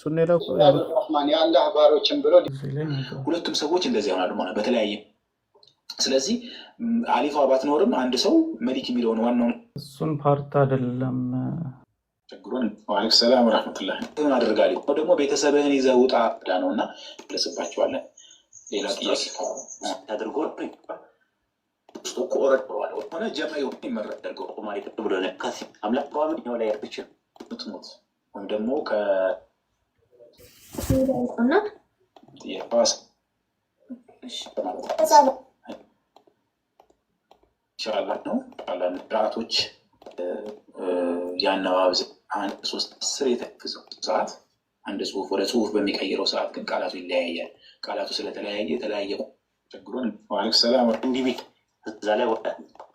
እሱን ነው የላኩ። ረህማን የአላህ ባሮችን ብሎ እዚህ ላይ ነው። ሁለቱም ሰዎች እንደዚህ ይሆናሉ ማለት በተለያየ። ስለዚህ አሊፏ ባትኖርም አንድ ሰው መሊክ የሚለውን ዋናውን እሱን part አይደለም። ችግሩን وعليكم السلام ورحمة الله አድርጋለሁ ደግሞ ቤተሰብህን ይዘህ ውጣ ነው እና ለስባቸዋለን። ሌላ ጥያቄ አድርጎ ውስጡ እኮ ኦረድ ብለዋል ሆነ ጀማ ይመረጥ ደርገው ብሎ አምላክ ላይ ምትሞት ወይም ደግሞ እና ኢንሻላህ ነው ራቶች የአነባብ አንድ ሶስት አስር የተፍዘው ሰዓት አንድ ጽሁፍ ወደ ጽሁፍ በሚቀይረው ሰዓት ግን ቃላቱ ይለያያል። ቃላቱ ስለተለያየ የተለያየ ችግሩን وعليكم السلام እንዲህ እዛ ላይ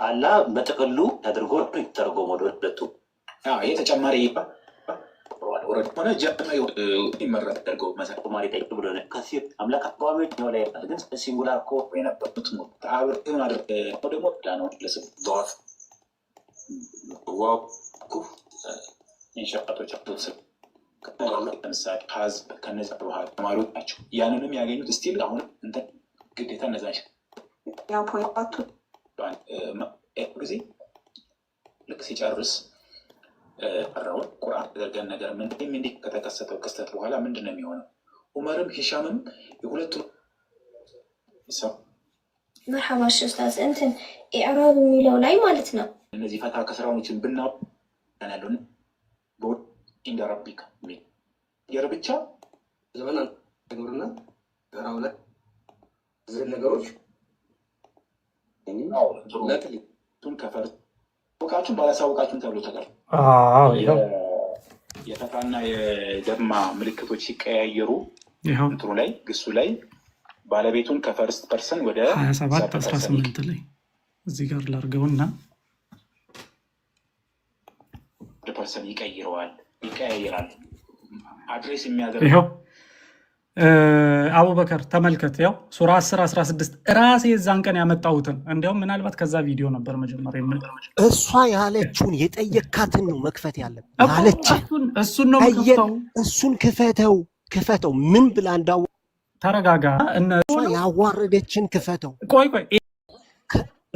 አላ በጥቅሉ ተደርጎ ተርጎሞ ወደ ሁለቱ ይሄ ተጨማሪ ሆነ ጀማ ይመረጥ ደርገው መሰማሪ ጠይቅ ብሎ ከሲር አምላክ አቋሚዎች ነው ላይ ግን singular እኮ የነበሩት ደግሞ ዳነው ለስብ ኢንሻቶች ለምሳሌ ሀዝብ ከነዚ ተማሪዎች ናቸው። ያንንም ያገኙት still አሁን እንትን ግዴታ እነዛ ጊዜ ልክ ሲጨርስ ቀረውን ቁርአን ተደርገን ነገር ምን እንዲህ ከተከሰተው ክስተት በኋላ ምንድን ነው የሚሆነው? ዑመርም ሂሻምም የሁለቱ መርሐባ። እሺ ኡስታዝ፣ እንትን ኢዕራብ የሚለው ላይ ማለት ነው። እነዚህ ፈታ ከስራዎችን ብና ያለው እንደ ረቢክ የር ብቻ ዘመን ግብርና ላይ ነገሮች ከፈር ወቃችሁን ባላሳወቃችሁን ተብሎ ተቀር የፈታና የደማ ምልክቶች ሲቀያየሩ እንትኑ ላይ ግሱ ላይ ባለቤቱን ከ first person ወደ 27 18 ላይ እዚህ ጋር ላርገውና person ይቀይረዋል፣ ይቀያይራል። address የሚያደርገው ይኸው አቡበከር ተመልከት። ያው ሱራ 10 16 ራሴ የዛን ቀን ያመጣሁትን እንዲያውም ምናልባት ከዛ ቪዲዮ ነበር መጀመሪያ። እሷ ያለችውን የጠየካትን ነው መክፈት ያለብህ። ያለች እሱን ነው የምከፍተው። እሱን ክፈተው፣ ክፈተው። ምን ብላ እንዳዋ ተረጋጋ። እሷ ያዋረደችን ክፈተው። ቆይ ቆይ፣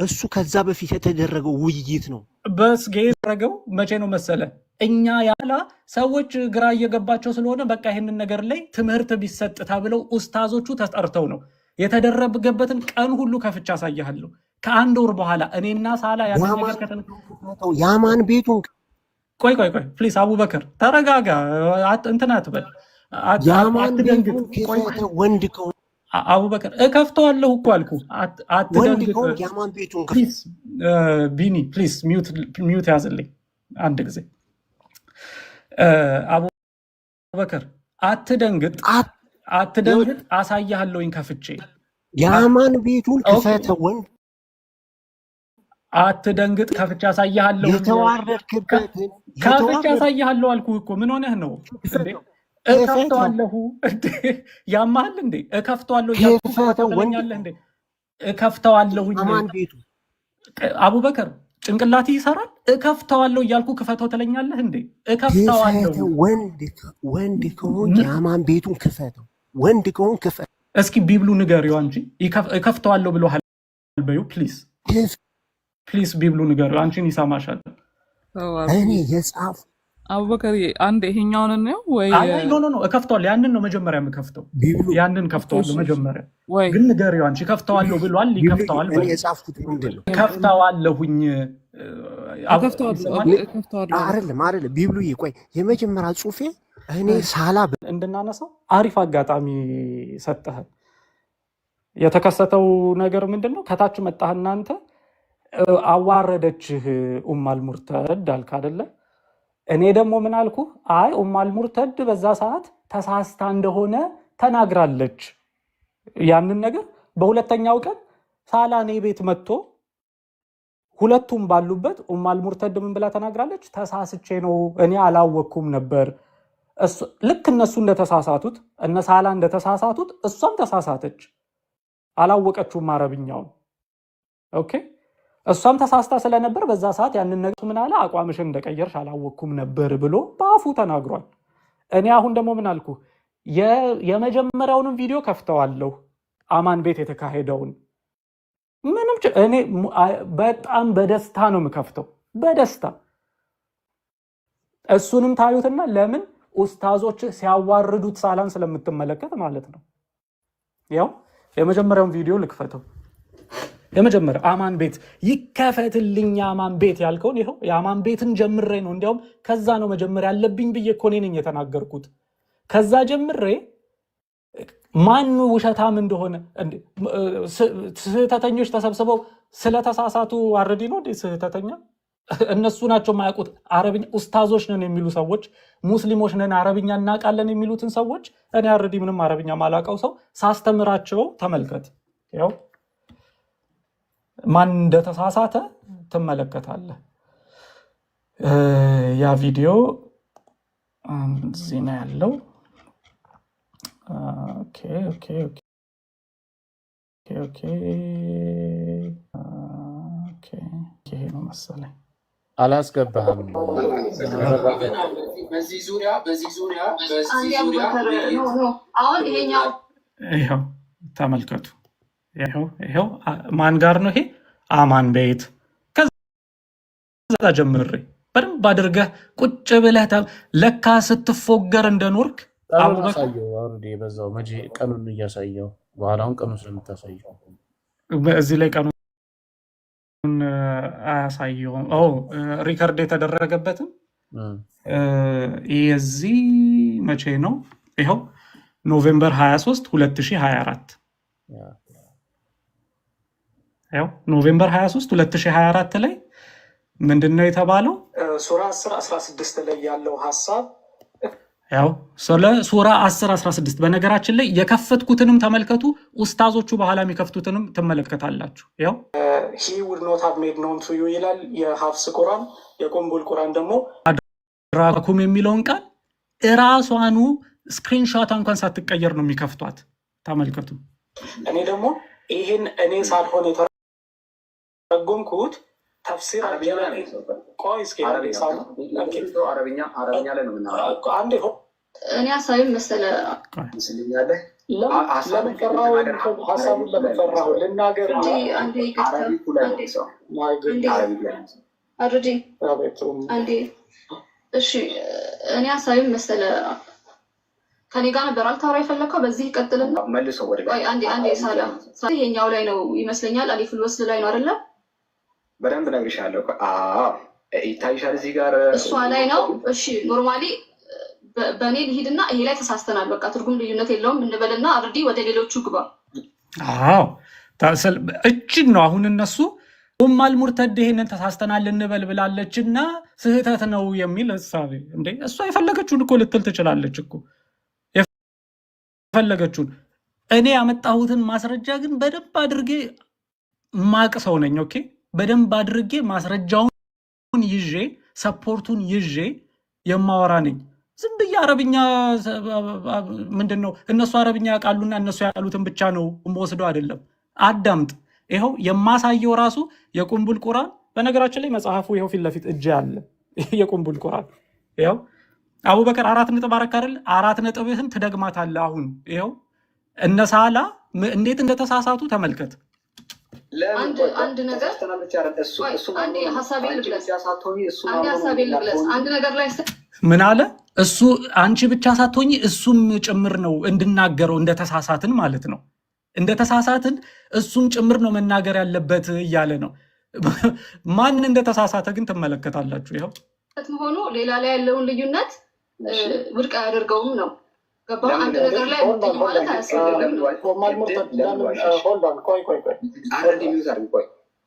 እሱ ከዛ በፊት የተደረገው ውይይት ነው። በስጌ ያደረገው መቼ ነው መሰለ? እኛ ያላ ሰዎች ግራ እየገባቸው ስለሆነ በቃ ይህንን ነገር ላይ ትምህርት ቢሰጥ ተብለው ኡስታዞቹ ተጠርተው ነው የተደረገበትን ቀን ሁሉ ከፍቻ አሳያለሁ። ከአንድ ወር በኋላ እኔና ሳላ ያማን ቤቱን ቆይ ቆይ ቆይ please አቡበከር ተረጋጋ፣ እንትን አትበል፣ አትደንግጥ። ወንድ ከሆነ አቡበከር እከፍተዋለሁ እኮ አልኩህ። አትደንግጥ። please ቢኒ፣ please mute ያዝልኝ አንድ ጊዜ። አቡበከር አትደንግጥ፣ አትደንግጥ። አሳያለሁኝ ከፍቼ። ያማን ቤቱን ክፈተው። ወንድ አትደንግጥ፣ ከፍቼ አሳያለሁ። የተዋረድክበትን ከፍቼ አሳያለሁ አልኩህ እኮ። ምን ሆነህ ነው? እከፍተዋለሁ። ያማል እንዴ? እከፍተዋለሁ ትለኛለህ እንዴ? እከፍተዋለሁኝ። አቡበከር ጭንቅላት ይሰራል። እከፍተዋለሁ እያልኩ ክፈተው ትለኛለህ እንዴ? እከፍተዋለሁ። ወንድ ከሆንክ ያማን ቤቱን ክፈተው። ወንድ ከሆንክ ክፈተው። እስኪ ቢብሉ ንገሪው አንቺ። እከፍተዋለሁ ብሎሃል በይው። please please፣ ቢብሉ ንገሪው። አንቺን ይሰማሻል። እኔ የጻፍ አቡበከር አንድ ይሄኛውን ነው ወይ? No no no፣ እከፍተዋለሁ። ያንን ነው መጀመሪያ የምከፍተው። ያንን ከፍተዋለሁ መጀመሪያ። ግን ንገሪው አንቺ። እከፍተዋለሁ ብሏል። ይከፍተዋል። እኔ የጻፍኩት ምንድን ነው? እከፍተዋለሁኝ። አይደለም አይደለም፣ ቢብሉዬ ቆይ፣ የመጀመሪያ ጽሁፌ እኔ ሳላ እንድናነሳው አሪፍ አጋጣሚ ሰጠህን። የተከሰተው ነገር ምንድን ነው? ከታች መጣህ እናንተ አዋረደችህ ኡማል ሙርተድ አልክ አይደለ? እኔ ደግሞ ምን አልኩ? አይ ኡማል ሙርተድ በዛ ሰዓት ተሳስታ እንደሆነ ተናግራለች። ያንን ነገር በሁለተኛው ቀን ሳላ እኔ ቤት መጥቶ ሁለቱም ባሉበት ኡማል ሙርተድ ምን ብላ ተናግራለች? ተሳስቼ ነው፣ እኔ አላወቅኩም ነበር። ልክ እነሱ እንደተሳሳቱት፣ እነ ሳላ እንደተሳሳቱት እሷም ተሳሳተች። አላወቀችውም አረብኛውን። Okay፣ እሷም ተሳስታ ስለነበር በዛ ሰዓት ያንን ነገር ምን አለ? አቋምሽን እንደቀየርሽ አላወቅኩም ነበር ብሎ በአፉ ተናግሯል። እኔ አሁን ደግሞ ምን አልኩ? የመጀመሪያውንም ቪዲዮ ከፍተዋለሁ፣ አማን ቤት የተካሄደውን። ምንም እኔ በጣም በደስታ ነው የምከፍተው፣ በደስታ። እሱንም ታዩትና ለምን ኡስታዞች ሲያዋርዱት ሳላን ስለምትመለከት ማለት ነው። ያው የመጀመሪያውን ቪዲዮ ልክፈተው። የመጀመሪያው አማን ቤት ይከፈትልኝ፣ አማን ቤት ያልከውን ይኸው የአማን ቤትን ጀምሬ ነው። እንዲያውም ከዛ ነው መጀመሪያ ያለብኝ ብዬ እኮ እኔ ነኝ የተናገርኩት። ከዛ ጀምሬ ማን ውሸታም እንደሆነ፣ ስህተተኞች ተሰብስበው ስለተሳሳቱ አረዲ ነው እንዴ ስህተተኛ? እነሱ ናቸው የማያውቁት አረብኛ። ኡስታዞች ነን የሚሉ ሰዎች፣ ሙስሊሞች ነን አረብኛ እናውቃለን የሚሉትን ሰዎች እኔ አረዲ ምንም አረብኛ ማላውቀው ሰው ሳስተምራቸው ተመልከት። ያው ማን እንደተሳሳተ ትመለከታለህ። ያ ቪዲዮ እዚህ ነው ያለው። Okay፣ ይሄ ነው መሰለኝ። አላስገባህም። በዚህ አንዴ ዙሪያ አቡበከር፣ no ውይይት no፣ አሁን ይሄኛው ይኸው ተመልከቱ። ይኸው ማን ጋር ነው ይሄ? አማን ቤት። ከዛ ጀምሬ በደንብ አድርገህ ቁጭ ብለህ ለካ ስትፎገር እንደኖርክ ቀኑን አቡበከር። አሳየው። አውርዴ በዛው መቼ ቀኑን እያሳየው በኋላ አሁን ቀኑን ስለምታሳየው። እዚህ ላይ ቀኑን አያሳየውም። ኦ record የተደረገበትም የዚህ መቼ ነው? ይኸው November 23 2024። ይኸው November 23 2024 ላይ ምንድን ነው የተባለው? ሱራ 10 16 ላይ ያለው ሀሳብ፣ ያው ስለ ሱራ 10 16። በነገራችን ላይ የከፈትኩትንም ተመልከቱ፣ ኡስታዞቹ በኋላ የሚከፍቱትንም ትመለከታላችሁ። ያው "he would not have made known to you" ይላል የሀፍስ ቁራን። የቁንቡል ቁራን ደግሞ أدراكم የሚለውን ቃል እራሷኑ screenshot እንኳን ሳትቀየር ነው የሚከፍቷት። ተመልከቱ። እኔ ደግሞ ይህን እኔ ሳልሆን የተረጎምኩት ተፍሲር አረብኛ ላይ ነው። ቆይ እስኪ አንዴ ሳሉ አረብኛ ላይ ነው የምናወራው። አንዴ እኔ ሀሳቤን መሰለ ምስልኛለህ። ለምን ፈራሁ? ሀሳቡን ለምን ፈራሁ? ልናገር። እንጂ አንዴ ይቅርታ፣ Arabic ኡ ላይ አንዴ ነው ሰው አንዴ Arabic ላይ ነው። አርዲ አንዴ፣ እሺ፣ እኔ ሀሳቤን መሰለ ከኔ ጋር ነበር አልታወራ የፈለግከው፣ በዚህ ይቀጥልና መልሶ ወደ ላይ። ቆይ አንዴ፣ አንዴ ሳላ፣ ይሄኛው ላይ ነው ይመስለኛል፣ አሊፍል ወስል ላይ ነው አይደለ? በደንብ እነግርሻለሁ። አዎ ይታይሻል እዚህ ጋር። እሷ ላይ ነው። እሺ፣ normally በእኔ ልሂድና ይሄ ላይ ተሳስተናል፣ በቃ ትርጉም ልዩነት የለውም እንበልና አርዲ ወደ ሌሎቹ ግባ። አዎ እችን ነው አሁን እነሱ ኡማል ሙርተድ ይሄንን ተሳስተናል እንበል ብላለች እና ስህተት ነው የሚል እሳቤ። እንዴ እሷ የፈለገችውን እኮ ልትል ትችላለች እኮ፣ የፈለገችውን። እኔ ያመጣሁትን ማስረጃ ግን በደንብ አድርጌ ማቅ ሰው ነኝ። Okay፣ በደንብ አድርጌ ማስረጃውን ይዤ support ኡን ይዤ የማወራ ነኝ። ዝም ብዬ አረብኛ ምንድን ነው እነሱ አረብኛ ያውቃሉና እነሱ ያሉትን ብቻ ነው የምወስደው አይደለም። አዳምጥ። ይኸው የማሳየው ራሱ የቁንቡል ቁራን። በነገራችን ላይ መጽሐፉ ይኸው ፊት ለፊት እጅ አለ። የቁንቡል ቁራን ይኸው። አቡበከር 4 ነጥብ አረክ አይደል? 4 ነጥብህን ትደግማታለህ። አሁን ይኸው እነ ሳላ እንዴት እንደተሳሳቱ ተመልከት። አንድ አንድ ነገር፣ አንዴ ሀሳቤን ልግለጽ። አንዴ ሀሳቤን ልግለጽ። አንድ ነገር ላይ ምን አለ እሱ? አንቺ ብቻ ሳትሆኚ እሱም ጭምር ነው እንድናገረው፣ እንደተሳሳትን ማለት ነው። እንደተሳሳትን እሱም ጭምር ነው መናገር ያለበት እያለ ነው። ማን እንደተሳሳተ ግን ትመለከታላችሁ። ይኸው መሆኑ ሌላ ላይ ያለውን ልዩነት ውድቅ አያደርገውም ነው። ገባ? አንድ ነገር ላይ ሙጥኝ ማለት አያስፈልግም ነው። ቆይ ቆይ ቆይ፣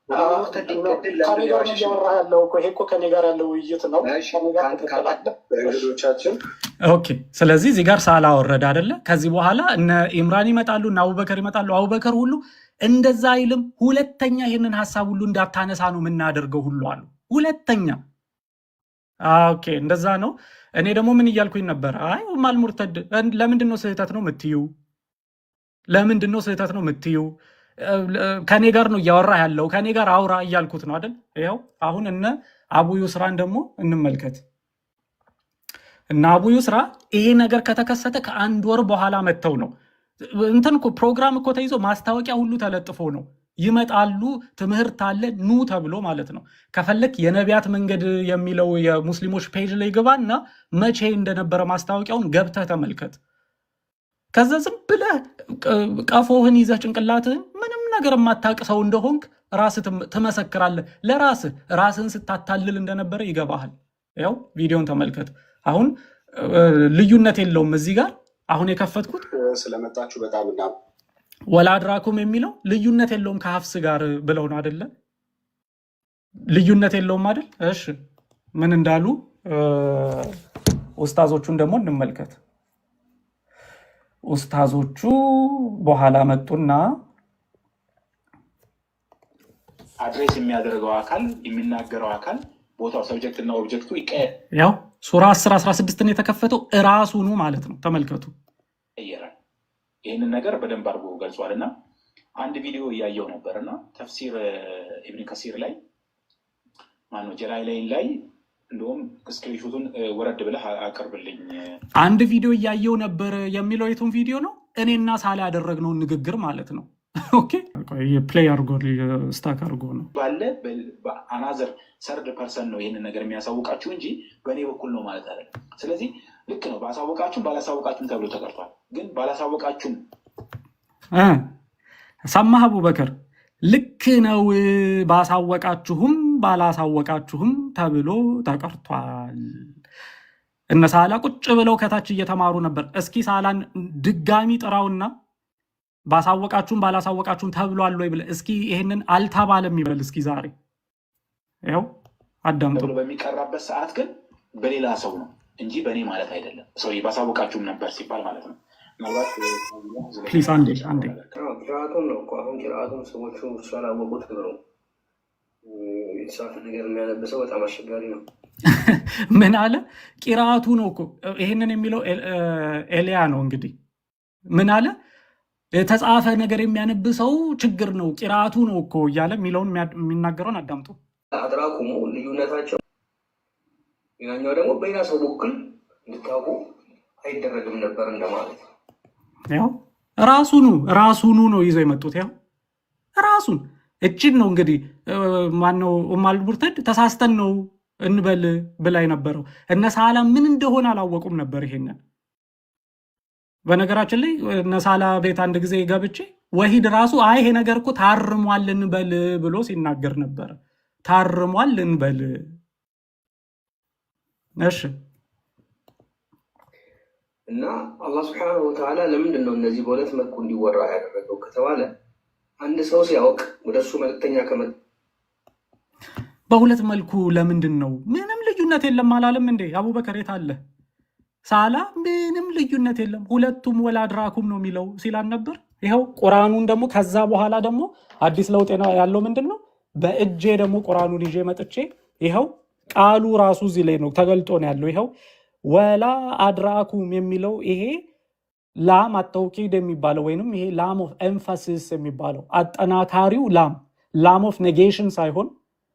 ከኔ ጋር ነው እያወራህ ያለው እኮ። ይሄ እኮ ከኔ ጋር ያለው ውይይት ነው። ከኔ ጋር ትቀጥላለህ። እንግዶቻችን Okay። ስለዚህ እዚህ ጋር ሳላ ወረደ አይደለ? ከዚህ በኋላ እነ ኢምራን ይመጣሉ፣ እነ አቡበከር ይመጣሉ። አቡበከር ሁሉ እንደዛ አይልም። ሁለተኛ ይህንን ሀሳብ ሁሉ እንዳታነሳ ነው የምናደርገው ሁሉ አሉ። ሁለተኛ፣ okay፣ እንደዛ ነው። እኔ ደግሞ ምን እያልኩኝ ነበር? አይ ኡማል ሙርተድ ለምንድን ነው ስህተት ነው የምትዩ? ለምንድን ነው ስህተት ነው የምትዩ? ከኔ ጋር ነው እያወራ ያለው፣ ከኔ ጋር አውራ እያልኩት ነው አይደል? ይኸው አሁን እነ አቡ ዩስራን ደግሞ እንመልከት። እና አቡ ዩስራ ይሄ ነገር ከተከሰተ ከአንድ ወር በኋላ መጥተው ነው፣ እንትን እኮ ፕሮግራም እኮ ተይዞ ማስታወቂያ ሁሉ ተለጥፎ ነው ይመጣሉ፣ ትምህርት አለ ኑ ተብሎ ማለት ነው። ከፈለክ የነቢያት መንገድ የሚለው የሙስሊሞች page ላይ ግባና መቼ እንደነበረ ማስታወቂያውን ገብተህ ተመልከት። ከዛ ዝም ብለህ ቀፎህን ይዘህ ጭንቅላትህን ምንም ነገር የማታውቅ ሰው እንደሆንክ ራስህ ትመሰክራለህ። ለራስህ ራስህን ስታታልል እንደነበረ ይገባሃል። ያው ቪዲዮን ተመልከት። አሁን ልዩነት የለውም እዚህ ጋር አሁን የከፈትኩት ስለመጣችሁ በጣም እና ولا أدراكم የሚለው ልዩነት የለውም ከሀፍስ ጋር ብለው ነው አደለ? ልዩነት የለውም አይደል? እሺ ምን እንዳሉ ኡስታዞቹን ደግሞ እንመልከት። ኡስታዞቹ በኋላ መጡና address የሚያደርገው አካል፣ የሚናገረው አካል፣ ቦታው፣ subject እና object ኡ ያው ሱራ 10 16ን የተከፈተው እራሱኑ ማለት ነው። ተመልከቱ። ይቀየራል። ይህንን ነገር በደንብ አድርጎ ገልጿል። እና አንድ ቪዲዮ እያየው ነበር እና ተፍሲር ኢብን ከሲር ላይ፣ ማነው፣ ጀላላይን ላይ፣ እንደውም screenshot ኡን ወረድ ብለህ አቅርብልኝ። አንድ ቪዲዮ እያየው ነበር የሚለው የቱን ቪዲዮ ነው? እኔና ሳላ ያደረግነውን ንግግር ማለት ነው። Okay play አድርጎ stuck አድርጎ ነው። ባለ በ another third person ነው ይህንን ነገር የሚያሳውቃችሁ እንጂ በእኔ በኩል ነው ማለት አይደለም። ስለዚህ ልክ ነው፣ ባሳወቃችሁም ባላሳወቃችሁም ተብሎ ተቀርቷል። ግን ባላሳወቃችሁም ሰማህ አቡበከር? ልክ ነው። ባሳወቃችሁም ባላሳወቃችሁም ተብሎ ተቀርቷል። እነ ሳላ ቁጭ ብለው ከታች እየተማሩ ነበር። እስኪ ሳላን ድጋሚ ጥራውና ባሳወቃችሁም ባላሳወቃችሁም ተብሏል ወይ ብለህ እስኪ ይሄንን አልተባለም ይበል እስኪ ዛሬ ይኸው አዳምጡ። ተብሎ በሚቀራበት ሰዓት ግን በሌላ ሰው ነው እንጂ በእኔ ማለት አይደለም። ሰው ባሳወቃችሁም ነበር ሲባል ማለት ነው። ምናልባት Please አንዴ አንዴ። ቂራአቱን ነው እኮ፣ አሁን ቂራአቱን ሰዎቹ ስላላወቁት ነው የተጻፈ ነገር የሚያነብሰው በጣም አስቸጋሪ ነው። ምን አለ? ቂራአቱ ነው እኮ ይሄንን የሚለው ኤልያ ነው። እንግዲህ ምን አለ? የተጻፈ ነገር የሚያነብሰው ችግር ነው፣ ቂራአቱ ነው እኮ እያለ የሚለውን የሚናገረውን አዳምጡ። أدراكم ልዩነታቸው፣ ሌላኛው ደግሞ በሌላ ሰው በኩል እንድታውቁ አይደረግም ነበር እንደማለት ነው። ያው ራሱኑ ራሱኑ ነው ይዘው የመጡት። ያው ራሱን እችን ነው እንግዲህ ማነው ኡማል ሙርተድ ተሳስተን ነው እንበል ብላ የነበረው። እነ ሳላ ምን እንደሆነ አላወቁም ነበር ይሄንን። በነገራችን ላይ እነ ሳላ ቤት አንድ ጊዜ ገብቼ ወሂድ ራሱ አይ ይሄ ነገር እኮ ታርሟል እንበል ብሎ ሲናገር ነበረ። ታርሟል እንበል። እሺ። እና አላህ سبحانه وتعالى ለምንድን ነው እነዚህ በሁለት መልኩ እንዲወራ ያደረገው ከተባለ አንድ ሰው ሲያውቅ ወደ እሱ መልእክተኛ ከመጣ በሁለት መልኩ ለምንድን ነው? ምንም ልዩነት የለም አላለም እንዴ? አቡበከር የት አለ? ሳላ ምንም ልዩነት የለም ሁለቱም ولا أدراكم ነው የሚለው ሲላን ነበር። ይኸው ቁርአኑን ደግሞ ከዛ በኋላ ደግሞ አዲስ ለውጥ ያለው ምንድን ነው? በእጄ ደግሞ ቁርአኑን ይዤ መጥቼ ይኸው ቃሉ ራሱ እዚህ ላይ ነው ተገልጦ ነው ያለው። ይኸው ولا أدراكم የሚለው ይሄ لام التوكيد የሚባለው ወይንም ይሄ لام of emphasis የሚባለው አጠናካሪው ላም፣ لام of negation ሳይሆን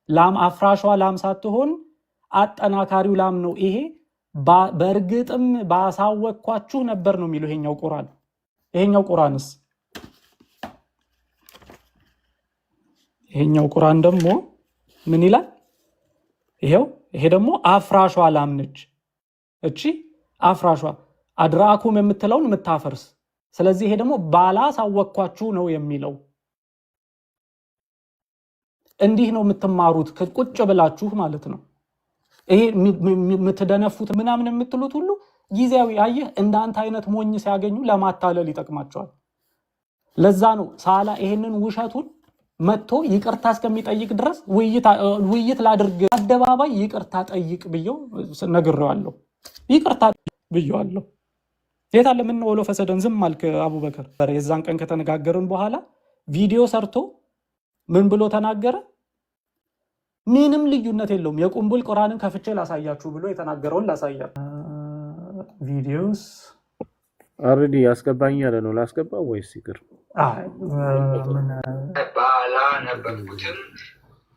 ላም አፍራሿ ላም ሳትሆን አጠናካሪው ላም ነው። ይሄ በእርግጥም ባሳወቅኳችሁ ነበር ነው የሚለው ይሄኛው ቁርአን። ይሄኛው ቁርአንስ፣ ይሄኛው ቁርአን ደግሞ ምን ይላል? ይሄው ይሄ ደግሞ አፍራሿ ላም ነች። እቺ አፍራሿ أدراكم የምትለውን የምታፈርስ። ስለዚህ ይሄ ደግሞ ባላሳወቅኳችሁ ነው የሚለው። እንዲህ ነው የምትማሩት ቁጭ ብላችሁ ማለት ነው። ይሄ የምትደነፉት ምናምን የምትሉት ሁሉ ጊዜያዊ፣ አየህ፣ እንዳንተ አይነት ሞኝ ሲያገኙ ለማታለል ይጠቅማቸዋል። ለዛ ነው ሳላ ይሄንን ውሸቱን መጥቶ ይቅርታ እስከሚጠይቅ ድረስ ውይይት ላድርግ፣ አደባባይ ይቅርታ ጠይቅ ብየው ነግሬዋለሁ። ይቅርታ ብየዋለሁ። የት አለ? ምነው ወሎ ፈሰደን ዝም አልክ አቡበከር? የዛን ቀን ከተነጋገርን በኋላ ቪዲዮ ሰርቶ ምን ብሎ ተናገረ? ምንም ልዩነት የለውም። የቁንቡል ቁርአንን ከፍቼ ላሳያችሁ ብሎ የተናገረውን ላሳያችሁ። Videos Already ያስገባኝ ያለ ነው። ላስገባ ወይስ ይቅር? አይ፣ ምን ባላነበብኩትም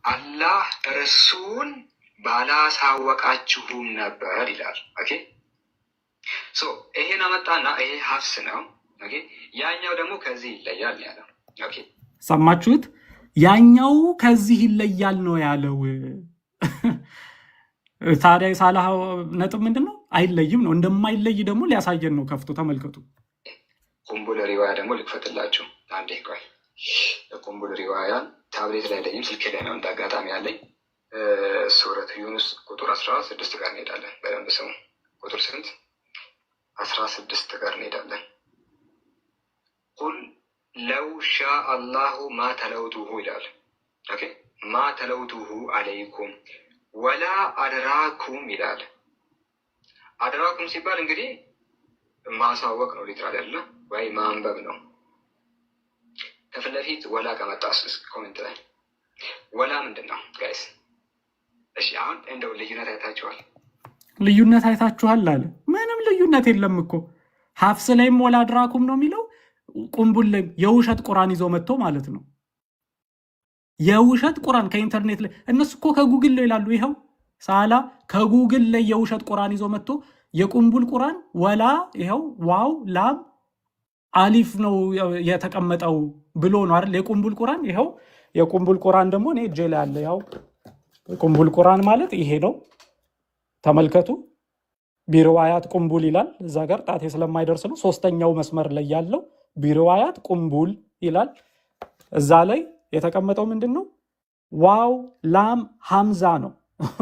አላህ እርሱን ባላሳወቃችሁም ነበር ይላል። Okay። So ይሄን አመጣና ይሄ ሀፍስ ነው። Okay፣ ያኛው ደግሞ ከዚህ ይለያል ያለው። Okay። ሰማችሁት? ያኛው ከዚህ ይለያል ነው ያለው። ታዲያ የሳላህ ነጥብ ምንድን ነው? አይለይም ነው። እንደማይለይ ደግሞ ሊያሳየን ነው ከፍቶ። ተመልከቱ። ቁምቡል ሪዋያ ደግሞ ልክፈትላችሁ። አንዴ ቆይ። ቁምቡል ሪዋያን ታብሌት ላይ የለኝም፣ ስልክ ላይ ነው እንደ አጋጣሚ ያለኝ። ሱረት ዩኑስ ቁጥር 16 ጋር እንሄዳለን። በደንብ ስሙ። ቁጥር ስንት? 16 ጋር እንሄዳለን። قل لو شاء الله ما تلوته ይላል። Okay፣ ما تلوته عليكم ولا أدراكم ይላል። أدراكم ሲባል እንግዲህ ማሳወቅ ነው፣ literal ያለ ወይ ማንበብ ነው። ከፊት ለፊት ولا ከመጣ comment ላይ ولا ምንድን ነው guys? እሺ፣ አሁን እንደው ልዩነት አይታችኋል? ልዩነት አይታችኋል አለ። ምንም ልዩነት የለም እኮ። ሀፍስ ላይም ولا أدراكم ነው የሚለው፣ ቁምቡል ላይም የውሸት ቁራን ይዞ መጥቶ ማለት ነው። የውሸት ቁራን ከኢንተርኔት ላይ፣ እነሱ እኮ ከጉግል ላይ ይላሉ። ይኸው ሳላ ከጉግል ላይ የውሸት ቁራን ይዞ መጥቶ የቁምቡል ቁራን ولا ይኸው ዋው ላም አሊፍ ነው የተቀመጠው ብሎ ነው አይደል? የቁምቡል ቁራን ይኸው። የቁምቡል ቁራን ደግሞ እኔ እጄ ላይ አለ። ያው ቁምቡል ቁራን ማለት ይሄ ነው። ተመልከቱ። برواية ቁምቡል ይላል እዛ ጋር ጣቴ ስለማይደርስ ነው። ሶስተኛው መስመር ላይ ያለው برواية ቁምቡል ይላል። እዛ ላይ የተቀመጠው ምንድን ነው? ዋው ላም ሀምዛ ነው።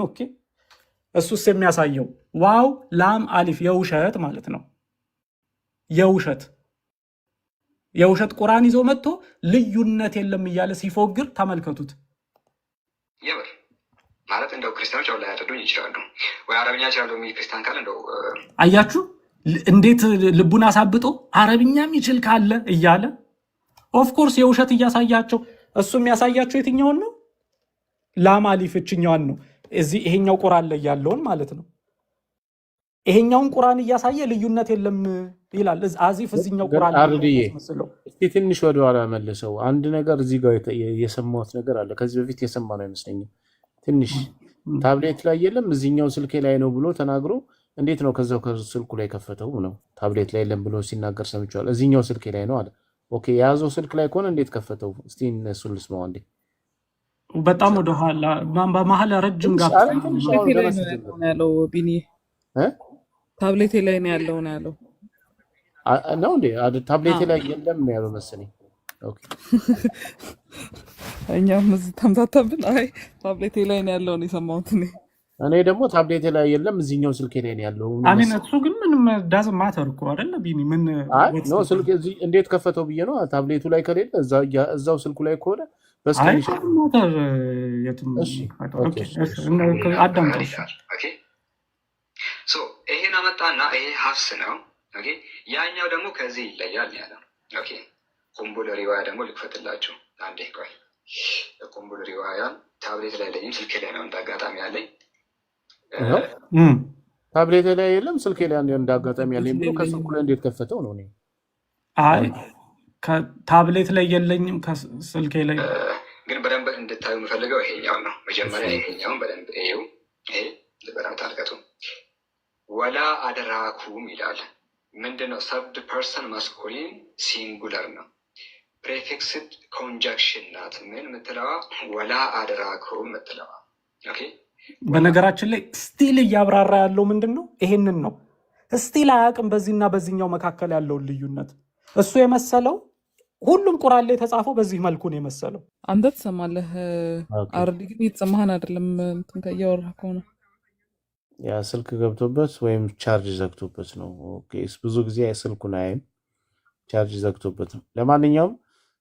Okay፣ እሱስ የሚያሳየው ዋው ላም አሊፍ የውሸት ማለት ነው። የውሸት ቁርአን ይዞ መጥቶ ልዩነት የለም እያለ ሲፎግር ተመልከቱት። የምር ማለት እንደው ክርስቲያኖች አሁን ላያረዱኝ ይችላሉ፣ ወይ አረብኛ ይችላሉ የሚል ክርስቲያን ካለ እንደው አያችሁ እንዴት ልቡን አሳብጦ አረብኛም ይችል ካለ እያለ። Of course የውሸት እያሳያቸው፣ እሱ የሚያሳያቸው የትኛውን ነው? ላም አሊፍ እችኛዋን ነው። እዚህ ይሄኛው ቁርአን ላይ ያለውን ማለት ነው። ይሄኛውን ቁርአን እያሳየ ልዩነት የለም ይላል። As if እዚህኛው ግን ቁርአን ላይ አርድዬ ያስመስለው። እስቲ ትንሽ ወደኋላ መልሰው አንድ ነገር እዚህ ጋር የሰማሁት ነገር አለ። ከዚህ በፊት የሰማነው አይመስለኝም። ትንሽ ታብሌት ላይ የለም እዚህኛው ስልኬ ላይ ነው ብሎ ተናግሮ እንዴት ነው ከዛው ከስልኩ ላይ ከፈተው ነው? ታብሌት ላይ የለም ብሎ ሲናገር ሰምቼዋለሁ። እዚህኛው ስልኬ ላይ ነው አለ። Okay፣ የያዘው ስልክ ላይ ከሆነ እንዴት ከፈተው? እስቲ እነሱን ልስማው አንዴ። በጣም ወደኋላ በመሀል ረጅም ትንሽ gap አረ ትንሽ አሁን ታብሌቴ ገና ላይ ነው ሲጀምር ያለው ነው ያለው ቢኒ። እ? ታብሌቴ ላይ ነው ያለው ነው ያለው። ነው እንዴ? ታብሌቴ አዎ። ላይ የለም ነው ያለው መሰለኝ። Okay። እኛም እዚህ ተምታታብን። አይ፣ ታብሌቴ ላይ ነው ያለው ነው የሰማሁት እኔ። እኔ ደግሞ ታብሌቴ ላይ የለም እዚህኛው ስልኬ ላይ ነው ያለው I mean መሰለኝ። እሱ ግን ምንም doesn't matter እኮ አይደለ ቢኒ? ምን አይ what's no፣ ስልክ እዚህ እንዴት ከፈተው ብዬ ነው። ታብሌቱ ላይ ከሌለ እዛው ስልኩ ላይ ከሆነ አይ በ screenshot doesn't matter የትም። እሺ okay። Okay። እሺ። እሺ፣ አዳምጠው እሺ። ይላል። Okay፣ so ይሄን አመጣና ይሄ ሀፍስ ነው። Okay፣ ያኛው ደግሞ ከዚህ ይለያል ያለው። Okay፣ ቁምቡል ሪዋያ ደግሞ ልክፈትላችሁ። አንዴ ቆይ። ቁምቡል ሪዋያን ታብሌት ላይ የለኝም፣ ስልክ ላይ ነው እንደ አጋጣሚ ያለኝ። ይኸው ታብሌቴ ላይ የለም ስልኬ ላይ እንደ አጋጣሚ ያለኝ ብሎ ከስልኩ ላይ እንዴት ከፈተው ነው እኔ። አይ፣ ከታብሌት ላይ የለኝም ከስልኬ ላይ። ግን በደንብ እንድታዩ የምፈልገው ይሄኛውን ነው። መጀመሪያ ይሄኛውን በደንብ ይኸው፣ ይሄ በደንብ ታልቀቱ። ولا أدراكم ይላል። ምንድን ነው? Third person masculine singular ነው። Prefixed conjunction ናት። ምን ምትለዋ? ولا أدراكم ምትለዋ። Okay። በነገራችን ላይ still እያብራራ ያለው ምንድን ነው? ይሄንን ነው። Still አያውቅም በዚህና በዚህኛው መካከል ያለውን ልዩነት። እሱ የመሰለው ሁሉም ቁርአን ላይ የተጻፈው በዚህ መልኩ ነው የመሰለው። አንተ ትሰማለህ፣ አርዲ ግን እየተሰማህን አይደለም። እንትን እያወራህ ከሆነ። ያ ስልክ ገብቶበት ወይም charge ዘግቶበት ነው። Okay፣ ብዙ ጊዜ ስልኩን አያይም፣ charge ዘግቶበት ነው። ለማንኛውም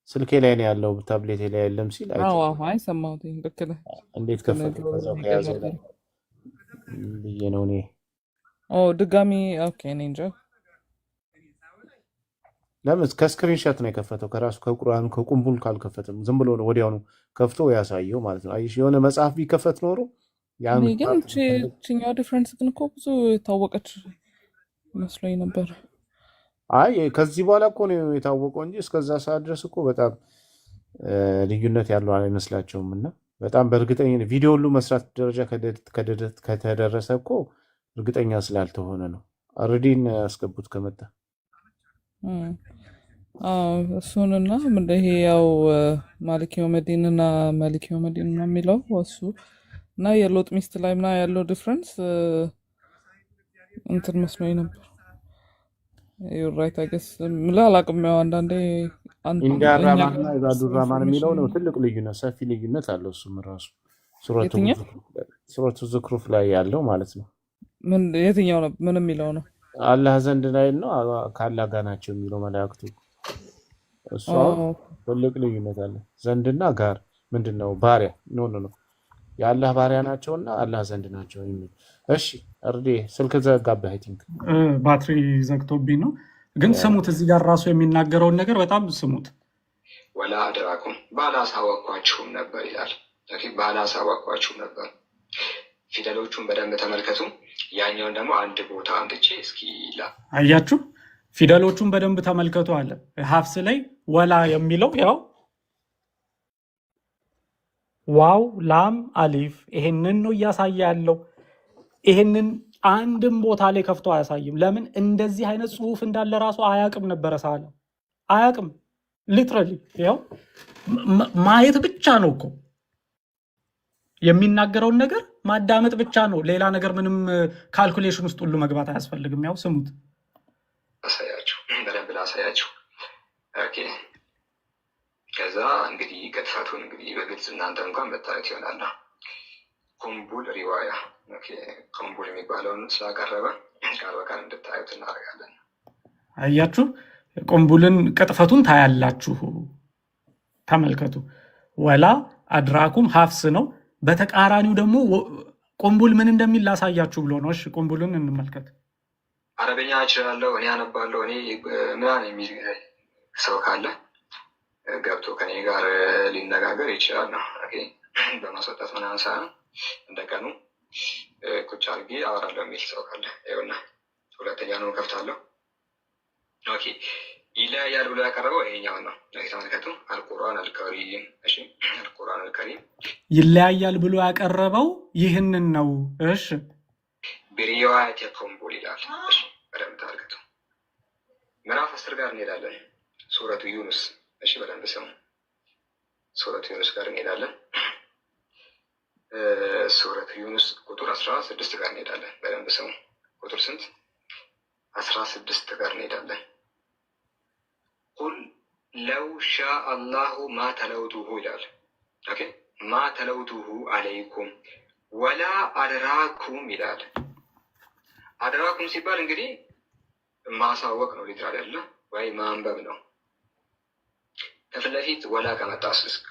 ስልኬ ላይ ነው ያለው ታብሌቴ ላይ የለም ሲል አዎ፣ አይ ሰማሁት። ልክ ነህ። እንዴት ከፈተው ከዛው ከያዘው ላይ ብዬ ነው እኔ። ኦ፣ ድጋሚ okay፣ እኔ እንጃ። ለምን ከ screenshot ነው የከፈተው? ከራሱ ከቁርአኑ ከቁምቡል ካልከፈተም ዝም ብሎ ነው ወዲያውኑ ከፍቶ ያሳየው ማለት ነው። አየሽ፣ የሆነ መጽሐፍ ቢከፈት ኖሮ ያን እኔ ግን እቺኛው difference ግን እኮ ብዙ የታወቀች መስሎኝ ነበር። አይ፣ ከዚህ በኋላ እኮ ነው የታወቀው እንጂ እስከዛ ሰዓት ድረስ እኮ በጣም ልዩነት ያለው አይመስላቸውም። እና በጣም በእርግጠኝ ቪዲዮ ሁሉ መስራት ደረጃ ከተደረሰ እኮ እርግጠኛ ስላልተሆነ ነው። አረዲን ያስገቡት ከመጣ። አዎ፣ እሱንና ምንድን ይሄ ያው مالك يوم الدين እና ملك يوم الدين ነው የሚለው እሱ እና የሎጥ ሚስት ላይ ምና ያለው difference እንትን መስሎኝ ነበር። You're right, I guess። ምልህ አላውቅም። ያው አንዳንዴ ኢንዳ እኛ ራማን ጋር እና ኢባዱ ራማን የሚለው ነው information ትልቅ ልዩነት፣ ሰፊ ልዩነት አለው። እሱም ራሱ ሱረቱ የትኛው? ሱረቱ ዙክሩፍ ላይ ያለው ማለት ነው። ምን የትኛው ነው? ምን የሚለው ነው? አላህ ዘንድ ላይ ነው፣ ከአላህ ጋር ናቸው የሚለው መላእክቱ። እሱ አሁን ትልቅ ልዩነት አለ። ዘንድና ጋር ምንድን ነው? ባሪያ፣ no, no, no፣ የአላህ ባሪያ ናቸውና አላህ ዘንድ ናቸው የሚል። እሺ እርዴ፣ ስልክ ዘጋብህ I think። ባትሪ ዘግቶብኝ ነው። ግን ስሙት፣ እዚህ ጋር ራሱ የሚናገረውን ነገር በጣም ስሙት። ولا أدراكم ባላሳወቅኳችሁም ነበር ይላል። Okay፣ ባላሳወቅኳችሁም ነበር። ፊደሎቹን በደንብ ተመልከቱ። ያኛውን ደግሞ አንድ ቦታ አምጥቼ እስኪ አያችሁ፣ ፊደሎቹን በደንብ ተመልከቱ አለ። ሀፍስ ላይ ولا የሚለው ያው ዋው ላም አሊፍ ይሄንን ነው እያሳየ ያለው። ይሄንን አንድም ቦታ ላይ ከፍቶ አያሳይም። ለምን? እንደዚህ አይነት ጽሁፍ እንዳለ ራሱ አያውቅም ነበረ። ሳለ አያውቅም። Literally ያው ማየት ብቻ ነው እኮ፣ የሚናገረውን ነገር ማዳመጥ ብቻ ነው። ሌላ ነገር ምንም calculation ውስጥ ሁሉ መግባት አያስፈልግም። ያው ስሙት። ላሳያችሁ፣ በደንብ ላሳያችሁ። Okay፣ ከዛ እንግዲህ ቅጥፈቱን እንግዲህ በግልጽ እናንተ እንኳን መታየት ይሆናል። ቁምቡል ሪዋያ፣ okay፣ ቁምቡል የሚባለውን ስላቀረበ ቃል በቃል እንድታዩት እናደርጋለን። አያችሁ፣ ቁምቡልን ቅጥፈቱን ታያላችሁ። ተመልከቱ። ولا أدراكم ሀፍስ ነው። በተቃራኒው ደግሞ ቁምቡል ምን እንደሚል ላሳያችሁ ብሎ ነው። እሺ ቁምቡልን እንመልከት። አረበኛ እችላለሁ፣ እኔ አነባለሁ፣ እኔ ምናምን የሚል ሰው ካለ ገብቶ ከኔ ጋር ሊነጋገር ይችላል ነው። Okay፣ በማስወጣት ምናምን ሳይሆን እንደ ቀኑ ቁጭ አድርጌ አወራለሁ የሚል ሰው ካለ ይኸውና፣ ሁለተኛ ነው ከፍታለሁ። Okay፣ ይለያያል ብሎ ያቀረበው ይሄኛውን ነው። ተመልከቱ። القرآن الكريم። እሺ፣ القرآن الكريم ይለያያል ብሎ ያቀረበው ይህንን ነው። እሺ። برواية ቁምቡል ይላል። እሺ፣ በደንብ ተመልከቱ። ምዕራፍ 10 ጋር እንሄዳለን። ሱረቱ ዩኑስ። እሺ፣ በደንብ ስሙ። ሱረቱ ዩኑስ ጋር እንሄዳለን። ሱረቱ ዩኑስ ቁጥር 16 ጋር እንሄዳለን። በደንብ ስሙ። ቁጥር ስንት? 16 ጋር እንሄዳለን። قل لو شاء الله ما تلوته ይላል። Okay፣ ما تلوته عليكم ولا أدراكم ይላል። أدراكم ሲባል እንግዲህ ማሳወቅ ነው፣ literally አይደለ ወይ ማንበብ ነው። ከፊት ለፊት ولا ከመጣ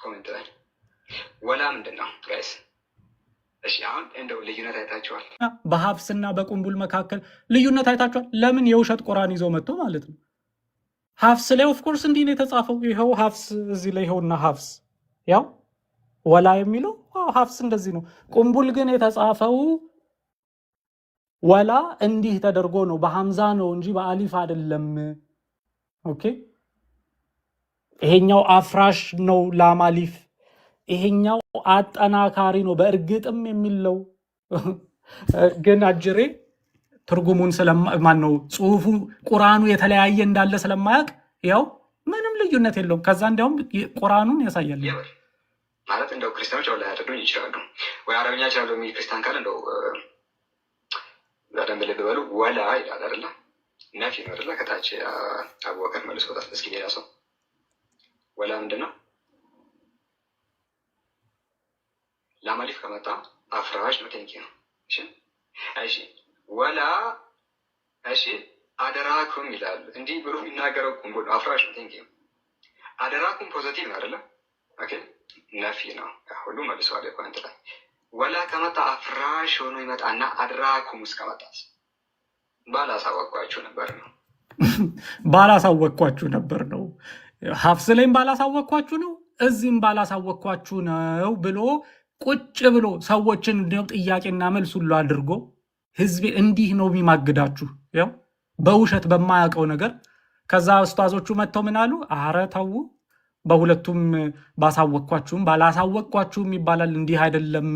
comment ላይ ولا ምንድን ነው guys? እሺ፣ አሁን እንደው ልዩነት አይታችኋል። በሀፍስና በቁንቡል መካከል ልዩነት አይታችኋል። ለምን? የውሸት ቁርአን ይዞ መጥቶ ማለት ነው። ሀፍስ ላይ of course እንዲህ ነው የተጻፈው። ይኸው ሀፍስ እዚህ ላይ ይኸውና፣ ሀፍስ ያው ولا የሚለው አዎ፣ ሀፍስ እንደዚህ ነው። ቁንቡል ግን የተጻፈው ولا እንዲህ ተደርጎ ነው፣ በሐምዛ ነው እንጂ በአሊፍ አይደለም። Okay፣ ይሄኛው አፍራሽ ነው ላም አሊፍ፣ ይሄኛው አጠናካሪ ነው በእርግጥም የሚለው። ግን አጅሬ ትርጉሙን ስለማን ነው ጽሁፉ ቁርአኑ የተለያየ እንዳለ ስለማያውቅ ያው ምንም ልዩነት የለውም። ከዛ እንዲያውም ቁርአኑን ያሳያል። የምር ማለት እንደው ክርስቲያኖች አሁን ላያደርጉኝ ይችላሉ ወይ አረብኛ ይችላሉ የሚል ክርስቲያን ካለ እንደው በደንብ ልብ በሉ። ولا ይላል አይደለ? نفي ነው አይደለ? ከታች አቡበከር መልሶታል። እስኪ ሌላ ሰው ولا ምንድን ነው? ላም አሊፍ ከመጣ አፍራሽ ነው። Thank you። እሺ፣ ولا እሺ أدراكم ይላል። እንዲህ ብሎ የሚናገረው ቁንቡል ነው። አፍራሽ ነው። Thank you። أدراكم positive ነው አይደለ? Okay፣ نفي ነው። ሁሉ መልሰዋል። Comment ላይ ولا ከመጣ አፍራሽ ሆኖ ይመጣና أدراكم ውስጥ ከመጣት ባላሳወቅኳችሁ ነበር ነው። ባላሳወቅኳችሁ ነበር ነው። ሀፍስ ላይም ባላሳወቅኳችሁ ነው፣ እዚህም ባላሳወቅኳችሁ ነው ብሎ ቁጭ ብሎ ሰዎችን እንዲያውም ጥያቄና መልስ ሁሉ አድርጎ ህዝቤ እንዲህ ነው የሚማግዳችሁ፣ ያው በውሸት በማያውቀው ነገር። ከዛ ኡስታዞቹ መጥተው ምን አሉ? አረ ተዉ፣ በሁለቱም ባሳወቅኳችሁም ባላሳወቅኳችሁም ይባላል፣ እንዲህ አይደለም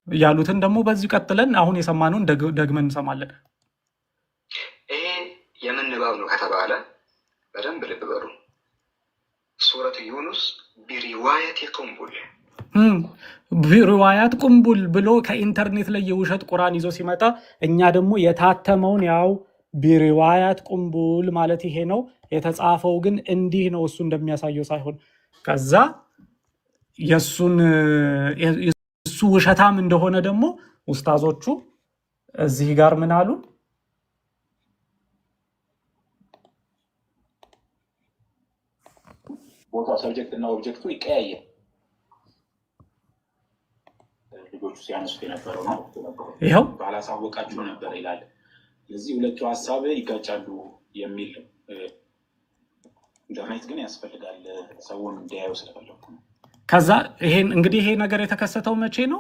ያሉትን ደግሞ በዚሁ ቀጥለን አሁን የሰማነውን ደግመን እንሰማለን። ንባብ ነው ከተባለ በደንብ ልብ በሉ። ሱረት ዩኑስ برواية ቁንቡል። رواية ቁንቡል ብሎ ከኢንተርኔት ላይ የውሸት ቁርአን ይዞ ሲመጣ እኛ ደግሞ የታተመውን ያው برواية ቁንቡል ማለት ይሄ ነው፣ የተጻፈው ግን እንዲህ ነው፣ እሱ እንደሚያሳየው ሳይሆን፣ ከዛ የእሱ ውሸታም እንደሆነ ደግሞ ኡስታዞቹ እዚህ ጋር ምን አሉ? ቦታው subject እና object ኡ ይቀያየር ልጆቹ ሲያነሱት የነበረው ነው። ይኸው ባላሳወቃችሁ ነበር ይላል። ለዚህ ሁለቱ ሀሳብ ይጋጫሉ የሚል ነው። ኢንተርኔት ግን ያስፈልጋል፣ ሰውን እንዲያየው ስለፈለኩ ነው። ከዛ ይሄን እንግዲህ ይሄ ነገር የተከሰተው መቼ ነው?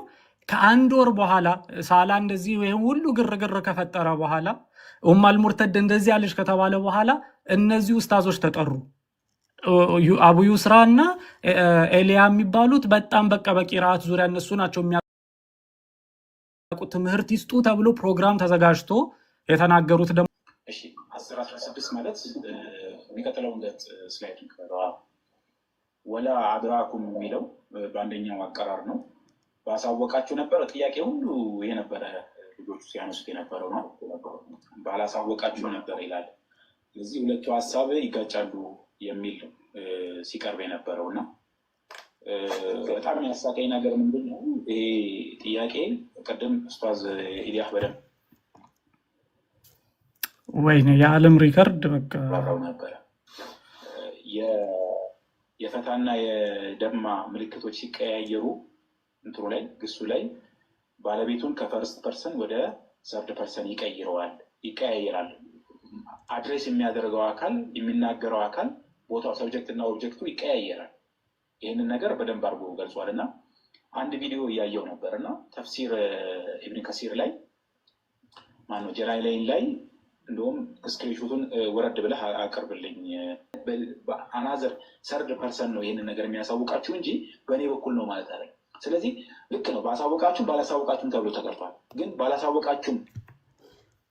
ከአንድ ወር በኋላ፣ ሳላ እንደዚህ ይሄን ሁሉ ግርግር ከፈጠረ በኋላ፣ ኡም አልሙርተድ እንደዚህ ያለች ከተባለ በኋላ እነዚህ ኡስታዞች ተጠሩ። አቡ ዩስራ እና ኤሊያ የሚባሉት በጣም በቃ በቂራአት ዙሪያ እነሱ ናቸው የሚያውቁት፣ ትምህርት ይስጡ ተብሎ ፕሮግራም ተዘጋጅቶ የተናገሩት ደግሞ እሺ፣ 10:16 ማለት የሚቀጥለውን ገጽ slide ክፈተዋ። ولا أدراكم የሚለው በአንደኛው አቀራር ነው። ባሳወቃችሁ ነበረ። ጥያቄ ሁሉ የነበረ ልጆቹ ሲያነሱት የነበረው ነው። ባላሳወቃችሁ ነበር ይላል። ለዚህ ሁለቱ ሀሳብ ይጋጫሉ የሚል ነው ሲቀርብ የነበረው። እና በጣም ያሳቀኝ ነገር ምንድን ነው? ይሄ ጥያቄ ቅድም ኡስታዝ ኢልያህ በደንብ ወይኔ የዓለም record በቃ አብራራው ነበረ። የፈታና የደማ ምልክቶች ሲቀያየሩ እንትኑ ላይ፣ ግሱ ላይ ባለቤቱን ከ first person ወደ third person ይቀይረዋል፣ ይቀያየራል። Address የሚያደርገው አካል፣ የሚናገረው አካል፣ ቦታው፣ subject እና object ኡ ይቀያየራል። ይህንን ነገር በደንብ አድርጎ ገልጿል። እና አንድ ቪዲዮ እያየው ነበር እና ተፍሲር ኢብን ከሲር ላይ፣ ማነው ጀላላይን ላይ፣ እንደውም screenshot ኡን ወረድ ብለህ አቅርብልኝ። Another third person ነው ይህንን ነገር የሚያሳውቃችሁ እንጂ በእኔ በኩል ነው ማለት አይደለም። ስለዚህ ልክ ነው፣ ባሳወቃችሁም ባላሳወቃችሁም ተብሎ ተቀርቷል። ግን ባላሳወቃችሁም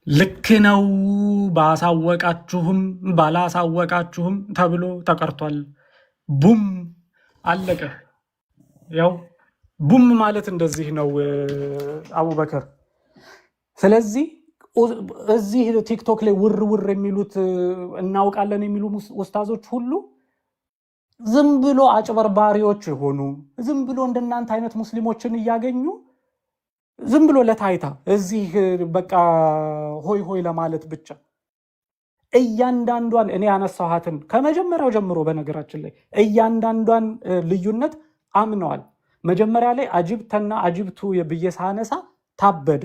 ልክ ነው፣ ባሳወቃችሁም ባላሳወቃችሁም ተብሎ ተቀርቷል። ቡም፣ አለቀ። ያው ቡም ማለት እንደዚህ ነው አቡበከር። ስለዚህ እዚህ ቲክቶክ ላይ ውር ውር የሚሉት፣ እናውቃለን የሚሉ ኡስታዞች ሁሉ ዝም ብሎ አጭበርባሪዎች የሆኑ፣ ዝም ብሎ እንደናንተ አይነት ሙስሊሞችን እያገኙ ዝም ብሎ ለታይታ እዚህ በቃ ሆይ ሆይ ለማለት ብቻ። እያንዳንዷን እኔ ያነሳኋትን ከመጀመሪያው ጀምሮ፣ በነገራችን ላይ እያንዳንዷን ልዩነት አምነዋል። መጀመሪያ ላይ አጅብተና አጅብቱ ብዬ ሳነሳ ታበደ።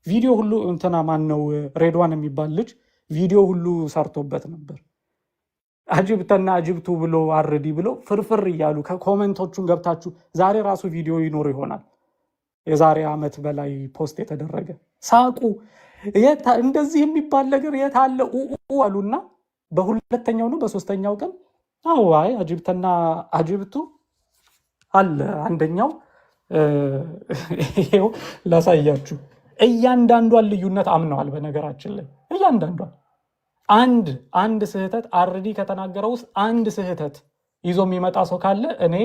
ቪዲዮ ሁሉ እንትና ማን ነው ሬድዋን የሚባል ልጅ ቪዲዮ ሁሉ ሰርቶበት ነበር። አጅብተና አጅብቱ ብሎ አርዲ ብሎ ፍርፍር እያሉ comment ኦቹን ገብታችሁ ዛሬ ራሱ ቪዲዮ ይኖር ይሆናል። የዛሬ ዓመት በላይ post የተደረገ፣ ሳቁ። እንደዚህ የሚባል ነገር የት አለ አሉና በሁለተኛው ነው በሶስተኛው ቀን አዎ አይ አጅብተና አጅብቱ አለ። አንደኛው ይሄው ላሳያችሁ። እያንዳንዷን ልዩነት አምነዋል። በነገራችን ላይ እያንዳንዷን አንድ አንድ ስህተት አርዲ ከተናገረው ውስጥ አንድ ስህተት ይዞ የሚመጣ ሰው ካለ እኔ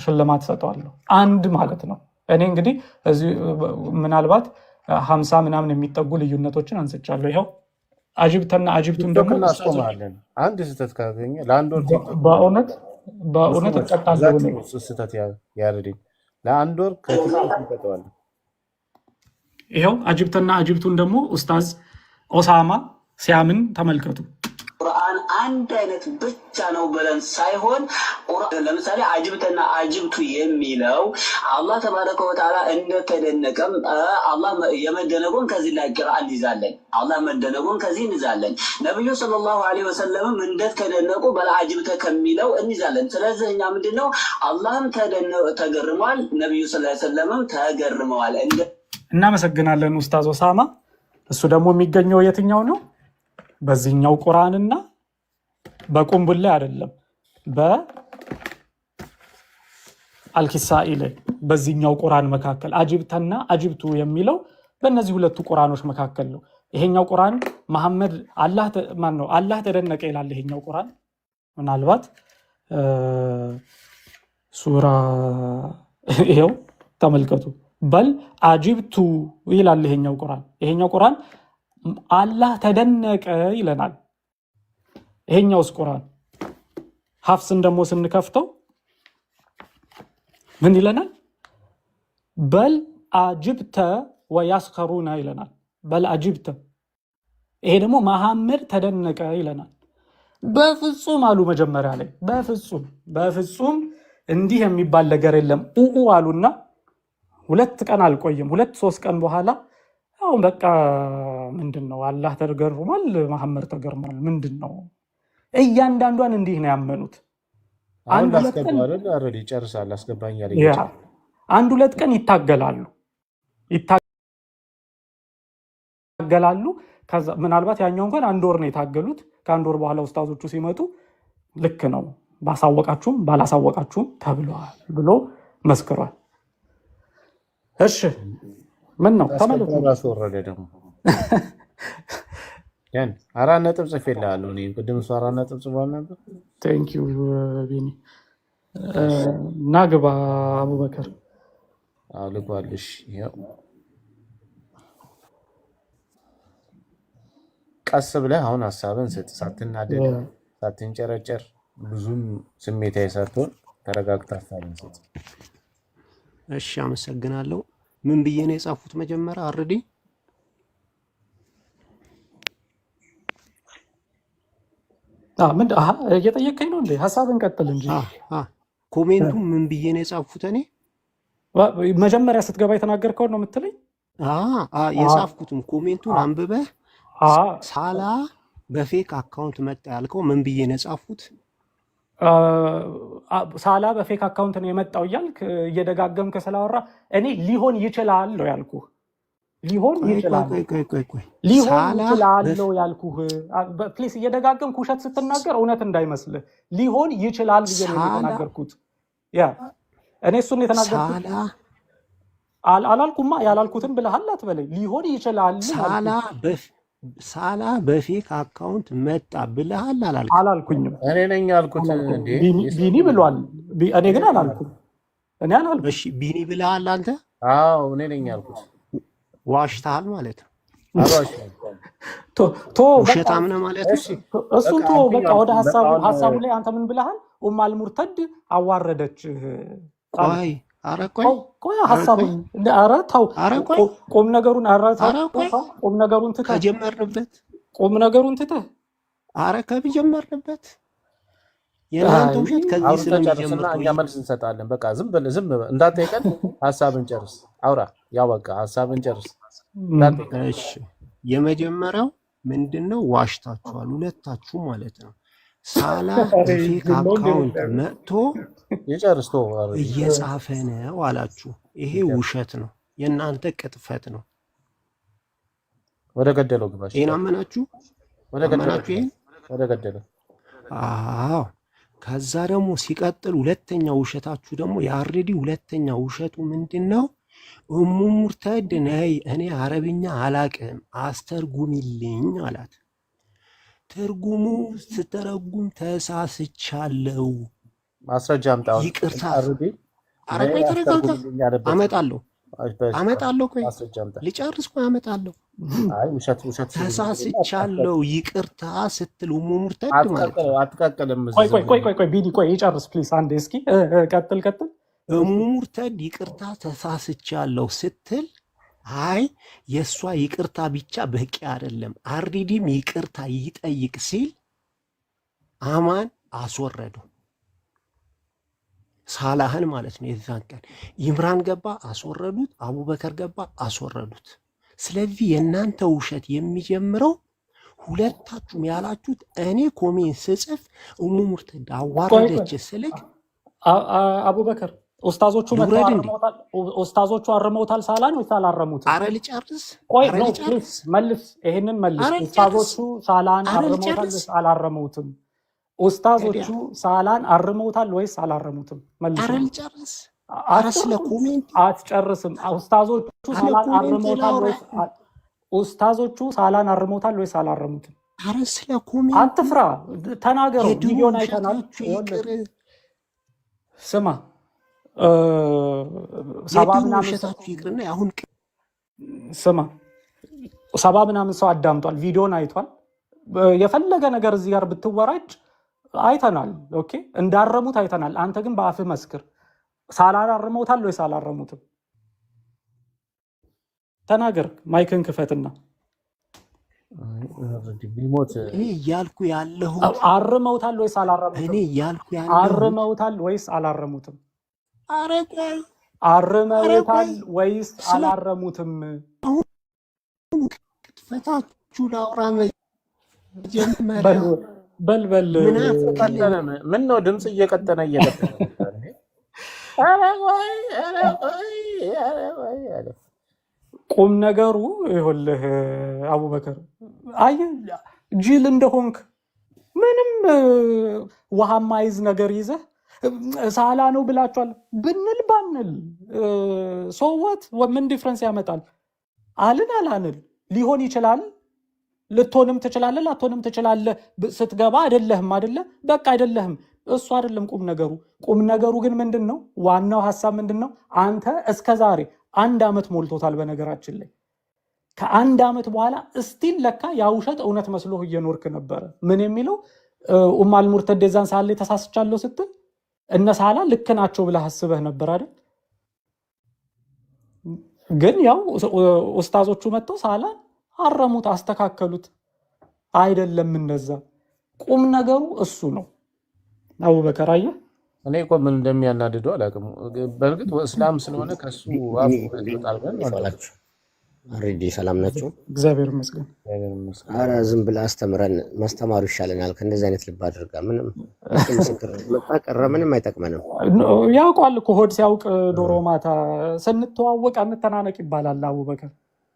ሽልማት ሰጠዋለሁ። አንድ ማለት ነው። እኔ እንግዲህ እዚህ ምናልባት 50 ምናምን የሚጠጉ ልዩነቶችን አንስቻለሁ። ይኸው አጅብተና አጅብቱን ቲክቶክ ደግሞ ኡስታዞች እናስቆማለን። አንድ ስህተት ካገኘ ለአንድ ወር ቲክቶክ በእውነት በእውነት ሙስሊሞች እቀጣለሁ ይዛችሁ እኔ። ነው እሱ ስህተት ያርድኝ ለአንድ ወር ከቲክቶክ እንቀጠዋለን። ይኸው አጅብተና አጅብቱን ደግሞ ኡስታዝ ኦሳማ ሲያምን ተመልከቱ። ቁርአን አንድ አይነት ብቻ ነው ብለን ሳይሆን ቁርአን ለምሳሌ አጅብተና አጅብቱ የሚለው አላህ ተባረከ ወተዓላ እንደተደነቀም አላህ የመደነቁን ከዚህ ላይ ቂርአን እንይዛለን። አላህ መደነቁን ከዚህ እንይዛለን። ነቢዩ ሰለላሁ ዐለይሂ ወሰለምም እንደተደነቁ በልአጅብተ ከሚለው እንይዛለን። ስለዚህ እኛ ምንድን ነው አላህም ተገርሟል፣ ነቢዩ ሰለላሁ ዐለይሂ ወሰለምም ተገርመዋል። እንደ እናመሰግናለን ኡስታዝ ኦሳማ። እሱ ደግሞ የሚገኘው የትኛው ነው? በዚህኛው ቁርአንና በቁንቡል ላይ አይደለም፣ በአልኪሳኢ ላይ፣ በዚህኛው ቁርአን መካከል አጅብተና አጅብቱ የሚለው በእነዚህ ሁለቱ ቁርአኖች መካከል ነው። ይሄኛው ቁርአን መሐመድ አላህ ማን ነው አላህ ተደነቀ ይላል። ይሄኛው ቁርአን ምናልባት ሱራ ይሄው ተመልከቱ። بل عجبت ይላል ይሄኛው ቁርአን። ይሄኛው ቁርአን አላህ ተደነቀ ይለናል። ይሄኛውስ ቁርአን ሀፍስን ደግሞ ስንከፍተው ምን ይለናል? بل عجبت ويسخرون ይለናል። بل عجبت ይሄ ደግሞ መሐመድ ተደነቀ ይለናል። በፍጹም አሉ መጀመሪያ ላይ በፍጹም በፍጹም እንዲህ የሚባል ነገር የለም ኡኡ አሉና 2 ቀን አልቆይም፣ 2-3 ቀን በኋላ አሁን በቃ ምንድን ነው አላህ ተገርሟል፣ መሐመድ ተገርሟል። ምንድን ነው እያንዳንዷን እንዲህ ነው ያመኑት። አሁን አንድ ሁለት ቀን ላስገባ አይደል? already ጨርሳል። አስገባኝ ያለኝ yeah 1-2 ቀን ይታገላሉ ይታገላሉ። ከዛ ምናልባት ያኛው እንኳን አንድ ወር ነው የታገሉት። ከአንድ ወር በኋላ ኡስታዞቹ ሲመጡ ልክ ነው ባሳወቃችሁም ባላሳወቃችሁም ተብለዋል ብሎ መስክሯል። እሺ ምን ነው ላስገባ ተመለሱ። ራሱ ወረደ ደግሞ ያን 4 ነጥብ ጽፌልሃለሁ እኔ ቅድም እሱ 4 ነጥብ ጽፏል ነበር። Thank you ቢኒ። እና ግባ አቡበከር። አዎ ልጓልሽ። ይኸው ቀስ ብለህ አሁን ሀሳብን ስጥ፣ ሳትናደድ ሳትንጨረጨር፣ ብዙም ስሜታዊ ሳትሆን ተረጋግተህ ሀሳብን ስጥ። እሺ አመሰግናለሁ። ምን ብዬ ነው የጻፉት? መጀመሪያ አርዲ ምን እየጠየቀኝ ነው እንዴ? ሀሳብን ቀጥል እንጂ። Comment ኡ ምን ብዬ ነው የጻፉት? እኔ መጀመሪያ ስትገባ የተናገርከውን ነው የምትለኝ? የጻፍኩትም comment ኡን አንብበህ ሳላ በ fake account መጣ ያልከው ምን ብዬ ነው የጻፍኩት? ሳላ በ fake account ነው የመጣው እያልክ እየደጋገምክ ስላወራ እኔ ሊሆን ይችላል ነው ያልኩህ። ሊሆን ቆይ ቆይ ይችላል ቆይ ቆይ ቆይ ቆይ ሊሆን ሳላ ይችላል ነው ያልኩህ። Please እየደጋገምክ ውሸት ስትናገር እውነት እንዳይመስልህ። ሊሆን ይችላል ብዬ ነው ሳላ የተናገርኩት። Yeah እኔ እሱን የተናገርኩት ሳላ አላልኩማ። ያላልኩትን ብለሃል አትበለኝ። ሊሆን ይችላል ሳላ አልኩህ። ሳላ በ fake account መጣ ብለሃል አላልክም? አላልኩኝም። እኔ ነኝ ያልኩት አላልኩም። እንዴ ቢኒ ብሏል። እኔ ግን አላልኩም። እኔ አላልኩም። እሺ ቢኒ ብለሃል አንተ። አዎ እኔ ነኝ ያልኩት። ዋሽተሃል ማለት ነው። አልዋሽም። ቶ በቃ ውሸታም ነህ ማለት ነው። እሺ እሱን በቃ ቶ አልኩኝ በቃ ወደ አልኩኝ። በቃ ሀሳቡ አሁን ሀሳቡ ላይ አንተ ምን ብለሃል? ኡም አልሙርተድ አዋረደችህ አልክ። ቆይ ኧረ ቆይ ቆይ ኧረ ቆይ ሀሳቡን ኧረ ተው ኧረ ቆይ ቁም ነገሩን ኧረ ተው ኧረ ቆይ ተው ቁም ነገሩን ትተህ ከጀመርንበት ቁም ነገሩን ትተህ ኧረ ከጀመርንበት የእናንተ አይ ውሸት ከዚህ አውርተህ ጨርስና ስለሚጀምር እኛ ተውዬ መልስ እንሰጣለን። በቃ ዝም በል ዝም በል እንዳትጠይቀን፣ ሀሳብን ጨርስ። አውራ ያው በቃ ሀሳብን ጨርስ እንዳትጠይቀን። እሺ የመጀመሪያው ምንድን ነው? ዋሽታችኋል ሁለታችሁ ማለት ነው። ሳላ ኧረ በ fake ዝም ነው እንዴ account የምታየው? መጥቶ ይጨርስ ተወው፣ already እየጻፈ ነው አላችሁ። ይሄ ይጨርስ። ውሸት ነው፣ የእናንተ ቅጥፈት ነው። ወደ ገደለው ግባሽ። ይሄን አመናችሁ ወደ ገደለው አመናችሁ ግባ። ይሄን? ወደ ገደለው አዎ። ከዛ ደግሞ ሲቀጥል ሁለተኛ ውሸታችሁ ደግሞ የአርዲ ሁለተኛ ውሸቱ ምንድን ነው? እሙ ሙርተድ ነይ እኔ አረብኛ አላቅም አስተርጉሚልኝ አላት። ትርጉሙ ስተረጉም ተሳስቻለው ማስረጃ አምጣ። አሁን ይቅርታ። already ኧረ ነይ ቆይ ተረጋጋ። አስተርጉምልኝ ያለበት አመጣለሁ አመጣለሁ። ቆይ ማስረጃ አምጣ። ልጨርስ። ቆይ አመጣለሁ። አይ ውሸት ውሸት ተሳስቻለው ይቅርታ ስትል ኡሙ ሙርተድ ማለት ነው። አትቀቅልም። ቆይ ቆይ ቆይ ቆይ ቆይ ቢኒ ቆይ ይጨርስ please አንዴ እስኪ ቀጥል ቀጥል። እሙ ሙርተድ ይቅርታ ተሳስቻለሁ ስትል አይ የእሷ ይቅርታ ብቻ በቂ አይደለም፣ አርዲዲም ይቅርታ ይጠይቅ ሲል አማን አስወረደው። ሳላህን ማለት ነው። የዛን ቀን ኢምራን ገባ አስወረዱት፣ አቡበከር ገባ አስወረዱት። ስለዚህ የእናንተ ውሸት የሚጀምረው ሁለታችሁም ያላችሁት እኔ comment ስጽፍ እሙ ሙርተድ ቆይ ቆይ አዋረደች ስልክ አቡበከር ኡስታዞቹ መጥተው ልውረድ እንዴ? አርመውታል። ኡስታዞቹ አርመውታል ሳላን ወይስ አላረሙትም? አረ ልጨርስ፣ ቆይ አረ no please ልጨርስ፣ መልስ፣ ይሄንን መልስ። አረ ልጨርስ፣ ኡስታዞቹ ሳላን አረ አርመውታል ልጨርስ። ወይስ አላረሙትም? ታዲያ ኡስታዞቹ ሳላን አርመውታል ወይስ አላረሙትም? አረ መልስልኝ። ልጨርስ፣ አረ ስለ አትጨርስም፣ comment አትጨርስም። ኡስታዞቹ ስለ ሳላን comment አርመውታል ላውራ። ወይስ ኡስታዞቹ ሳላን አርመውታል ወይስ አላረሙትም? አረ ስለ comment ኡ አትፍራ፣ ተናገረው። የድሮ ቪዲዮን አይተናል። ውሸታችሁ ይኸውልህ ይቅር፣ ስማ 70 የድሮ ምናምን ሰው ውሸታችሁ ይቅርና አሁን ስማ 70 ምናምን ሰው አዳምጧል፣ ቪዲዮን አይቷል። የፈለገ ነገር እዚህ ጋር ብትወራጭ አይተናል። Okay፣ እንዳረሙት አይተናል። አንተ ግን በአፍህ መስክር። ሳላን አርመውታል ወይስ አላረሙትም? ተናገር። Mic ን ክፈትና ቢሞት እኔ እያልኩ ያለሁት አርመውታል ወይስ እኔ አላረሙትም? እያልኩ ያለሁት አርመውታል ወይስ አላረሙትም? አረ ቆይ፣ አረ ቆይ አርመውታል ወይስ ስለ አላረሙትም? አሁን ቅጥፈታችሁ ላውራ መጀመሪያ በል በል በል። ምናፍቅ ቀጠነ። ምን ነው ድምፅ እየቀጠነ እየቀጠነ መጣ እንዴ? ኧረ ቆይ፣ ኧረ ቆይ፣ ኧረ ቆይ አለ። ቁም ነገሩ ይኸውልህ አቡበከር፣ አየህ ጅል እንደሆንክ ምንም ውሃ ማይዝ ነገር ይዘህ ሳላ ነው ብላችኋል ብንል ባንል so what ምን difference ያመጣል? አልን አላንል ሊሆን ይችላል። ልትሆንም ትችላለህ፣ ላትሆንም ትችላለህ። ስትገባ አይደለህም አይደለ? በቃ አይደለህም። እሱ አይደለም ቁም ነገሩ። ቁም ነገሩ ግን ምንድን ነው? ዋናው ሀሳብ ምንድን ነው? አንተ እስከ ዛሬ አንድ ዓመት ሞልቶታል። በነገራችን ላይ ከአንድ ዓመት በኋላ still ለካ ያ ውሸት እውነት መስሎህ እየኖርክ ነበረ። ምን የሚለው ኡም አልሙርተድ የዛን ሰዓት ላይ ተሳስቻለሁ ስትል እነ ሳላ ልክ ናቸው ብለህ አስበህ ነበር አይደል? ግን ያው ኡስታዞቹ መጥተው ሳላን አረሙት፣ አስተካከሉት። አይደለም እንደዛ። ቁም ነገሩ እሱ ነው። አቡበከር አየህ፣ እኔ እኮ ምን እንደሚያናድደው አላውቅም። በእርግጥ እስላም ስለሆነ ከሱ አፍ እውነት ይወጣል ብለን እንዴት አንጠብቅም። ዋላችሁ? አሬዲ ሰላም ናቸው። እግዚአብሔር ይመስገን። እግዚአብሔር ይመስገን። አረ ዝም ብለህ አስተምረን ማስተማሩ ይሻለናል። ከእንደዚህ አይነት ልብ አድርጋ ምንም በቂ ምስክር መጣ ቀረ ምንም አይጠቅመንም። ያውቋል እኮ ሆድ ሲያውቅ ዶሮ ማታ። ስንተዋወቅ አንተናነቅ ይባላል። አቡበከር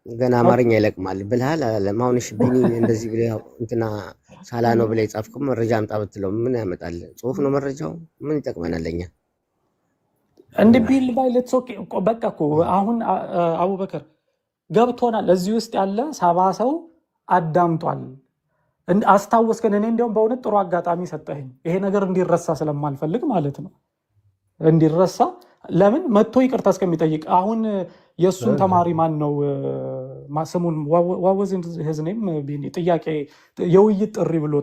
ገና አማርኛ ይለቅማል ብልሃል አላለም። አሁን እሺ ቢኒ እንደዚህ ብለህ እንትና ሳላ ነው ብለህ የጻፍከው መረጃ አምጣ ብትለው ምን ያመጣል? ጽሁፍ ነው መረጃው። ምን ይጠቅመናል ለኛ? እንደ ቢል ባይል it's okay። በቃ እኮ አሁን አቡበከር ገብቶናል። እዚህ ውስጥ ያለ 70 ሰው አዳምጧል። አስታወስከን። እኔ እንዲያውም በእውነት ጥሩ አጋጣሚ ሰጠኸኝ። ይሄ ነገር እንዲረሳ ስለማልፈልግ ማለት ነው። እንዲረሳ ለምን መጥቶ ይቅርታ እስከሚጠይቅ አሁን የእሱን ተማሪ ማን ነው ስሙን what was his name ቢኒ ጥያቄ የውይይት ጥሪ ብሎ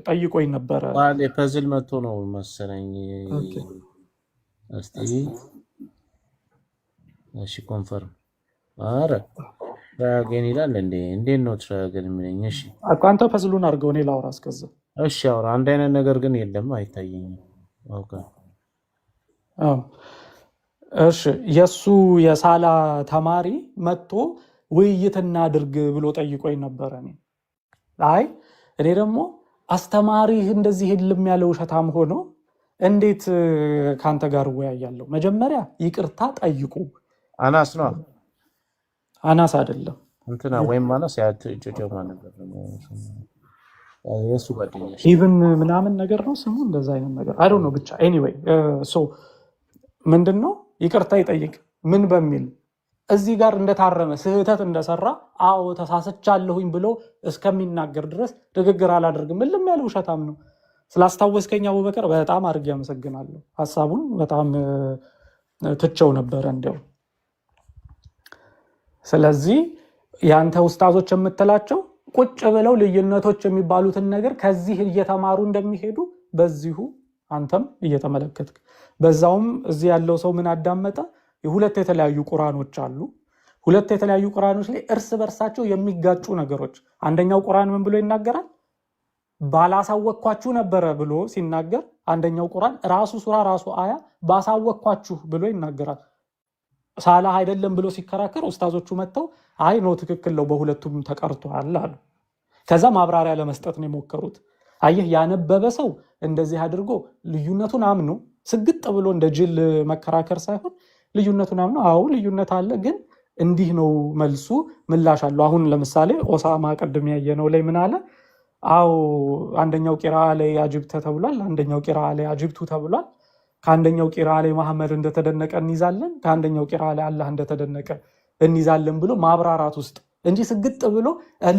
ጠይቆኝ ነበረ። Puzzle መጥቶ ነው መሰለኝ። እስቲ እሺ confirm። አረ try again ይላል እንዴ! እንዴት ነው try again የሚለኝ? እሺ አንተ puzzle ኡን አድርገው እኔ ላውራ እስከዛ። እሺ አውራ። አንድ አይነት ነገር ግን የለም፣ አይታየኝም። Okay። አዎ። እሺ የእሱ የሳላ ተማሪ መጥቶ ውይይት እናድርግ ብሎ ጠይቆኝ ነበረ። እኔ አይ እኔ ደግሞ አስተማሪህ እንደዚህ የለም ያለ ውሸታም ሆኖ እንዴት ከአንተ ጋር እወያያለሁ? መጀመሪያ ይቅርታ ጠይቁ። አናስ ነው። አናስ አይደለም። እንትና ወይም አናስ ያ ጨጨማ ነገር ነው የእሱ ጓደኛ። ኢቭን ምናምን ነገር ነው ስሙ፣ እንደዛ አይነት ነገር I don't know ብቻ anyway so ምንድን ነው ይቅርታ ይጠይቅ ምን በሚል እዚህ ጋር እንደታረመ ስህተት እንደሰራ አዎ ተሳስቻለሁኝ ብሎ እስከሚናገር ድረስ ንግግር አላደርግም። እልም ያለ ውሸታም ነው። ስላስታወስከኝ አቡበከር በጣም አድርጌ አመሰግናለሁ። ሀሳቡን በጣም ትቸው ነበረ እንዲያው። ስለዚህ የአንተ ውስታዞች የምትላቸው ቁጭ ብለው ልዩነቶች የሚባሉትን ነገር ከዚህ እየተማሩ እንደሚሄዱ በዚሁ አንተም እየተመለከትክ በዛውም እዚህ ያለው ሰው ምን አዳመጠ? የሁለት የተለያዩ ቁራኖች አሉ። ሁለት የተለያዩ ቁራኖች ላይ እርስ በርሳቸው የሚጋጩ ነገሮች። አንደኛው ቁራን ምን ብሎ ይናገራል? ባላሳወቅኳችሁ ነበረ ብሎ ሲናገር፣ አንደኛው ቁራን ራሱ ሱራ ራሱ አያ ባሳወቅኳችሁ ብሎ ይናገራል። ሳላህ አይደለም ብሎ ሲከራከር ኡስታዞቹ መጥተው አይ no ትክክል ነው በሁለቱም ተቀርቷል አሉ። ከዛ ማብራሪያ ለመስጠት ነው የሞከሩት። አየህ ያነበበ ሰው እንደዚህ አድርጎ ልዩነቱን አምኖ ስግጥ ብሎ እንደ ጅል መከራከር ሳይሆን ልዩነቱን አምኖ አዎ ልዩነት አለ፣ ግን እንዲህ ነው መልሱ፣ ምላሽ አለው። አሁን ለምሳሌ ኦሳማ ቅድም ያየነው ላይ ምን አለ? አዎ አንደኛው ቂራ ላይ አጅብተ ተብሏል፣ አንደኛው ቂራ ላይ አጅብቱ ተብሏል። ከአንደኛው ቂራ ላይ መሐመድ እንደተደነቀ እንይዛለን፣ ከአንደኛው ቂራ ላይ አላህ እንደተደነቀ እንይዛለን ብሎ ማብራራት ውስጥ እንጂ ስግጥ ብሎ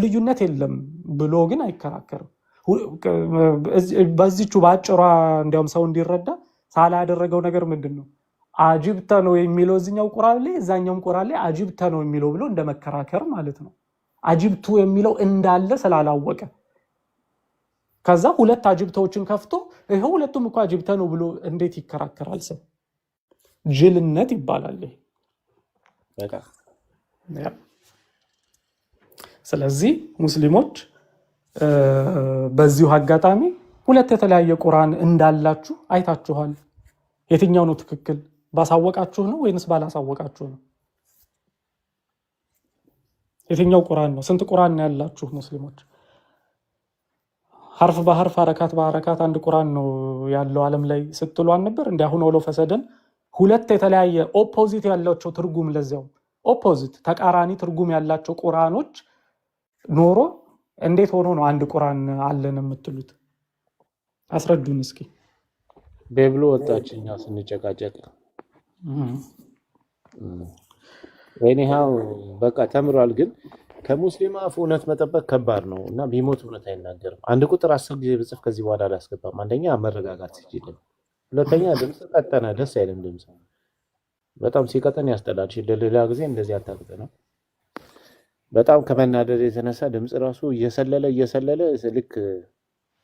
ልዩነት የለም ብሎ ግን አይከራከርም። በዚቹ በአጭሯ እንዲያውም ሰው እንዲረዳ ሳላ ያደረገው ነገር ምንድን ነው? عجبت ነው የሚለው እዚኛው ቁርአን ላይ፣ እዛኛውም ቁርአን ላይ عجبت ነው የሚለው ብሎ እንደ መከራከር ማለት ነው። عجبت የሚለው እንዳለ ስላላወቀ ከዛ ሁለት عجبت ዎችን ከፍቶ ይኸው ሁለቱም እኮ عجبت ነው ብሎ እንዴት ይከራከራል ሰው? ጅልነት ይባላል ይሄ። በጣም። Yeah። ስለዚህ ሙስሊሞች በዚሁ አጋጣሚ ሁለት የተለያየ ቁርአን እንዳላችሁ አይታችኋል። የትኛው ነው ትክክል? ባሳወቃችሁ ነው ወይንስ ባላሳወቃችሁ ነው? የትኛው ቁርአን ነው? ስንት ቁርአን ነው ያላችሁ ሙስሊሞች? ሐርፍ በሐርፍ፣ ሐረካት በሐረካት አንድ ቁርአን ነው ያለው ዓለም ላይ ስትሉ አልነበር? እንዲ አሁን all of a sudden ሁለት የተለያየ opposite ያላቸው ትርጉም፣ ለዚያውም opposite ተቃራኒ ትርጉም ያላቸው ቁርአኖች ኖሮ እንዴት ሆኖ ነው አንድ ቁርአን አለን የምትሉት? አስረዱን እስኪ። ቤብሎ ወጣች እኛ ስንጨቃጨቅ። Anyhow በቃ ተምሯል። ግን ከሙስሊም አፍ እውነት መጠበቅ ከባድ ነው እና ቢሞት እውነት አይናገርም። አንድ ቁጥር 10 ጊዜ ብጽፍ ከዚህ በኋላ አላስገባም። አንደኛ መረጋጋት ሲችልም፣ ሁለተኛ ድምፅ ቀጠነ፣ ደስ አይልም። ድምፅ በጣም ሲቀጠን ያስጠላል። እሺ፣ ለሌላ ጊዜ እንደዚህ አታቅጥነው። በጣም ከመናደድ የተነሳ ድምፅ ራሱ እየሰለለ እየሰለለ ልክ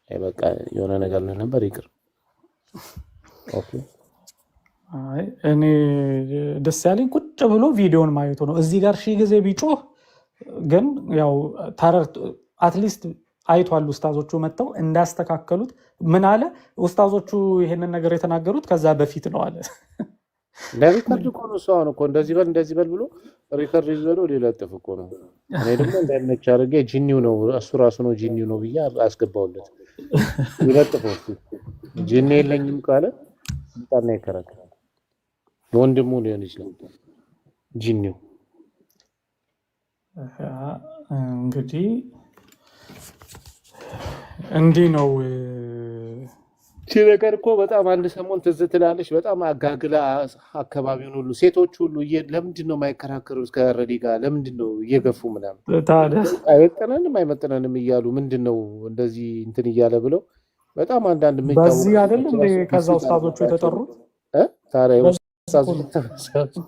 አይ በቃ የሆነ ነገር ነበር፣ ይቅር። Okay። አይ እኔ ደስ ያለኝ ቁጭ ብሎ ቪዲዮን ማየቱ ነው። እዚህ ጋር ሺህ ጊዜ ቢጮህ ግን ያው at least አይቷል። ኡስታዞቹ መጥተው እንዳስተካከሉት ምን አለ፣ ኡስታዞቹ ይሄንን ነገር የተናገሩት ከዛ በፊት ነው አለ። ለ record እኮ ነው እሱ። አሁን እኮ እንደዚህ በል እንደዚህ በል ብሎ record ይዞ ነው ሊለጥፍ እኮ ነው። እኔ ደግሞ እንዳይመች አድርጌ ጂኒው ነው፣ እሱ ራሱ ነው ጂኒው ነው ብዬ አስገባውለት። ይለጥፈው እስኪ፣ ጂኒ የለኝም ካለ ይምጣና ይከራከራል። ወንድሙ ሊሆን ይችላል ጂኒው። እንግዲህ እንዲህ ነው። ይቺ ነገር እኮ በጣም አንድ ሰሞን ትዝ ትላለች። በጣም አጋግላ አካባቢውን ሁሉ ሴቶች ሁሉ ለምንድን ነው የማይከራከሩት ከረዲ ጋር፣ ለምንድን ነው እየገፉ ምናምን ታዲያ አይመጥነንም አይመጥነንም እያሉ፣ ምንድን ነው እንደዚህ እንትን እያለ ብለው በጣም አንዳንድ የሚታወቁ በዚህ አይደል ሰዎች እንዴ ራሱ ከዛ dispute ኡስታዞቹ አድርገውባቸው የተጠሩት? እ? ታዲያ በዚህ እኮ ኡስታዞች ነው። ተሰብስበው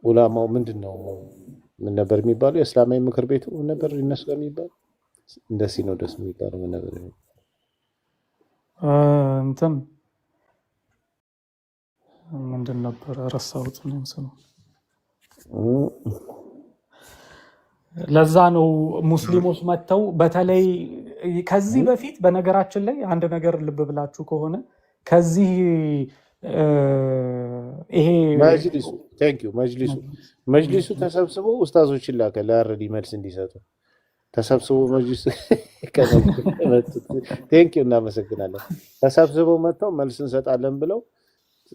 ኡላማው ምንድን ነው፣ ምን ነበር የሚባለው? የእስላማዊ ምክር ቤቱ ምን ነበር እነሱ ጋር የሚባለው? እንደ ሲኖዶስ የሚባለው ምን ነበር? እንትን ምንድን ነበረ፣ ረሳሁት። እኔም ስሙ። ለዛ ነው ሙስሊሞች መጥተው በተለይ ከዚህ በፊት፣ በነገራችን ላይ አንድ ነገር ልብ ብላችሁ ከሆነ ከዚህ ይሄ መጅሊሱ፣ thank you፣ መጅሊሱ ተሰብስቦ ኡስታዞችን ላከ ለአረዲ መልስ እንዲሰጡ። ተሰብስቦ መጅሊሱ፣ thank you፣ እናመሰግናለን። ተሰብስበው መጥተው መልስ እንሰጣለን ብለው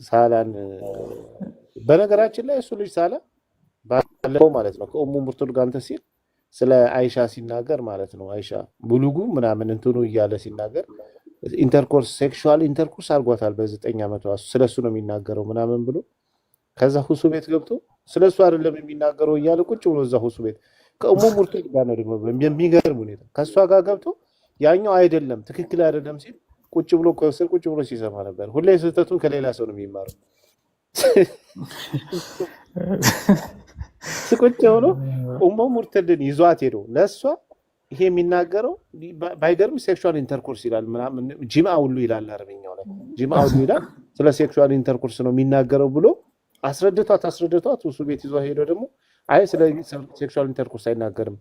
ሳላን፣ በነገራችን ላይ እሱ ልጅ ሳላ ባለፈው ማለት ነው ከኡሙ ሙርቱል ጋር እንትን ሲል ስለ አይሻ ሲናገር ማለት ነው፣ አይሻ ቡሉጉ ምናምን እንትኑ እያለ ሲናገር intercourse፣ sexual intercourse አድርጓታል በ9 ዓመቷ፣ ስለ እሱ ነው የሚናገረው ምናምን ብሎ፣ ከዛ ሁሱ ቤት ገብቶ ስለ እሱ አይደለም የሚናገረው እያለ ቁጭ ብሎ እዛ ሁሱ ቤት ከኡሙ ሙርቱል ጋር ነው ደግሞ፣ የሚገርም ሁኔታ ከእሷ ጋር ገብቶ ያኛው አይደለም፣ ትክክል አይደለም ሲል ቁጭ ብሎ ከስር ቁጭ ብሎ ሲሰማ ነበር። ሁሌ ስህተቱን ከሌላ ሰው ነው የሚማረው። ቁጭ ብሎ ኡሙ ሙርትልን ይዟት ሄዶ ለእሷ ይሄ የሚናገረው ባይገርም sexual intercourse ይላል ምናምን፣ ጂምአ ሁሉ ይላል፣ አረብኛው ላይ ጂምአ ሁሉ ይላል። ስለ sexual intercourse ነው የሚናገረው ብሎ አስረድቷት አስረድቷት እሱ ቤት ይዟ ሄዶ ደግሞ አይ ስለ sexual intercourse አይናገርም፣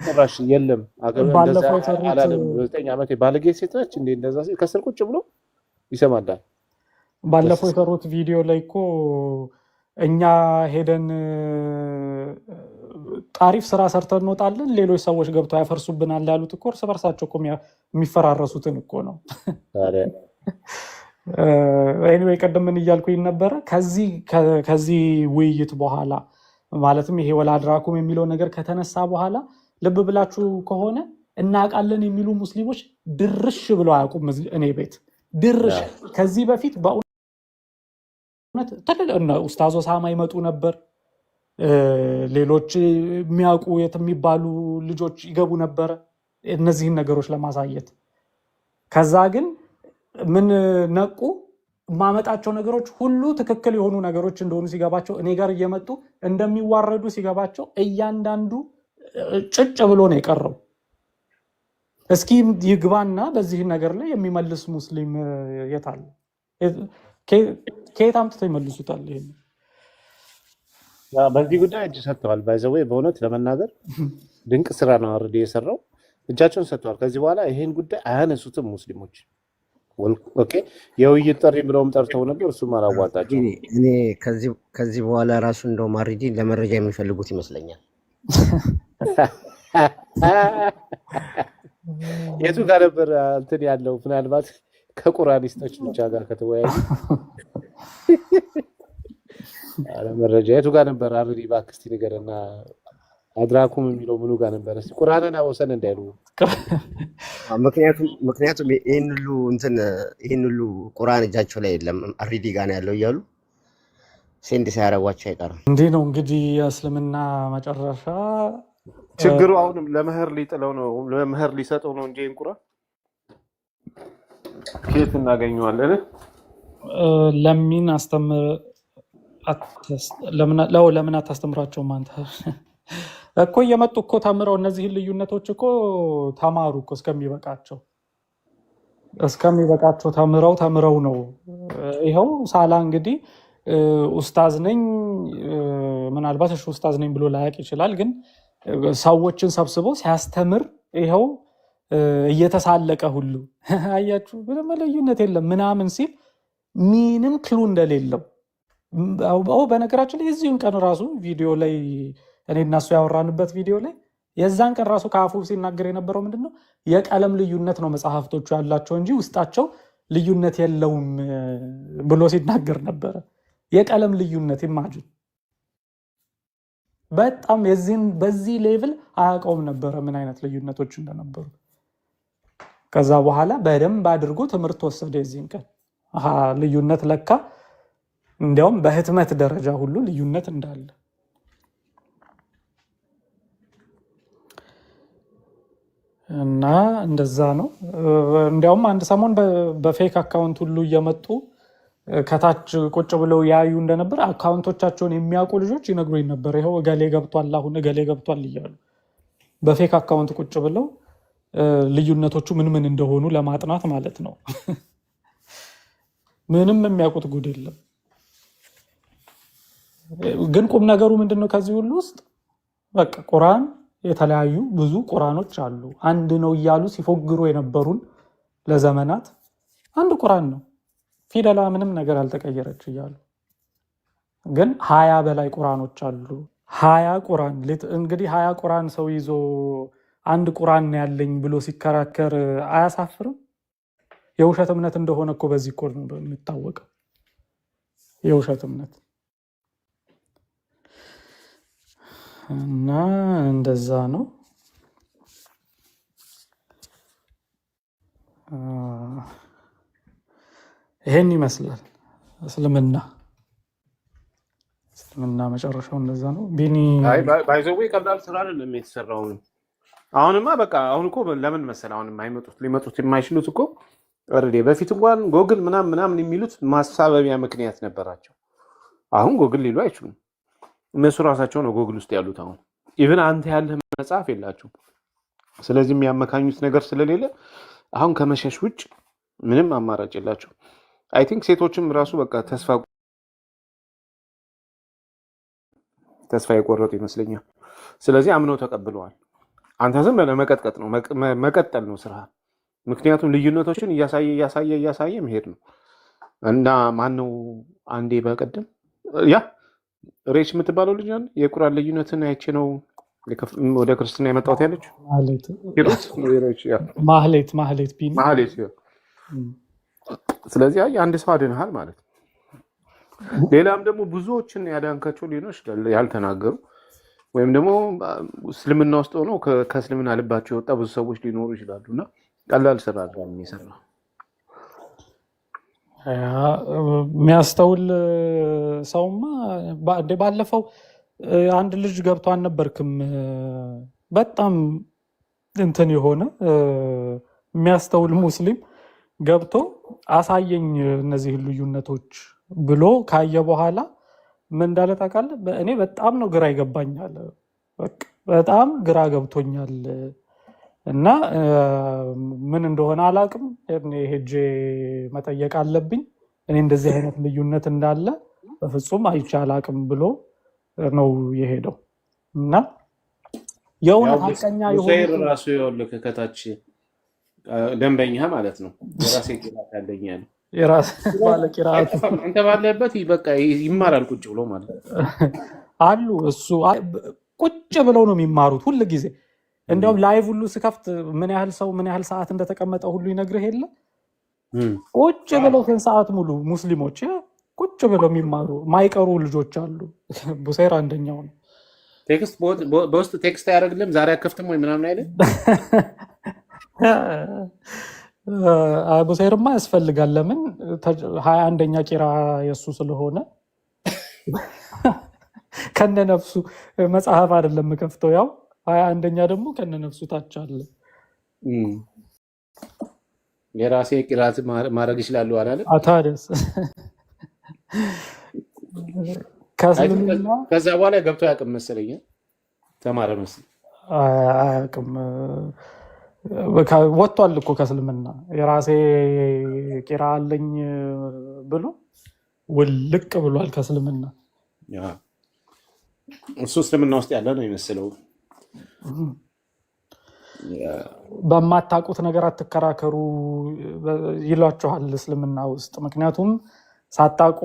ጭራሽ የለም እንደዛ ባለፈው የሰሩት አላለም። በ9 ዓመቴ ባለጌ ሴት ነች እንዴ እንደዛ ሲል ከስር ቁጭ ብሎ ይሰማላል። ባለፈው የሰሩት ቪዲዮ ላይ እኮ እኛ ሄደን አሪፍ ስራ ሰርተን እንወጣለን፣ ሌሎች ሰዎች ገብተው ያፈርሱብናል ያሉት እኮ እርስ በርሳቸው እኮ የሚፈራረሱትን እኮ ነው። ታዲያ። Anyway ቅድም ምን እያልኩኝ ነበረ? ከዚህ ውይይት በኋላ፣ ማለትም ይሄ ولا أدراكم የሚለው ነገር ከተነሳ በኋላ፣ ልብ ብላችሁ ከሆነ እናውቃለን የሚሉ ሙስሊሞች ድርሽ ብለው አያውቁም። እኔ ቤት ድርሽ። ከዚህ በፊት በእውነት ትልል እነ ኡስታዝ ኦሳማ ይመጡ ነበር። ሌሎች የሚያውቁ የት የሚባሉ ልጆች ይገቡ ነበረ እነዚህን ነገሮች ለማሳየት። ከዛ ግን ምን ነቁ? የማመጣቸው ነገሮች ሁሉ ትክክል የሆኑ ነገሮች እንደሆኑ ሲገባቸው፣ እኔ ጋር እየመጡ እንደሚዋረዱ ሲገባቸው፣ እያንዳንዱ ጭጭ ብሎ ነው የቀረው። እስኪ ይግባና በዚህ ነገር ላይ የሚመልስ ሙስሊም የት አለ? ከየት አምጥተው ይመልሱታል? ይሄን በዚህ ጉዳይ እጅ ሰጥተዋል። By the way በእውነት ለመናገር ድንቅ ስራ ነው አርዲ የሰራው። እጃቸውን ሰጥተዋል። ከዚህ በኋላ ይሄን ጉዳይ አያነሱትም ሙስሊሞች። Okay፣ የውይይት ጥሪ ብለውም ጠርተው ነበር፣ እሱም አላዋጣቸውም። እኔ ከዚህ በኋላ ራሱ እንደውም አርዲን ለመረጃ የሚፈልጉት ይመስለኛል። የቱ ጋር ነበር እንትን ያለው? ምናልባት ከቁራኒስቶች ብቻ ጋር ከተወያዩ አለ መረጃ የቱ ጋር ነበር? አርዲ እባክህ እስኪ ንገረና፣ أدراكم የሚለው ምኑ ጋር ነበር? እስኪ ቁርአንን አወሰን እንዳይሉ። ምክንያቱም ይህን ሁሉ እንትን ይህን ሁሉ ቁርአን እጃቸው ላይ የለም፣ አርዲ ጋር ነው ያለው እያሉ send ሳያደርጓቸው አይቀርም። እንዲህ ነው እንግዲህ የእስልምና መጨረሻ። ችግሩ አሁንም ለመህር ሊጥለው ነው፣ ለመህር ሊሰጠው ነው እንጂ ይሄን ቁርአን ከየት እናገኘዋለን? ለሚን አስተምር ለምን አታስተምራቸውም? አንተ እኮ እየመጡ እኮ ተምረው እነዚህን ልዩነቶች እኮ ተማሩ እኮ እስከሚበቃቸው ተምረው ተምረው ነው። ይኸው ሳላ እንግዲህ ኡስታዝ ነኝ፣ ምናልባት እሺ ኡስታዝ ነኝ ብሎ ላያቅ ይችላል። ግን ሰዎችን ሰብስቦ ሲያስተምር ይኸው እየተሳለቀ ሁሉ አያችሁ፣ ምንም ልዩነት የለም ምናምን ሲል ምንም clue እንደሌለው። በነገራችን ላይ የዚሁን ቀን ራሱ ቪዲዮ ላይ፣ እኔ እና እሱ ያወራንበት ቪዲዮ ላይ፣ የዛን ቀን ራሱ ከአፉ ሲናገር የነበረው ምንድን ነው? የቀለም ልዩነት ነው መጽሐፍቶቹ ያላቸው እንጂ ውስጣቸው ልዩነት የለውም ብሎ ሲናገር ነበረ። የቀለም ልዩነት፣ imagine። በጣም የዚህን በዚህ level አያውቀውም ነበረ ምን አይነት ልዩነቶች እንደነበሩ። ከዛ በኋላ በደንብ አድርጎ ትምህርት ወሰደ። የዚህን ቀን አሃ ልዩነት ለካ እንዲያውም በህትመት ደረጃ ሁሉ ልዩነት እንዳለ። እና እንደዛ ነው። እንዲያውም አንድ ሰሞን በ fake account ሁሉ እየመጡ ከታች ቁጭ ብለው ያዩ እንደነበር account ኦቻቸውን የሚያውቁ ልጆች ይነግሩኝ ነበር። ይኸው እገሌ ገብቷል፣ አሁን እገሌ ገብቷል እያሉ በ fake account ቁጭ ብለው ልዩነቶቹ ምን ምን እንደሆኑ ለማጥናት ማለት ነው። ምንም የሚያውቁት ጉድ የለም። ግን ቁም ነገሩ ምንድን ነው? ከዚህ ሁሉ ውስጥ በቃ ቁርአን የተለያዩ ብዙ ቁርአኖች አሉ። አንድ ነው እያሉ ሲፎግሩ የነበሩን ለዘመናት፣ አንድ ቁርአን ነው፣ ፊደላ ምንም ነገር አልተቀየረች እያሉ፣ ግን 20 በላይ ቁርአኖች አሉ። 20 ቁርአን እንግዲህ 20 ቁርአን ሰው ይዞ አንድ ቁርአን ነው ያለኝ ብሎ ሲከራከር አያሳፍርም? የውሸት እምነት እንደሆነ እኮ በዚህ እኮ ነው የሚታወቀው። የውሸት እምነት እና እንደዛ ነው። ይሄን ይመስላል እስልምና መጨረሻው እንደዛ ነው። ቢኒ። By the way ቀላል ስራ አይደለም የተሰራው። አሁንማ በቃ አሁን እኮ ለምን መሰለህ አሁን የማይመጡት፣ ሊመጡት የማይችሉት እኮ already በፊት እንኳን ጎግል ምናምን ምናምን የሚሉት ማሳበቢያ ምክንያት ነበራቸው። አሁን ጎግል ሊሉ አይችሉም። እነሱ ራሳቸው ነው ጎግል ውስጥ ያሉት። አሁን even አንተ ያለህ መጽሐፍ የላቸውም። ስለዚህ የሚያመካኙት ነገር ስለሌለ አሁን ከመሸሽ ውጭ ምንም አማራጭ የላቸው። I think ሴቶችም ራሱ በቃ ተስፋ የቆረጡ ይመስለኛል። ስለዚህ አምነው ተቀብለዋል። አንተ ዝም ብለህ መቀጥቀጥ ነው፣ መቀጠል ነው ስራ። ምክንያቱም ልዩነቶችን እያሳየ እያሳየ እያሳየ መሄድ ነው። እና ማነው አንዴ በቀደም ያ ሬች የምትባለው ልጅ አለ የቁርአን ልዩነትን አይቼ ነው ወደ ክርስትና የመጣሁት ያለችው። ማህሌት። ሂሩት ሬች yeah። ማህሌት፣ ማህሌት ቢኒ። ማህሌት yeah። ስለዚህ አይ አንድ ሰው አድንሃል ማለት ነው። ሌላም ደግሞ ብዙዎችን ያዳንካቸው ሊኖር ይችላል ያልተናገሩ፣ ወይም ደግሞ እስልምና ውስጥ ሆነው ከእስልምና ልባቸው የወጣ ብዙ ሰዎች ሊኖሩ ይችላሉ። እና ቀላል ስራ አይደለም የሚሰራው። Yeah፣ የሚያስተውል ሰውማ እንደ ባለፈው አንድ ልጅ ገብቶ አልነበርክም? በጣም እንትን የሆነ የሚያስተውል ሙስሊም ገብቶ አሳየኝ እነዚህ ልዩነቶች ብሎ ካየ በኋላ ምን እንዳለ ታውቃለህ? እኔ በጣም ነው ግራ ይገባኛል። በቃ በጣም ግራ ገብቶኛል እና ምን እንደሆነ አላውቅም። እኔ ሄጄ መጠየቅ አለብኝ። እኔ እንደዚህ አይነት ልዩነት እንዳለ በፍጹም አይቼ አላውቅም ብሎ ነው የሄደው እና የእውነት ያው ሀቀኛ ሙሰይር የሆኑት ራሱ ይኸውልህ ከታች ደንበኛ ማለት ነው። የራሴ ቂራት ያለኝ ያለ የራስ ባለ ቂራአቱ አይጠፋም። አንተ ባለበት በቃ ይማራል ቁጭ ብሎ ማለት ነው። አሉ። እሱ ቁጭ ብለው ነው የሚማሩት ሁል ጊዜ። እንዲያውም live ሁሉ ስከፍት ምን ያህል ሰው ምን ያህል ሰዓት እንደተቀመጠ ሁሉ ይነግርህ የለ። ቁጭ ብለው ስንት ሰዓት ሙሉ ሙስሊሞች ቁጭ ብለው የሚማሩ ማይቀሩ ልጆች አሉ። ቡሴር አንደኛው ነው። Text በውስጥ text አያደርግልም። ዛሬ አከፍትም ወይ ምናምን አይልም። ቡሴርማ ያስፈልጋል። ለምን 21ኛ ቂራ የእሱ ስለሆነ ከነ ነፍሱ መጽሐፍ አይደለም ከፍተው ያው 21ኛ ደግሞ ከነ ነፍሱ ታች አለ። የራሴ ቂራት ማድረግ ይችላሉ አላለም። ታዲያስ ከእስልምና ከዛ በኋላ ገብቶ ያውቅም መሰለኝ፣ ተማረ መሰለኝ። አያውቅም። ወጥቷል እኮ ከእስልምና፣ የራሴ ቂራ አለኝ ብሎ ውልቅ ብሏል ከእስልምና። እሱ እስልምና ውስጥ ያለ ነው የመሰለው። በማታውቁት ነገር አትከራከሩ ይሏችኋል እስልምና ውስጥ። ምክንያቱም ሳታውቁ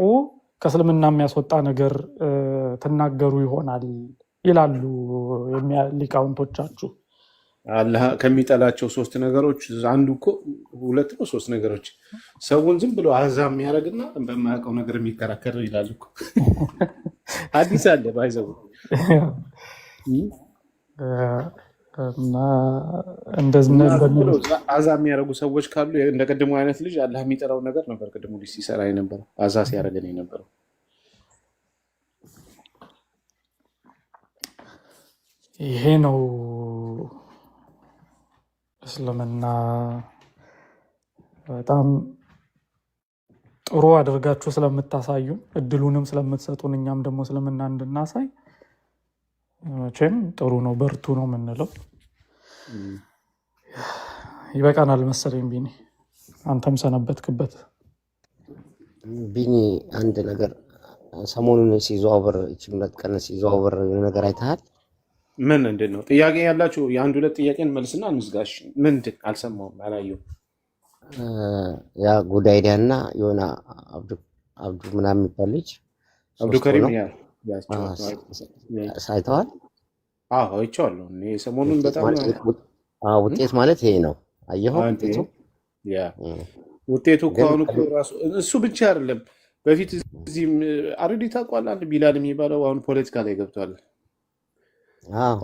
ከእስልምና የሚያስወጣ ነገር ትናገሩ ይሆናል ይላሉ ሊቃውንቶቻችሁ። አላህ ከሚጠላቸው ሶስት ነገሮች አንዱ እኮ፣ ሁለት ነው ሶስት ነገሮች፣ ሰውን ዝም ብሎ አዛ የሚያደርግና በማያውቀው ነገር የሚከራከር ይላል እኮ። ሐዲስ አለ by the way። እና እንደዚህ እና ዝም ብሎ እንደሚሉት አዛ የሚያደርጉ ሰዎች ካሉ እንደ ቅድሙ አይነት ልጅ አላህ የሚጠላው ነገር ነበር። ቅድሙ ልጅ ሲሰራ የነበረው፣ አዛ ሲያደርገን የነበረው። ይሄ ነው እስልምና። በጣም ጥሩ አድርጋችሁ ስለምታሳዩን፣ እድሉንም ስለምትሰጡን፣ እኛም ደግሞ እስልምና እንድናሳይ መቼም ጥሩ ነው፣ በርቱ ነው የምንለው። ይበቃናል መሰለኝ ቢኒ፣ አንተም ሰነበትክበት። ቢኒ፣ አንድ ነገር፣ ሰሞኑን ሲዘዋወር፣ ይህችን 2 ቀን ሲዘዋወር የሆነ ነገር አይተሃል? ምን ምንድን ነው? ጥያቄ ያላችሁ የአንድ ሁለት ጥያቄን መልስና እንዝጋሽ። ምንድን? አልሰማሁም፣ አላየሁም። ያ Good Idea እና የሆነ አብዱ አብዱ ምናምን የሚባል ልጅ ሶስት አብዱከሪም ሆነው ያቸው አይተዋል። አዎ አይቼዋለሁ። እኔ ሰሞኑን ውጤት በጣም ማለት ውጤት ማለት ይሄ ነው። አየኸው አንዴ ውጤቱ ያ ውጤቱ እኮ ግን አሁን እኮ ራሱ እሱ ብቻ አይደለም። በፊት እዚህም አረዲ ታውቀዋለህ፣ አንድ ቢላል የሚባለው አሁን ፖለቲካ ላይ ገብቷል። አዎ።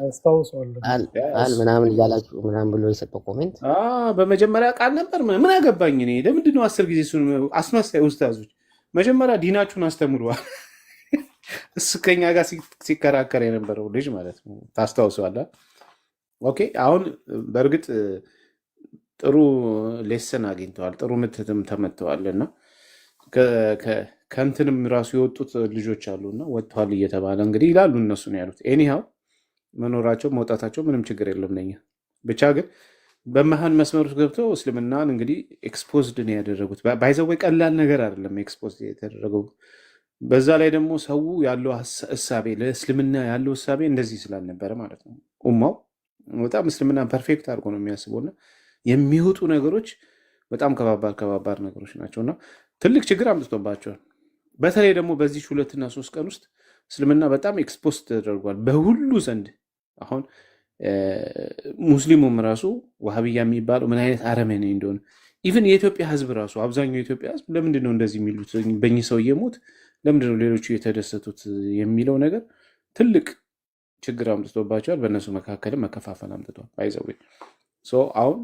አስታውሰዋለሁ። ቃል ቃል ምናምን እያላችሁ ምናምን ብሎ የሰጠው comment። በመጀመሪያ ቃል ነበር። ምን አገባኝ እኔ፣ ለምንድን ነው 10 ጊዜ እሱን? አስመሳይ ኡስታዞች መጀመሪያ ዲናችሁን አስተምሯል። እሱ ከኛ ጋር ሲከራከር የነበረው ልጅ ማለት ነው። ታስታውሰዋለህ? Okay፣ አሁን በእርግጥ ጥሩ lesson አግኝተዋል፣ ጥሩ ምትትም ተመትተዋል እና ከእንትንም ራሱ የወጡት ልጆች አሉ እና ወጥተዋል እየተባለ እንግዲህ ይላሉ፣ እነሱ ነው ያሉት። Anyhow መኖራቸው መውጣታቸው ምንም ችግር የለም ለኛ። ብቻ ግን በመሀል መስመር ውስጥ ገብተው እስልምናን እንግዲህ exposed ነው ያደረጉት። By the way ቀላል ነገር አይደለም exposed የተደረገው። በዛ ላይ ደግሞ ሰው ያለው እሳቤ፣ ለእስልምና ያለው እሳቤ እንደዚህ ስላልነበረ ማለት ነው። ኡማው በጣም እስልምና perfect አድርጎ ነው የሚያስበው እና የሚወጡ ነገሮች በጣም ከባባድ ከባባድ ነገሮች ናቸው እና ትልቅ ችግር አምጥቶባቸዋል። በተለይ ደግሞ በዚህ 2ና 3 ቀን ውስጥ እስልምና በጣም expose ተደርጓል በሁሉ ዘንድ። አሁን ሙስሊሙም ራሱ ዋሃብያ የሚባለው ምን አይነት አረመኔ እንደሆነ፣ even የኢትዮጵያ ሕዝብ ራሱ፣ አብዛኛው የኢትዮጵያ ሕዝብ ለምንድን ነው እንደዚህ የሚሉት፣ በእኚህ ሰውዬ ሞት ለምንድን ነው ሌሎቹ የተደሰቱት የሚለው ነገር ትልቅ ችግር አምጥቶባቸዋል። በእነሱ መካከልም መከፋፈል አምጥቷል። By the way አሁን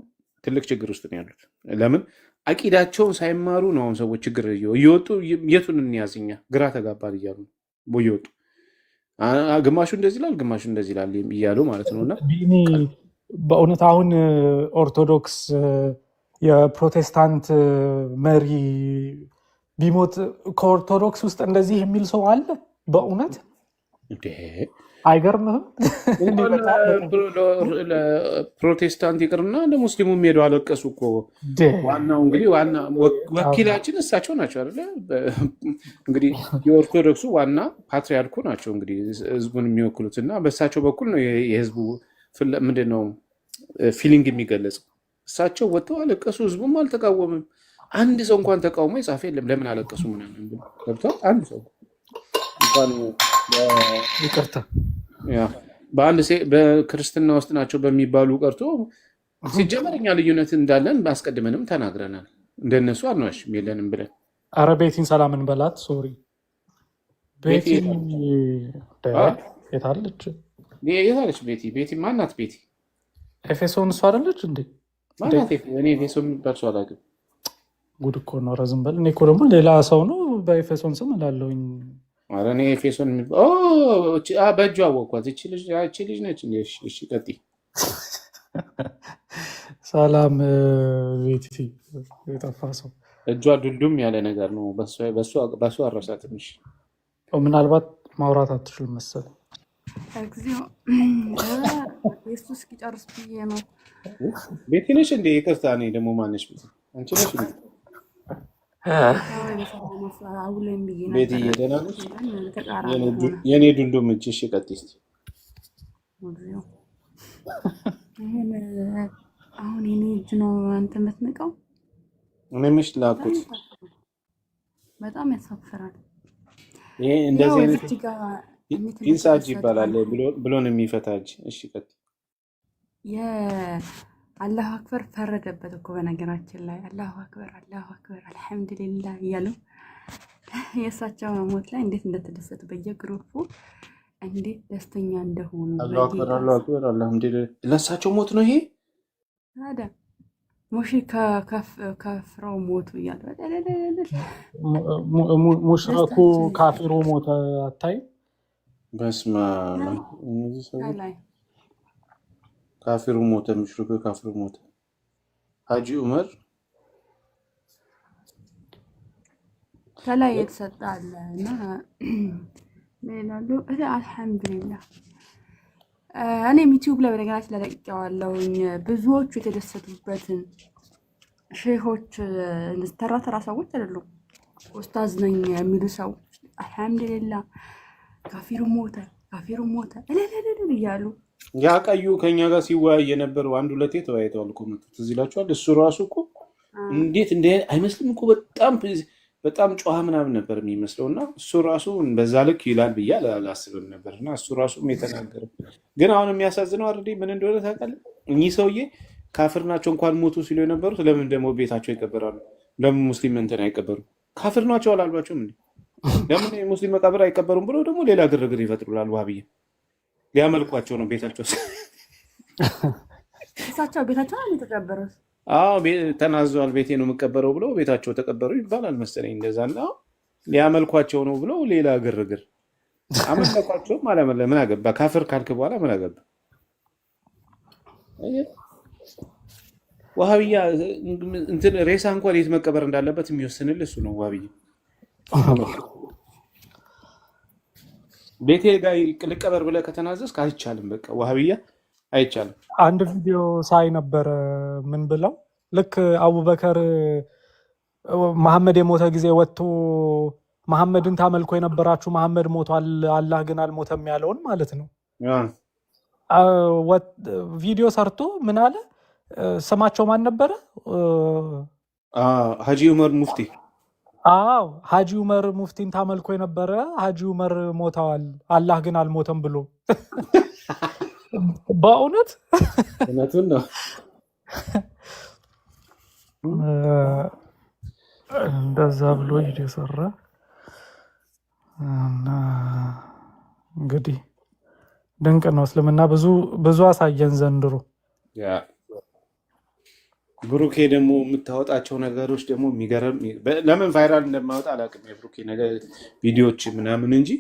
ትልቅ ችግር ውስጥ ነው ያሉት። ለምን አቂዳቸውን ሳይማሩ ነው አሁን ሰዎች ችግር እየወጡ የቱን እንያዝኛ ግራ ተጋባል እያሉ ነው እየወጡ። ግማሹ እንደዚህ ይላል፣ ግማሹ እንደዚህ ይላል እያሉ ማለት ነው። እና ቢኒ በእውነት አሁን ኦርቶዶክስ የፕሮቴስታንት መሪ ቢሞት ከኦርቶዶክስ ውስጥ እንደዚህ የሚል ሰው አለ? በእውነት እንዴ አይገርምህም? እኔ እንኳን በጣም በጣም ለፕሮቴስታንት ይቅርና ለሙስሊሙ ሄደው አለቀሱ እኮ። እንዴ ዋናው እንግዲህ ዋና ወኪላችን እሳቸው ናቸው አይደለ? እንግዲህ የኦርቶዶክሱ ዋና ፓትሪያርኩ ናቸው እንግዲህ ህዝቡን የሚወክሉት እና በእሳቸው በኩል ነው የህዝቡ ምንድን ነው feeling የሚገለጽ። እሳቸው ወጥተው አለቀሱ፣ ህዝቡም አልተቃወምም። አንድ ሰው እንኳን ተቃውሞ የጻፈ የለም። ለምን አለቀሱ ምናምን ብሎ ገብቷል። አንድ ሰው እንኳን ይቅርታ ያ በአንድ በክርስትና ውስጥ ናቸው በሚባሉ ቀርቶ ሲጀመር እኛ ልዩነት እንዳለን አስቀድመንም ተናግረናል። እንደነሱ አንዋሽም የለንም ብለን። አረ ቤቲን ሰላም እንበላት። Sorry። ቤቲ ቤቲ የታለች? አ? የታለች? የታለች ቤቲ? ቤቲ ማናት? ቤቲ ኤፌሶን እሷ አይደለች እንዴ? እንዴ ማናት? እኔ ኤፌሶን የሚባል ሰው አላውቅም። ጉድ እኮ ነው። ኧረ ዝም በል። እኔ እኮ ደግሞ ሌላ ሰው ነው በኤፌሶን ስም እላለሁኝ። ኧረ እኔ ኤፌሶን የሚባል በእጁ አወኳት። እቺ ልጅ ነች እንዴ? እሺ፣ እሺ፣ ቀጥይ። ሰላም ቤቲ፣ የጠፋ ሰው። እጇ ዱልዱም ያለ ነገር ነው። በሱ አረሳትም። እሺ። ምናልባት ማውራት አትችልም መሰለኝ። እግዚኦ፣ የሱ እስኪጨርስ ብዬ ነው። ቤቲ ነሽ እንዴ? ይቅርታ፣ እኔ ደግሞ ማነሽ? ቤቲ አንቺ ነሽ እንዴ? አዎ፣ በሰላም አውለኝ ብዬ ቤትዬ ነበረ፣ ደህና ነሽ? ግን ተቃራኒ ሆነ። የኔ ዱልዱም እጅ። እሺ፣ ቀጥይ እስኪ። እግዚኦ፣ አሁን አሁን የኔ እጅ ነው አንተ የምትንቀው። እኔ ምሽ በጣም ላኩት። ያሳፍራል። በጣም ያሳፍራል። ይሄ ያው እንደዚህ አይነት እዚች ጋር እንዴት ፒንሳ እጅ እንደተደሰቱ ይባላል። ብሎን የሚፈታ እጅ። እሺ፣ ቀጥይ። የአላሁ አክበር ፈረደበት እኮ በነገራችን ላይ። አላሁ አክበር፣ አላሁ አክበር፣ አልሐምዱሊላህ እያሉ የእሳቸው መሞት ላይ እንዴት እንደተደሰቱ፣ በየ group ኡ እንዴት ደስተኛ እንደሆኑ። አላሁ አክበር። በጌታ አላሁ አክበር፣ አልሐምዱሊላህ። ለእሳቸው ሞት ነው ይሄ። ታዲያ ሙሽሪክ ከፍረው ሞቱ እያሉ ሙሽረኩ ደስታቸው ካፊሩ ሞተ አታይም? በስመ አብ፣ እነዚህ ሰዎች ከላይ ካፊሩ ሞተ፣ ሙሽሪኩ ካፊሩ ሞተ። ሀጂ ዑመር ከላይ የተሰጠ አለ እና ምን ይላሉ? እኔ አልሐምዱሊላህ እኔም ዩቲዩብ ላይ በነገራችን ላይ ለቅቄዋለሁኝ። ብዙዎቹ የተደሰቱበትን ሼሆች፣ ተራ ተራ ሰዎች አይደሉም፣ ኡስታዝ ነኝ የሚሉ ሰዎች አልሐምዱሊላህ ካፊሩ ሞተ፣ ካፊሩ ሞተ እልልልል እያሉ። ያ ቀዩ ከኛ ጋር ሲወያይ የነበረው አንድ ሁለቴ ተወያይተዋል እኮ መጥቶ ትዝ ይላችኋል። እሱ ራሱ እኮ እንዴት እንደ አይመስልም እኮ፣ በጣም በጣም ጨዋ ምናምን ነበር የሚመስለው እና እሱ ራሱ በዛ ልክ ይላል ብዬ አላስብም ነበር። እና እሱ ራሱም የተናገረው ግን አሁን የሚያሳዝነው አርዲ ምን እንደሆነ ታውቃለህ? እኚህ ሰውዬ ካፍር ናቸው እንኳን ሞቱ ሲሉ የነበሩት ለምን ደግሞ ቤታቸው ይቀበራሉ? ለምን ሙስሊም እንትን አይቀበሩም? ካፍር ናቸው አላሏቸውም እንዴ? ለምን የሙስሊም መቃብር አይቀበሩም ብለው ደግሞ ሌላ ግርግር ይፈጥሩላል። ዋብዬ ሊያመልኳቸው ነው ቤታቸው። እሳቸው ቤታቸው ነው የተቀበሩት። አዎ፣ ተናዘዋል። ቤቴ ነው የምቀበረው ብለው ቤታቸው ተቀበሩ ይባላል መሰለኝ እንደዛ። እና ሊያመልኳቸው ነው ብለው ሌላ ግርግር። አመለኳቸውም አላመለ ምን አገባ? ካፍር ካልክ በኋላ ምን አገባ? አየህ፣ ዋሃብያ እንትን ሬሳ እንኳን የት መቀበር እንዳለበት የሚወስንልህ እሱ ነው። ዋሃብያ ቤቴ ጋር ልቀበር ብለህ ከተናዘዝክ አይቻልም። በቃ ዋሃብያ አይቻልም። አንድ ቪዲዮ ሳይ ነበረ። ምን ብለው ልክ አቡበከር መሐመድ የሞተ ጊዜ ወጥቶ መሐመድን ታመልኮ የነበራችሁ መሐመድ ሞቷል፣ አላህ ግን አልሞተም ያለውን ማለት ነው። ቪዲዮ ሰርቶ ምን አለ? ስማቸው ማን ነበረ? ሀጂ ዑመር ሙፍቲ። አዎ፣ ሀጂ ዑመር ሙፍቲን ታመልኮ የነበረ ሀጂ ዑመር ሞተዋል፣ አላህ ግን አልሞተም ብሎ በእውነት። እውነቱን ነው። እንደዛ ብሎ ቪዲዮ ሰራ እና እንግዲህ ድንቅ ነው እስልምና፣ ብዙ ብዙ አሳየን ዘንድሮ። Yeah፣ ብሩኬ ደግሞ የምታወጣቸው ነገሮች ደግሞ የሚገርም፣ ለምን viral እንደማወጣ አላውቅም። የብሩኬ ነገር ቪዲዮዎች ምናምን እንጂ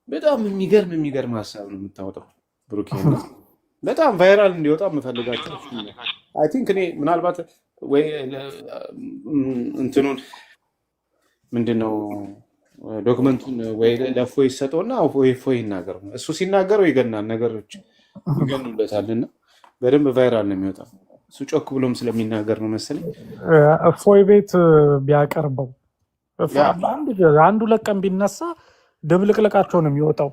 በጣም የሚገርም የሚገርም ሀሳብ ነው የምታወጣው ብሩኬ፣ እና በጣም viral እንዲወጣ የምፈልጋቸው I think እኔ ምናልባት ወይ እንትኑን ምንድን ነው document ኡን ወይ ለእፎይ ይሰጠውና ወይ እፎይ ይናገር። እሱ ሲናገረው ይገናል፣ ነገሮች ይገኑለታል እና በደንብ viral ነው የሚወጣው። እሱ ጮክ ብሎም ስለሚናገር ነው መሰለኝ። እፎይ ቤት ቢያቀርበው አንድ ሁለት ቀን ቢነሳ ድብልቅልቃቸው ነው የሚወጣው።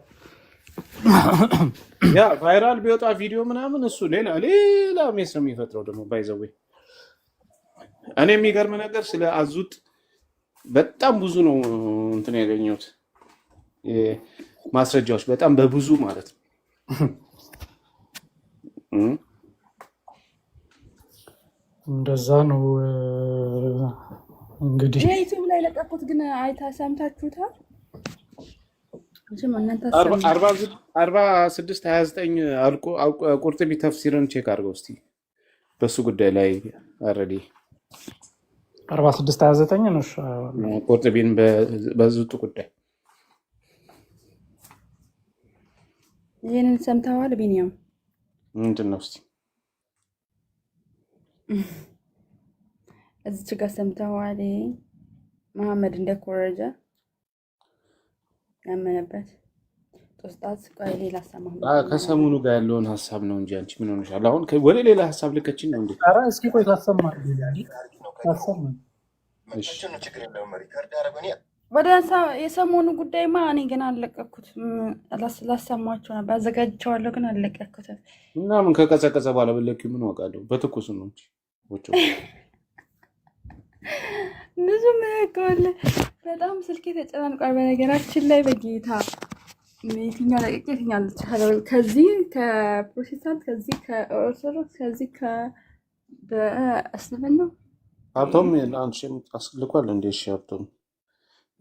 Yeah፣ viral ቢወጣ ቪዲዮ ምናምን እሱ ሌላ ሌላ mess ነው የሚፈጥረው። ደግሞ by the way እኔ የሚገርም ነገር ስለ አዙጥ በጣም ብዙ ነው እንትን ያገኘሁት ማስረጃዎች በጣም በብዙ ማለት ነው። እንደዛ ነው እንግዲህ። ይሄ ዩቲዩብ ላይ ለቀኩት፣ ግን አይታ ሰምታችሁታል? መቼም እናንተ አሰሙ። 46:29 ቁርጥቢ ተፍሲርን check አድርገው እስኪ በሱ ጉዳይ ላይ already። 46:29 ነው። እሺ። ቁርጥቢን በዙጡ ጉዳይ። ይህንን ሰምተዋል ቢኒያም? ምንድን ነው እስኪ? እዚች ጋር ሰምተዋል። ይሄ መሐመድ እንደኮረጀ ያመነበት ጦስጣት። ቆይ ሌላ ሰማሁ። ከሰሞኑ ጋር ያለውን ሀሳብ ነው እንጂ አንቺ ምን ሆነሻል? አሁን ወደ ሌላ ሀሳብ ልከችን ነው እንዴ? ኧረ እስኪ ቆይ ታሰማለህ፣ ታሰማለህ። እሺ። ወደ የሰሞኑ ጉዳይማ እኔ ገና አልለቀኩትም። ላሰማቸው ነበር አዘጋጅቼዋለሁ፣ ግን አልለቀኩትም። እና ምን ከቀዘቀዘ በኋላ ብለኪው ምን ዋጋለሁ? በትኩሱ ነው እንጂ ወጮ። ብዙ ምለቀዋለ። በጣም ስልኬ ተጨናንቋል። በነገራችን ላይ በጌታ የትኛው ለቅቄ የትኛው አልቻለም። ከዚህ ከፕሮቴስታንት፣ ከዚህ ከኦርቶዶክስ፣ ከዚህ በእስልምና። ሀብቶም አንቺም አስልኳል እንዴ? እሺ ሀብቶም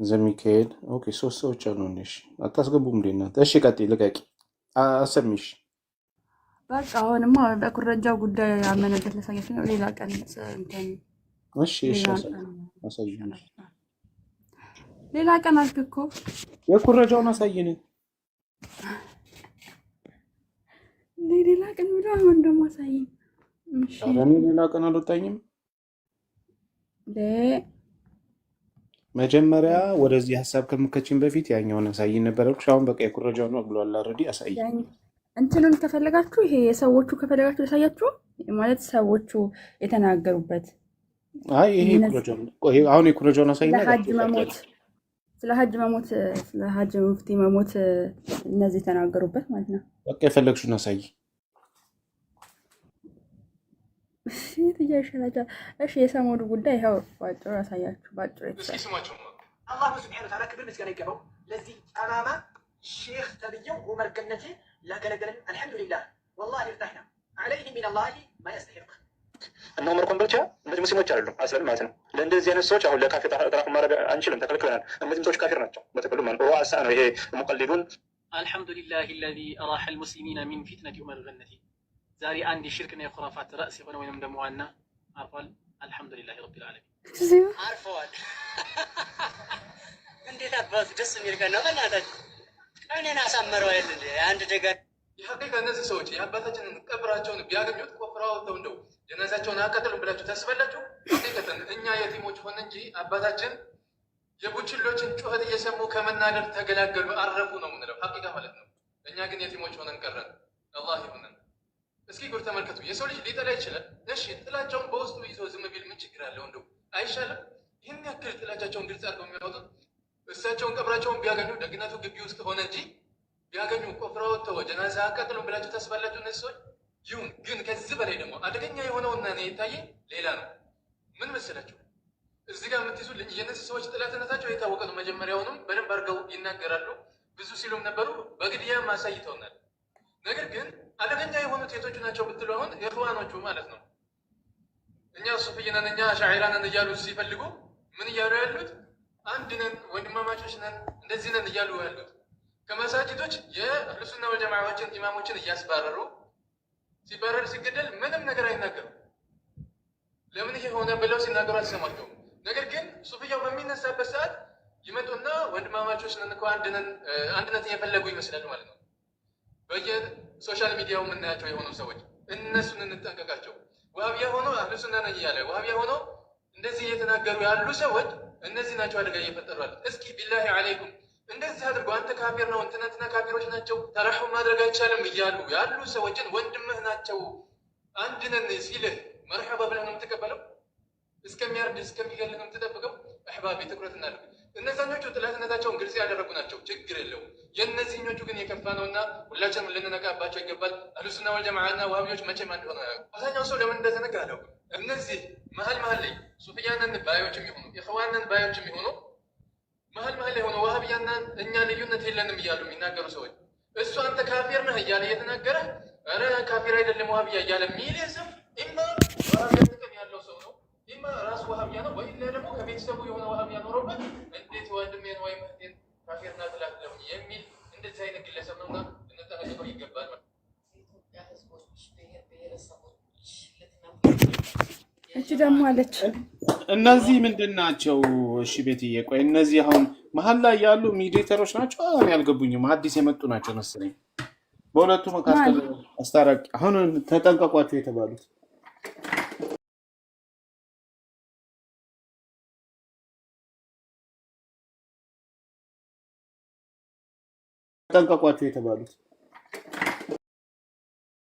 ዘሚካኤል okay፣ ሶስት ሰዎች አሉ እንዴ? እሺ አታስገቡም እንዴ እናንተ? እሺ ቀጥይ፣ ልቀቂ፣ አሰሚሽ። በቃ አሁንማ በኩረጃው ጉዳይ ያመነበት ላሳያችሁ ነው። ሌላ ቀን እንትን እሺ እሺ። ሌላ ቀን አሳይን። ሌላ ቀን አልክ እኮ። የኩረጃውን አሳይን። እንዴ ሌላ ቀን ብሎ አሁን ደግሞ አሳይኝ። እሺ። ኧረ እኔ ሌላ ቀን አልወጣኝም። መጀመሪያ ወደዚህ ሀሳብ ከምከችን በፊት ያኛውን አሳይን ነበር ያልኩሽ። አሁን በቃ የኩረጃው ነው ብሏል። Already አሳይ። እንትኑን ከፈለጋችሁ ይሄ የሰዎቹ ከፈለጋችሁ ላሳያችሁ፣ ማለት ሰዎቹ የተናገሩበት። አይ ይሄ እነዚህ የኩረጃው ነው። ቆይ አሁን የኩረጃውን ስለ አሳይና ሀጅ ቀጥሎ መሞት፣ ስለ ሀጅ መሞት፣ ስለ ሀጅ ሙፍቲ መሞት እነዚህ የተናገሩበት ማለት ነው። በቃ የፈለግሽውን አሳይ። የትኛው ይሻላችኋል? እሺ የሰሞኑ ጉዳይ ይኸው ባጭሩ ያሳያችሁ፣ ባጭሩ እስኪ የተሰራ ስማቸው። አላሁ ስብሐነ ወተዓላ ክብር ምስጋና ይገባው። ለዚህ ጠማማ ሼክ ተብዬው ዑመር ገነቴ ላገለገለን አልሐምዱሊላህ ወላሂ እርታሕና ዐለይሂ ሚነላሂ ማ የስተሒቅ። እነ ዑመር ኮምቦልቻ እነዚህ ሙስሊሞች አይደሉም አስለን ማለት ነው። ለእንደዚህ አይነት ሰዎች አሁን ለካፊር ጠላቅ ማድረግ አንችልም፣ ተከልክለናል። እነዚህም ሰዎች ካፊር ናቸው በጥቅሉ ማለት ነው። ሩአሳ ነው ይሄ ሙቀሊዱን። الحمد لله الذي أراح المسلمين من فتنة عمر الغنتي። ዛሬ አንድ የሽርክና የኹራፋት ራስ የሆነ ወይንም ደግሞ ዋና አርፏል። الحمد لله رب العالمين። አርፈዋል። እንዴት አባቱ ደስ የሚል ቀን ነው። በእናታችሁ ቀኔን አሳመረው አይደል እንዴ? አንድ ደጋ የሐቂቃ እነዚህ ሰዎች የአባታችንን ቀብራቸውን ቢያገኙት ቆፍረው አውጥተው እንደው ጀናዛቸውን አያቃጥሉም ብላችሁ ታስባላችሁ? ሐቂቀተን እኛ የቲሞች ሆን እንጂ አባታችን የቡችሎችን ጩኸት እየሰሙ ከመናደር ተገላገሉ፣ አረፉ ነው የምንለው ሐቂቃ ማለት ነው። እኛ ግን የቲሞች ሆነን ቀረን። አላህ ይሁነን። እስኪ ጉድ ተመልከቱ። የሰው ልጅ ሊጠላ ይችላል። እሺ ጥላቻውን በውስጡ ይዞ ዝም ቢል ምን ችግር አለው? እንደው አይሻልም? ይህን ያክል ጥላቻቸውን ግልጽ አድርገው የሚያወጡት እሳቸውን ቀብራቸውን ቢያገኙ ደግነቱ ግቢ ውስጥ ሆነ እንጂ ቢያገኙ ቆፍረው ወጥተው ጀናዛ አቃጥሉም ብላችሁ ታስባላችሁ? እነዚህ ሰዎች ይሁን። ግን ከዚህ በላይ ደግሞ አደገኛ የሆነውና እኔ የታየኝ ሌላ ነው። ምን መሰላችሁ? እዚህ ጋር የምትይዙልኝ የእነዚህ ሰዎች ጥላትነታቸው የታወቀ ነው። መጀመሪያውንም በደንብ አድርገው ይናገራሉ። ብዙ ሲሉም ነበሩ፣ በግድያም አሳይተውናል። ነገር ግን አደገኛ የሆኑት የቶቹ ናቸው ብትሉ አሁን ኢኽዋኖቹ ማለት ነው። እኛ ሱፍይ ነን፣ እኛ ሻዒራ ነን እያሉ ሲፈልጉ ምን እያሉ ያሉት? አንድ ነን፣ ወንድማማቾች ነን፣ እንደዚህ ነን እያሉ ያሉት ከመሳጅዶች የአህሉሱና ወልጀማዓዎችን ኢማሞችን እያስባረሩ ሲባረር ሲገደል ምንም ነገር አይናገሩም። ለምን ይሄ ሆነ ብለው ሲናገሩ አልሰማቸውም። ነገር ግን ሱፍያው በሚነሳበት ሰዓት ይመጡና ወንድማማቾች ነን እኮ አንድ ነን፣ አንድነትን የፈለጉ ይመስላሉ ማለት ነው። በየ social media ው የምናያቸው የሆኑ ሰዎች እነሱን እንጠንቀቃቸው። ዋሃቢያ ሆኖ አህሉ ሱና ነኝ እያለ፣ ዋሃቢያ ሆኖ እንደዚህ እየተናገሩ ያሉ ሰዎች እነዚህ ናቸው አደጋ እየፈጠሩ ያሉት። እስኪ بالله عليكم እንደዚህ አድርጎ አንተ ካፊር ነው፣ እንትና እንትና ካፊሮች ናቸው፣ ተረሑም ማድረግ አይቻልም እያሉ ያሉ ሰዎችን ወንድምህ ናቸው፣ አንድ ነን ሲልህ መርሐባ ብለህ ነው የምትቀበለው? እስከሚያርድ እስከሚገልህ ነው የምትጠብቀው? أحبابي ትኩረት እናድርግ። እነዛኞቹ ጥላትነታቸውን ግልጽ ያደረጉ ናቸው፣ ችግር የለውም። የእነዚህኞቹ ግን የከፋ ነውና ሁላችንም ልንነቃባቸው ይገባል። አህሉሱና ወልጀማዓና ዋሃቢዎች መቼም አንድ ሆነው አያውቁም። አብዛኛው ሰው ለምን እንደተነጋ አላውቅም። እነዚህ መሀል መሀል ላይ ሱፍያንን ባዮችም ይሆኑ ኢኽዋንን ባዮችም ይሆኑ፣ መሀል መሀል ላይ ሆነው ዋሃብያና እኛ ልዩነት የለንም እያሉ የሚናገሩ ሰዎች፣ እሱ አንተ ካፊር ነህ እያለ እየተናገረ ኧረ ካፊር አይደለም ዋሃብያ እያለ የሚልህ ሰው إما ዋሃብያ ጥቅም ያለው ሰው ነው፣ إما ራሱ ዋሃብያ ነው፣ ወይ ደግሞ ከቤተሰቡ የሆነ ዋሃብያ ኖሮበት እንዴት ወንድሜን ወይም እህቴን ካፊር ናት እላለሁኝ የሚል እንደዚህ አይነት ግለሰብ ነውና ልንጠነቀቀው ይገባል። የኢትዮጵያ ሕዝቦች ብሔር ብሔረሰቦች እቺ ደግሞ አለች። እነዚህ ምንድን ናቸው? እሺ ቤትዬ፣ ቆይ እነዚህ አሁን መሀል ላይ ያሉ mediator ኦች ናቸው? አሁን ያልገቡኝም አዲስ የመጡ ናቸው መሰለኝ። በሁለቱ መካከል አስታራቂ አሁን ተጠንቀቋቸው የተባሉት። ተጠንቀቋቸው የተባሉት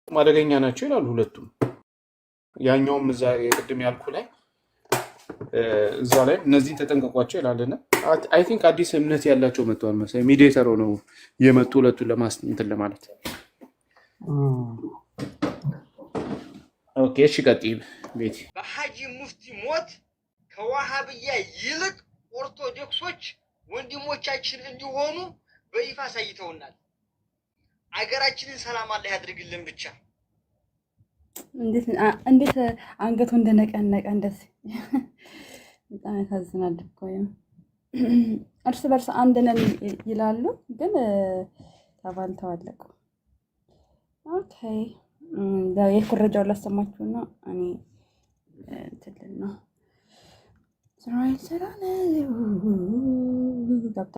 አደገኛ ናቸው ይላሉ ሁለቱም። ያኛውም እዛ የቅድም ያልኩ ላይ እዛ ላይ እነዚህን ተጠንቀቋቸው ይላልና I think አዲስ እምነት ያላቸው መጥተዋል መሰለኝ። Mediator ሆነው የመጡ ሁለቱን እንትን ለማለት። Okay፣ እሺ ቀጥይ ቤቲ። በሐጂ ሙፍቲ ሞት ከዋሃብያ ይልቅ ኦርቶዶክሶች ወንድሞቻችን እንዲሆኑ በይፋ አሳይተውናል። አገራችንን ሰላም አላህ ያድርግልን ብቻ። እንዴት አንገቱ እንደነቀነቀ እንደዚህ በጣም ያሳዝናል እኮ። እርስ በርስ አንድ ነን ይላሉ፣ ግን ተባልተው አለቁ። Okay፣ የኩረጃውን ላሰማችሁና እኔ እንትን ልል ነው። እስራኤል ስራ ገብታ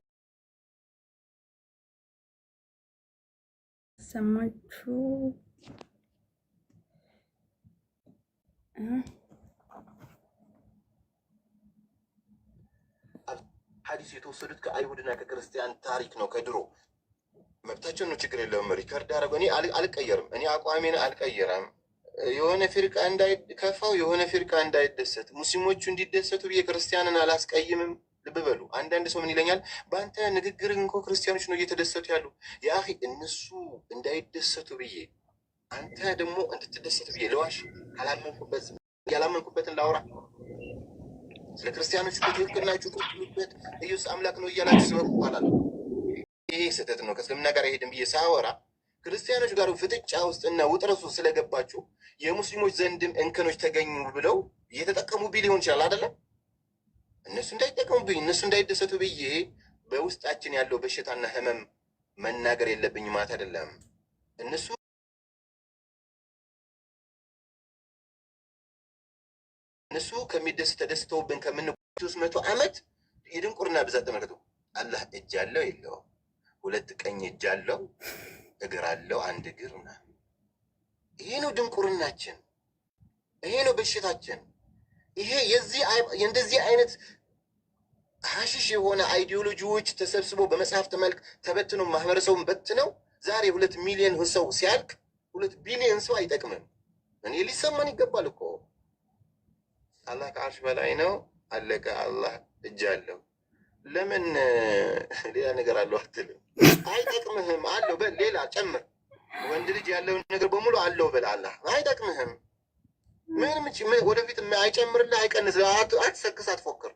ሰማችሁ። ሀዲስ የተወሰዱት ከአይሁድና ከክርስቲያን ታሪክ ነው። ከድሮ መብታቸው ነው፣ ችግር የለውም። Record አደረገው። እኔ አልቀየርም። እኔ አቋሜን አልቀየረም። የሆነ ፊርቃ እንዳይከፋው፣ የሆነ ፊርቃ እንዳይደሰት፣ ሙስሊሞቹ እንዲደሰቱ ብዬ ክርስቲያንን አላስቀይምም። ልብ በሉ። አንዳንድ ሰው ምን ይለኛል? በአንተ ንግግር እንኮ ክርስቲያኖች ነው እየተደሰቱ ያሉ። يا أخي እነሱ እንዳይደሰቱ ብዬ አንተ ደግሞ እንድትደሰቱ ብዬ ለዋሽ ካላመንኩበት ያላመንኩበትን ላውራ? ስለ ክርስቲያኖች እኮ ትክክል ናችሁ፣ ቀጥሉበት፣ ኢየሱስ አምላክ ነው እያላችሁ ስበኩ አላልኩም። ይሄ ስህተት ነው፣ ከእስልምና ጋር አይሄድም ብዬ ሳወራ ክርስቲያኖች ጋር ፍጥጫ ውስጥና ውጥረቱ ስለገባችሁ የሙስሊሞች ዘንድም እንከኖች ተገኙ ብለው እየተጠቀሙብኝ ሊሆን ይችላል፣ አይደለም? እነሱ እንዳይጠቀሙብኝ፣ እነሱ እንዳይደሰቱ ብዬ በውስጣችን ያለው በሽታና ህመም መናገር የለብኝ ማለት አይደለም። እነሱ ከሚደስ ተደስተውብን ከምን 300 ዓመት የድንቁርና ብዛት ተመልከቱ። አላህ እጅ አለው የለውም? ሁለት ቀኝ እጅ አለው፣ እግር አለው፣ አንድ እግር ምናምን። ይሄ ነው ድንቁርናችን፣ ይሄ ነው በሽታችን። ይሄ የዚህ የእንደዚህ አይነት ሀሽሽ የሆነ ideology ዎች ተሰብስበው በመጽሐፍት መልክ ተበትነው ማህበረሰቡን በትነው ዛሬ 2 ሚሊዮን ሰው ሲያልቅ 2 ቢሊዮን ሰው አይጠቅምም። እኔ ሊሰማን ይገባል እኮ። አላህ ከአርሽ በላይ ነው። አለቀ። አላህ እጅ አለው። ለምን ሌላ ነገር አለው አትልም? አይጠቅምህም። አለው በል፣ ሌላ ጨምር። ወንድ ልጅ ያለውን ነገር በሙሉ አለው በል። አላህ አይጠቅምህም። ምንም ወደፊት አይጨምርልህ፣ አይቀንስልህ። አትሰክስ፣ አትፎክር።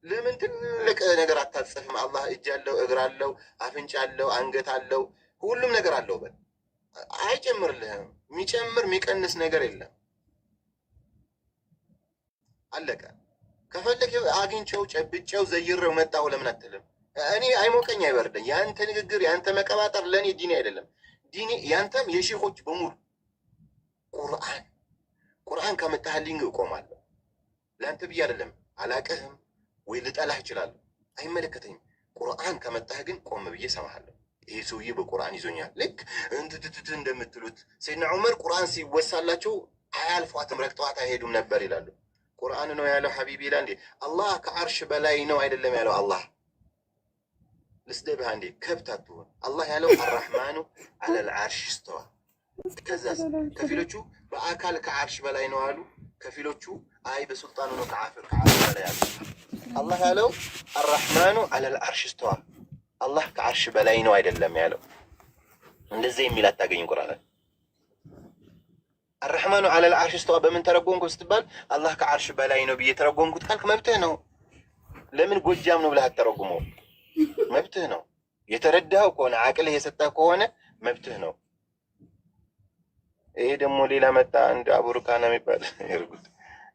ለምን ትልቅ ነገር አታጽፍም? አላህ እጅ አለው፣ እግር አለው፣ አፍንጫ አለው፣ አንገት አለው፣ ሁሉም ነገር አለው በል። አይጨምርልህም። የሚጨምር የሚቀንስ ነገር የለም። አለቀ። ከፈለክ አግኝቼው ጨብጬው ዘይሬው መጣሁ ለምን አትልም? እኔ አይሞቀኝ አይበርደኝ። የአንተ ንግግር የአንተ መቀባጠር ለእኔ ዲኔ አይደለም። ዲኔ ያንተም የሼኾች በሙሉ ቁርአን። ቁርአን ካመጣህልኝ እቆማለሁ። ለአንተ ብዬ አይደለም። አላቅህም ወይ ልጠላህ እችላለሁ። አይመለከተኝም። ቁርአን ከመጣህ ግን ቆም ብዬ እሰማሃለሁ። ይሄ ሰውዬ በቁርአን ይዞኛል። ልክ እንትትትት እንደምትሉት ሰይድና ዑመር ቁርአን ሲወሳላቸው አያልፏትም፣ ረግጠዋት አይሄዱም ነበር ይላሉ። ቁርአን ነው ያለው حبيبي ይላል እንዴ? አላህ ከአርሽ በላይ ነው አይደለም ያለው አላህ። ልስደብህ አንዴ፣ ከብት አትሆን። አላህ ያለው الرحمن على العرش استوى። ከዛስ ከፊሎቹ በአካል ከአርሽ በላይ ነው አሉ። ከፊሎቹ አይ በሱልጣኑ ነው ከአርሽ በላይ አሉ። አላህ ያለው الرحمن على العرش استوى፣ አላህ ከአርሽ በላይ ነው አይደለም ያለው። እንደዚህ የሚል አታገኝም ቁርአን። الرحمن على العرش استوى በምን ተረጎምኩ ስትባል አላህ ከአርሽ በላይ ነው ብዬ ተረጎምኩት ካልክ መብትህ ነው። ለምን ጎጃም ነው ብለህ አትተረጉመው? መብትህ ነው። የተረዳኸው ከሆነ፣ አቅልህ የሰጠህ ከሆነ መብትህ ነው። ይሄ ደግሞ ሌላ መጣ፣ አንድ አቡሩካና የሚባል ያርጉት።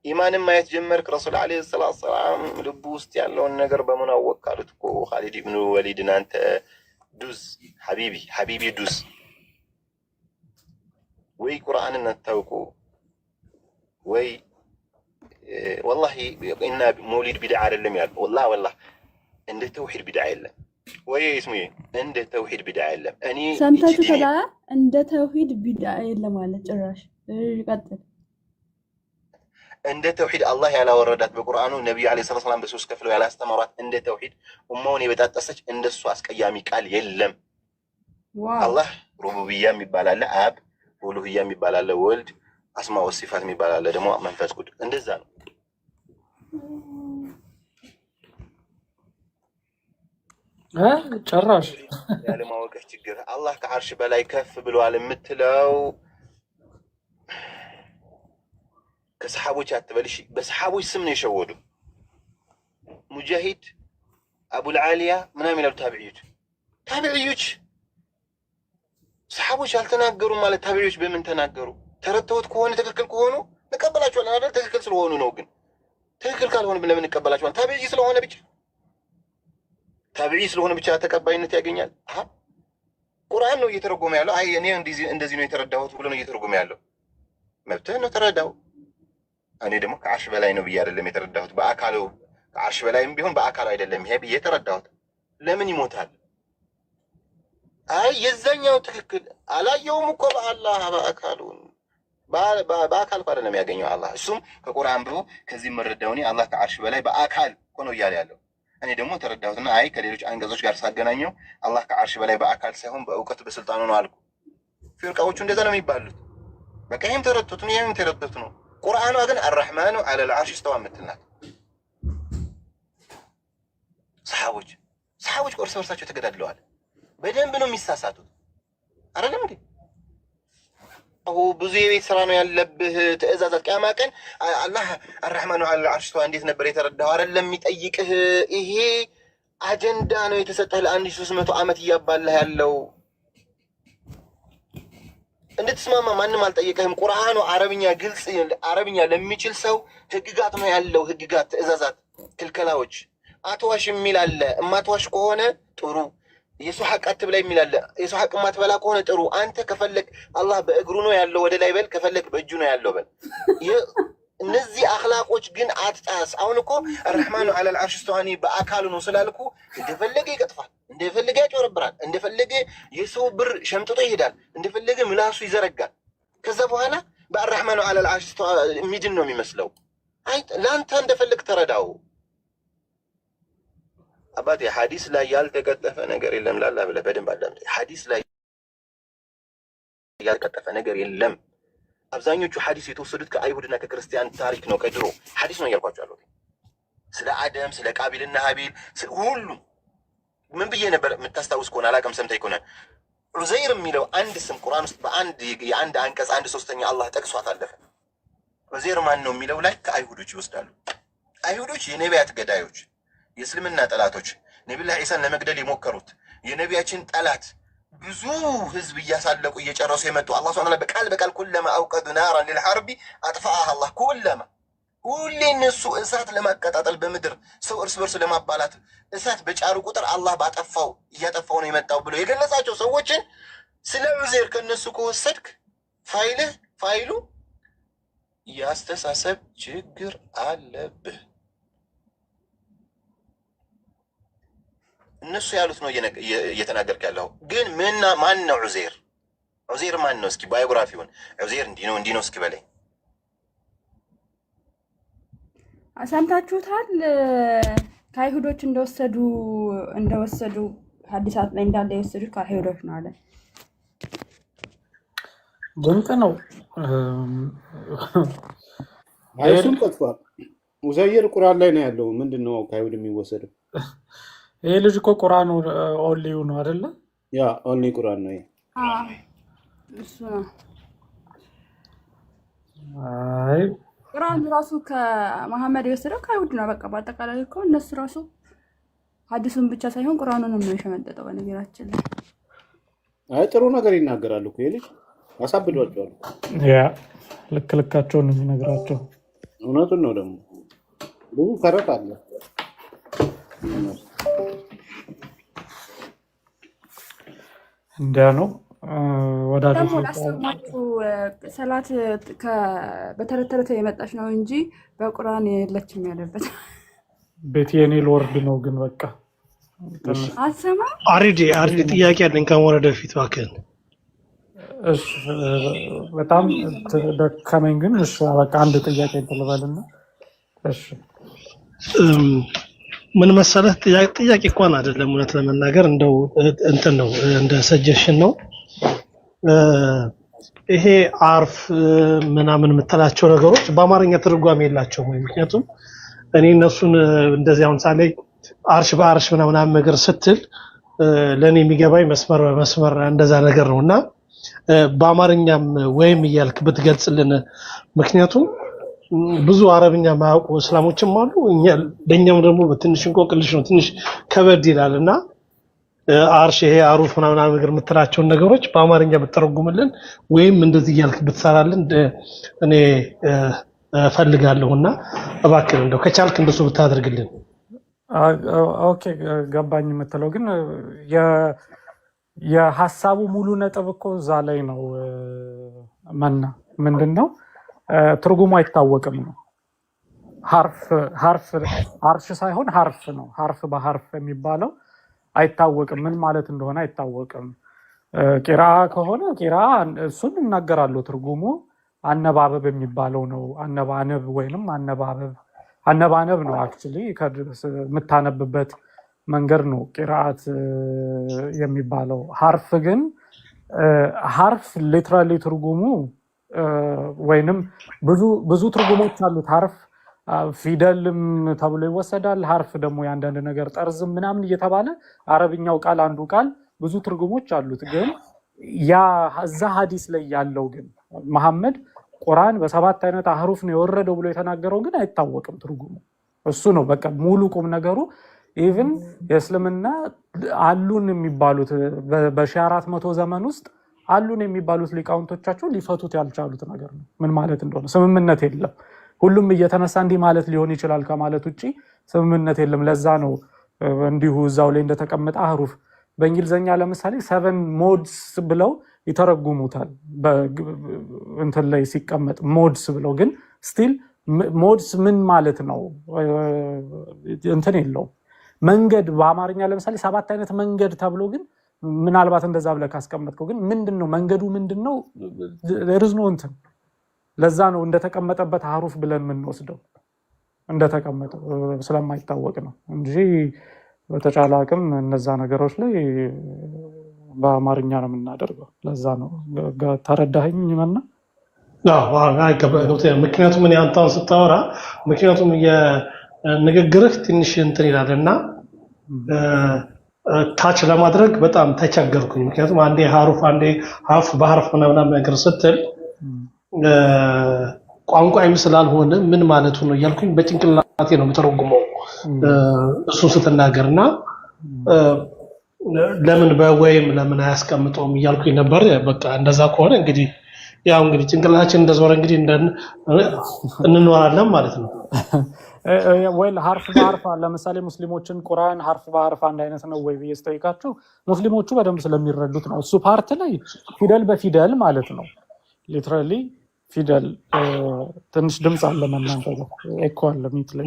ኢማንን ማየት ጀመርክ። ረሱል عليه الصلاة والسلام ልቡ ውስጥ ያለውን ነገር በምን አወቅ አሉት እኮ ካሊድ ኢብኑ ወሊድን። አንተ ዱዝ حبيبي حبيبي ዱዝ ወይ ቁርአንን አታውቁ ወይ والله እና መውሊድ ቢድዓ አይደለም ያሉ፣ والله والله እንደ ተውሂድ ቢድዓ የለም። ወይ ስሙዬ፣ እንደ ተውሂድ ቢድዓ የለም። እኔ ሰምታችሁ ተላ እንደ ተውሂድ ቢድዓ የለም አለ ጭራሽ። ቀጥል። እንደ ተውሂድ አላህ ያላወረዳት በቁርአኑ፣ ነቢዩ عليه الصلاة والسلام በሶስት ከፍለው ያላስተማሯት፣ እንደ ተውሂድ ኡማውን የበጣጠሰች እንደሱ አስቀያሚ ቃል የለም። አላህ ሩቡብያ የሚባል አለ፣ አብ፣ ኡሉህያ የሚባል አለ፣ ወልድ፣ أسماء وصفات የሚባል አለ ደግሞ መንፈስ ቅዱስ። እንደዛ ነው። ጭራሽ ያለማወቅህ ችግር። አላህ ከዓርሽ በላይ ከፍ ብለዋል የምትለው ከሰሓቦች አትበልሽ። በሰሓቦች ስም ነው የሸወዱ። ሙጃሂድ፣ አቡልዓሊያ ምናምን ይላሉ ታቢዕዮች። ታቢዕዮች ሰሓቦች አልተናገሩም ማለት ታቢዕዮች በምን ተናገሩ? ተረድተውት ከሆነ፣ ትክክል ከሆኑ እንቀበላቸዋለን አይደል? ትክክል ስለሆኑ ነው። ግን ትክክል ካልሆነ ለምን እንቀበላቸዋለን? ታቢዒ ስለሆነ ብቻ፣ ታቢዒ ስለሆነ ብቻ ተቀባይነት ያገኛል? ቁርአን ነው እየተረጎመ ያለው። አይ እኔ እንደዚህ ነው የተረዳሁት ብሎ ነው እየተረጎመ ያለው። መብትህ ነው፣ ተረዳው። እኔ ደግሞ ከዓርሽ በላይ ነው ብዬ አይደለም የተረዳሁት። በአካሉ ከዓርሽ በላይም ቢሆን በአካሉ አይደለም ይሄ ብዬ የተረዳሁት። ለምን ይሞታል? አይ የዛኛው ትክክል አላየውም እኮ በአላህ በአካሉ፣ በአካል እኮ አይደለም ያገኘው አላህ። እሱም ከቁርአን ብሎ ከዚህ መረዳው እኔ አላህ ከዓርሽ በላይ በአካል እኮ ነው እያለ ያለው። እኔ ደግሞ ተረዳሁትና አይ ከሌሎች አንቀጾች ጋር ሳገናኘው አላህ ከዓርሽ በላይ በአካል ሳይሆን በእውቀቱ በስልጣኑ ነው አልኩ። ፊርቃዎቹ እንደዛ ነው የሚባሉት። በቃ ይህም ተረድቶት ነው፣ ይህም ተረድቶት ነው። ቁርአኗ ግን الرحمن على العرش استوى የምትል ናት። ሰሓቦች እርስ በርሳቸው ተገዳድለዋል። በደንብ ነው የሚሳሳቱት። አይደለም እንዴ? ብዙ የቤት ስራ ነው ያለብህ። ትእዛዛት ቅያማ ቀን አላህ الرحمن على العرش استوى እንዴት ነበር የተረዳኸው? አይደለም የሚጠይቅህ። ይሄ አጀንዳ ነው የተሰጠህ ለ1300 ዓመት እያባላህ ያለው። እንድትስማማ ማንም አልጠየቀህም። ቁርአኑ አረብኛ፣ ግልጽ አረብኛ ለሚችል ሰው ህግጋት ነው ያለው። ህግጋት፣ ትእዛዛት፣ ክልከላዎች። አትዋሽ የሚል አለ። እማትዋሽ ከሆነ ጥሩ። የሰው ሐቅ አትብላ የሚል አለ። የሰው ሐቅ የማትበላ ከሆነ ጥሩ። አንተ ከፈለግ አላህ በእግሩ ነው ያለው ወደ ላይ በል፣ ከፈለግ በእጁ ነው ያለው በል። እነዚህ አኽላቆች ግን አትጣስ። አሁን እኮ الرحمن على العرش استوى በአካሉ ነው ስላልኩ እንደፈለገ ይቀጥፋል፣ እንደፈለገ ያጭበረብራል፣ እንደፈለገ የሰው ብር ሸምጥጦ ይሄዳል፣ እንደፈለገ ምላሱ ይዘረጋል። ከዛ በኋላ በ الرحمن على العرش استوى የሚድን ነው የሚመስለው። አይ ለአንተ እንደፈለግ ተረዳው። አባቴ ሐዲስ ላይ ያልተቀጠፈ ነገር የለም። ላላ ብለህ በደንብ አዳምጥ። ሐዲስ ላይ ያልቀጠፈ ነገር የለም። አብዛኞቹ ሐዲስ የተወሰዱት ከአይሁድና ከክርስቲያን ታሪክ ነው። ከድሮ ሐዲስ ነው እያልኳቸው ያለሁት። ስለ አደም፣ ስለ ቃቢልና ሀቢል ሁሉ ምን ብዬ ነበር? የምታስታውስ ከሆነ አላውቅም፣ ሰምተህ ከሆነ ዑዘይር የሚለው አንድ ስም ቁርአን ውስጥ በአንድ የአንድ አንቀጽ አንድ ሶስተኛ አላህ ጠቅሷት አለፈ። ዑዘይር ማን ነው የሚለው ላይ ከአይሁዶች ይወስዳሉ። አይሁዶች የነቢያት ገዳዮች፣ የእስልምና ጠላቶች፣ ነቢዩላህ ዒሳን ለመግደል የሞከሩት የነቢያችን ጠላት፣ ብዙ ህዝብ እያሳለቁ እየጨረሱ የመጡ፣ አላህ سبحانه በቃል በቃል كلما أوقدوا نارا للحرب أطفأها الله። كلما ሁሌ እነሱ እሳት ለማቀጣጠል በምድር ሰው እርስ በርሱ ለማባላት እሳት በጫሩ ቁጥር አላህ ባጠፋው እያጠፋው ነው የመጣው ብሎ የገለጻቸው ሰዎችን ስለ ዑዜር ከእነሱ ከወሰድክ ፋይልህ ፋይሉ የአስተሳሰብ ችግር አለብህ። እነሱ ያሉት ነው እየተናገርክ ያለው። ግን ምን ማን ነው ዑዜር? ዑዜር ማን ነው? እስኪ biography ውን ዑዜር እንዲህ ነው እንዲህ ነው እስኪ በለኝ። ሰምታችሁታል። ከአይሁዶች እንደወሰዱ ሐዲሳት ላይ እንዳለ የወሰዱት ከአይሁዶች ነው አለ። ድንቅ ነው። አይ እሱም ጠቅሷል። ኡዘይር ቁርአን ላይ ነው ያለው። ምንድን ነው ከአይሁድ የሚወሰደው? ይሄ ልጅ እኮ ቁርአን only ው ነው አይደለ? Yeah, only ቁርአን ነው ይሄ። አዎ፣ እሱ ነው። አይ ቁርአን ራሱ ከመሐመድ የወሰደው ከአይሁድ ነው። በቃ በአጠቃላይ እኮ እነሱ ራሱ ሐዲሱን ብቻ ሳይሆን ቁርአኑንም ነው የሸመጠጠው። በነገራችን ላይ አይ ጥሩ ነገር ይናገራል እኮ ይሄ ልጅ፣ አሳብዷቸዋል። Yeah፣ ልክ ልካቸውን ነው የሚነግራቸው። እውነቱን ነው ደግሞ፣ ብዙ ተረት አለ። እንዲያ ነው ወዳጆች። ደግሞ ላሰማችሁ፣ ሰላት በተረት ተረት የመጣች ነው እንጂ በቁርአን የለችም ያለበት። ቤት የኔ ልወርድ ነው ግን በቃ ትንሽ አትሰማ። አሪዲ አሪዲ፣ ጥያቄ አለኝ ከመውረድ በፊት እባክህን። እሺ፣ በጣም ደከመኝ ግን እሺ በቃ አንድ ጥያቄ እንትን ልበልና እሺ። ምን መሰለህ፣ ጥያቄ እንኳን አይደለም፣ እውነት ለመናገር እንደው እንትን ነው፣ እንደ ሰጀሽን ነው። ይሄ አርፍ ምናምን የምትላቸው ነገሮች በአማርኛ ትርጓሜ የላቸውም ወይ? ምክንያቱም እኔ እነሱን እንደዚህ አሁን ሳሌ አርሽ በአርሽ ምናምን ነገር ስትል ለእኔ የሚገባኝ መስመር በመስመር እንደዛ ነገር ነው። እና በአማርኛም ወይም እያልክ ብትገልጽልን፣ ምክንያቱም ብዙ አረብኛ ማያውቁ እስላሞችም አሉ። ለእኛም ደግሞ በትንሽ እንቆቅልሽ ነው፣ ትንሽ ከበድ ይላል። እና አርሽ ይሄ አሩፍ ምናምን ነገር የምትላቸውን ነገሮች በአማርኛ ብትተረጉምልን ወይም እንደዚህ እያልክ ብትሰራልን እኔ እፈልጋለሁ። እና እባክህን እንደው ከቻልክ እንደሱ ብታደርግልን። Okay፣ ገባኝ የምትለው ግን የሀሳቡ ሙሉ ነጥብ እኮ እዛ ላይ ነው። መና ምንድን ነው ትርጉሙ አይታወቅም ነው። ሀርፍ ሀርፍ አርሽ ሳይሆን ሀርፍ ነው። ሀርፍ በሀርፍ የሚባለው አይታወቅም፣ ምን ማለት እንደሆነ አይታወቅም። ቂራ ከሆነ ቂራ እሱን እናገራለሁ። ትርጉሙ አነባበብ የሚባለው ነው። አነባነብ ወይንም አነባበብ አነባነብ ነው። Actually የምታነብበት መንገድ ነው ቂራአት የሚባለው። ሀርፍ ግን ሀርፍ literally ትርጉሙ ወይንም ብዙ ብዙ ትርጉሞች አሉት። ሀርፍ ፊደልም ተብሎ ይወሰዳል። ሀርፍ ደግሞ የአንዳንድ ነገር ጠርዝም ምናምን እየተባለ አረብኛው ቃል አንዱ ቃል ብዙ ትርጉሞች አሉት። ግን ያ እዛ ሀዲስ ላይ ያለው ግን መሐመድ ቁርአን በሰባት አይነት አህሩፍ ነው የወረደው ብሎ የተናገረው ግን አይታወቅም ትርጉሙ። እሱ ነው በቃ ሙሉ ቁም ነገሩ። Even የእስልምና አሉን የሚባሉት በ1400 ዘመን ውስጥ አሉን የሚባሉት ሊቃውንቶቻቸው ሊፈቱት ያልቻሉት ነገር ነው። ምን ማለት እንደሆነ ስምምነት የለም። ሁሉም እየተነሳ እንዲህ ማለት ሊሆን ይችላል ከማለት ውጭ ስምምነት የለም። ለዛ ነው እንዲሁ እዛው ላይ እንደተቀመጠ አህሩፍ በእንግሊዝኛ ለምሳሌ seven modes ብለው ይተረጉሙታል። እንትን ላይ ሲቀመጥ modes ብለው ግን still modes ምን ማለት ነው እንትን የለውም። መንገድ በአማርኛ ለምሳሌ ሰባት አይነት መንገድ ተብሎ ግን ምናልባት እንደዛ ብለህ ካስቀመጥከው ግን ምንድን ነው መንገዱ ምንድን ነው? ርዝኖ እንትን ለዛ ነው እንደተቀመጠበት ሀሩፍ ብለን የምንወስደው፣ እንደተቀመጠው ስለማይታወቅ ነው እንጂ በተቻለ አቅም እነዛ ነገሮች ላይ በአማርኛ ነው የምናደርገው። ለዛ ነው። ተረዳኸኝ መና? አዎ፣ አይ፣ ገብቶኛል። ምክንያቱም እኔ አንተ አሁን ስታወራ ምክንያቱም የንግግርህ ትንሽ እንትን ይላል እና touch ለማድረግ በጣም ተቸገርኩኝ። ምክንያቱም አንዴ ሀሩፍ አንዴ ሀርፍ በሀርፍ ምናምን ነገር ስትል ቋንቋዬም ስላልሆነ ምን ማለቱ ነው እያልኩኝ በጭንቅላቴ ነው የምተረጉመው እሱን ስትናገር። እና ለምን በወይም ለምን አያስቀምጠውም እያልኩኝ ነበር። በቃ እንደዛ ከሆነ እንግዲህ ያው እንግዲህ ጭንቅላታችን እንደዞረ እንግዲህ እንኖራለን ማለት ነው። ወይ ሀርፍ በሀርፍ ለምሳሌ ሙስሊሞችን ቁርአን ሀርፍ በሀርፍ አንድ አይነት ነው ወይ ብዬ ስጠይቃቸው ሙስሊሞቹ በደንብ ስለሚረዱት ነው። እሱ part ላይ ፊደል በፊደል ማለት ነው። Literally ፊደል። ትንሽ ድምፅ አለ መናንተ ጋር፣ echo አለ mute ላይ።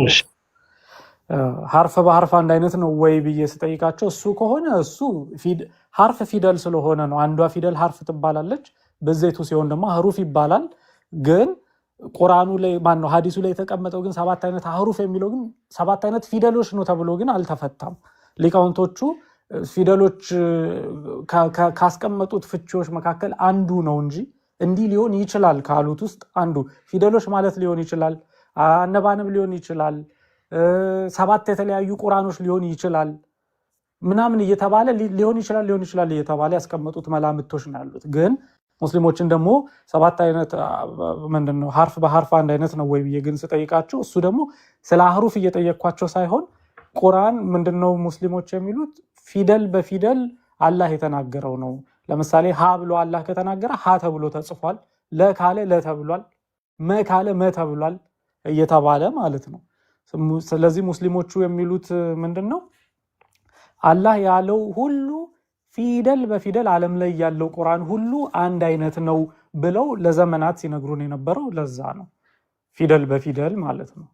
ሀርፍ በሀርፍ አንድ አይነት ነው ወይ ብዬ ስጠይቃቸው እሱ ከሆነ እሱ ሀርፍ ፊደል ስለሆነ ነው። አንዷ ፊደል ሀርፍ ትባላለች፣ ብዜቱ ሲሆን ደግሞ ሀሩፍ ይባላል። ግን ቁርአኑ ላይ ማን ነው ሀዲሱ ላይ የተቀመጠው ግን ሰባት አይነት ሀሩፍ የሚለው ግን ሰባት አይነት ፊደሎች ነው ተብሎ ግን አልተፈታም። ሊቃውንቶቹ ፊደሎች ካስቀመጡት ፍቺዎች መካከል አንዱ ነው እንጂ እንዲህ ሊሆን ይችላል ካሉት ውስጥ አንዱ ፊደሎች ማለት ሊሆን ይችላል፣ አነባነብ ሊሆን ይችላል፣ ሰባት የተለያዩ ቁርአኖች ሊሆን ይችላል ምናምን እየተባለ ሊሆን ይችላል ሊሆን ይችላል እየተባለ ያስቀመጡት መላምቶች ነው ያሉት። ግን ሙስሊሞችን ደግሞ ሰባት አይነት ምንድን ነው ሀርፍ በሀርፍ አንድ አይነት ነው ወይ ብዬ ግን ስጠይቃቸው እሱ ደግሞ ስለ አህሩፍ እየጠየቅኳቸው ሳይሆን ቁርአን ምንድን ነው ሙስሊሞች የሚሉት ፊደል በፊደል አላህ የተናገረው ነው። ለምሳሌ ሀ ብሎ አላህ ከተናገረ ሀ ተብሎ ተጽፏል። ለ ካለ ለ ተብሏል። መ ካለ መ ተብሏል እየተባለ ማለት ነው። ስለዚህ ሙስሊሞቹ የሚሉት ምንድን ነው? አላህ ያለው ሁሉ ፊደል በፊደል ዓለም ላይ ያለው ቁርአን ሁሉ አንድ አይነት ነው ብለው ለዘመናት ሲነግሩን የነበረው ለዛ ነው። ፊደል በፊደል ማለት ነው።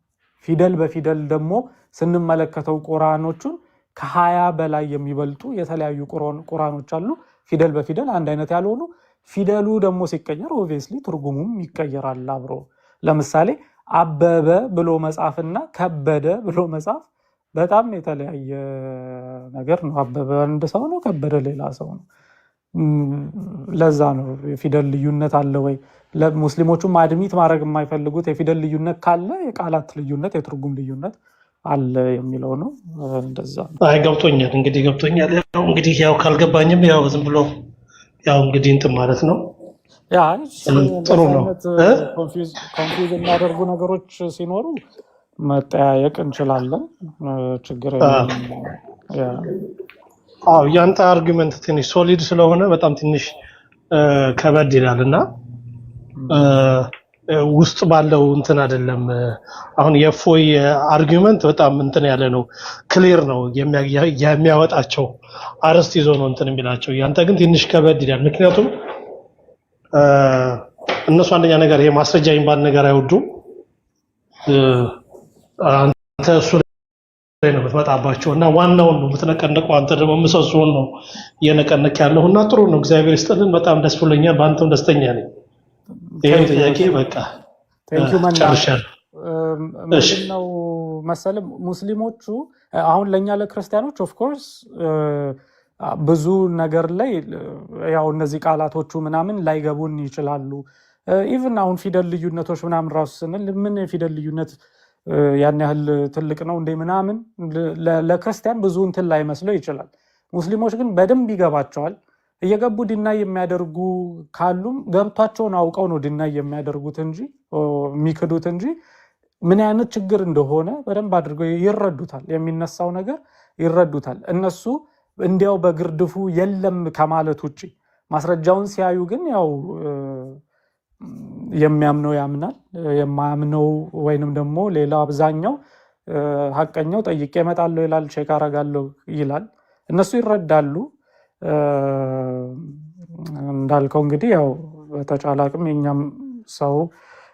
ፊደል በፊደል ደግሞ ስንመለከተው ቁርአኖቹን ከ20 በላይ የሚበልጡ የተለያዩ ቁርአኖች አሉ። ፊደል በፊደል አንድ አይነት ያልሆኑ፣ ፊደሉ ደግሞ ሲቀየር obviously ትርጉሙም ይቀየራል አብሮ። ለምሳሌ አበበ ብሎ መጻፍና ከበደ ብሎ መጻፍ በጣም የተለያየ ነገር ነው። አበበ አንድ ሰው ነው፣ ከበደ ሌላ ሰው ነው። ለዛ ነው የፊደል ልዩነት አለ ወይ ሙስሊሞቹም admit ማድረግ የማይፈልጉት የፊደል ልዩነት ካለ የቃላት ልዩነት፣ የትርጉም ልዩነት አለ የሚለው ነው። እንደዛ ነው። አይ ገብቶኛል፣ እንግዲህ ገብቶኛል። ያው እንግዲህ ያው ካልገባኝም ያው ዝም ብሎ ያው እንግዲህ እንትን ማለት ነው። Yeah፣ ጥሩ እንደዚህ ነው። አይነት confuse የሚያደርጉ ነገሮች ሲኖሩ መጠያየቅ እንችላለን። ችግር የለም። Yeah። አዎ፣ ያንተ argument ትንሽ solid ስለሆነ በጣም ትንሽ ከበድ ይላል እና ውስጥ ባለው እንትን አይደለም። አሁን የእፎይ argument በጣም እንትን ያለ ነው፣ clear ነው፣ የሚያወጣቸው አርዕስት ይዞ ነው እንትን የሚላቸው። ያንተ ግን ትንሽ ከበድ ይላል። ምክንያቱም እነሱ አንደኛ ነገር ይሄ ማስረጃ የሚባል ነገር አይወዱም። አንተ እሱ ላይ ነው የምትመጣባቸው እና ዋናውን ነው የምትነቀንቀው። አንተ ደግሞ ምሰሶውን ነው እየነቀነቅ ያለው እና ጥሩ ነው። እግዚአብሔር ይስጥልን። በጣም ደስ ብሎኛል። በአንተም ደስተኛ ነኝ። ይህን ጥያቄ በቃ Thank you መና። ጨርሻለሁ። እሺ። ምንድን ነው መሰል ሙስሊሞቹ አሁን ለእኛ ለክርስቲያኖች of course ብዙ ነገር ላይ ያው እነዚህ ቃላቶቹ ምናምን ላይገቡን ይችላሉ። Even አሁን ፊደል ልዩነቶች ምናምን ራሱ ስንል ምን የፊደል ልዩነት ያን ያህል ትልቅ ነው እንዴ ምናምን ለክርስቲያን ብዙ እንትን ላይመስለው ይችላል። ሙስሊሞች ግን በደንብ ይገባቸዋል። እየገቡ deny የሚያደርጉ ካሉም ገብቷቸውን አውቀው ነው deny የሚያደርጉት እንጂ የሚክዱት እንጂ ምን አይነት ችግር እንደሆነ በደንብ አድርገው ይረዱታል። የሚነሳው ነገር ይረዱታል። እነሱ እንዲያው በግርድፉ የለም ከማለት ውጭ ማስረጃውን ሲያዩ ግን ያው የሚያምነው ያምናል፣ የማያምነው ወይንም ደግሞ ሌላው አብዛኛው ሀቀኛው ጠይቄ እመጣለሁ ይላል፣ check አደርጋለሁ ይላል። እነሱ ይረዳሉ። እንዳልከው እንግዲህ ያው በተቻለ አቅም የኛም ሰው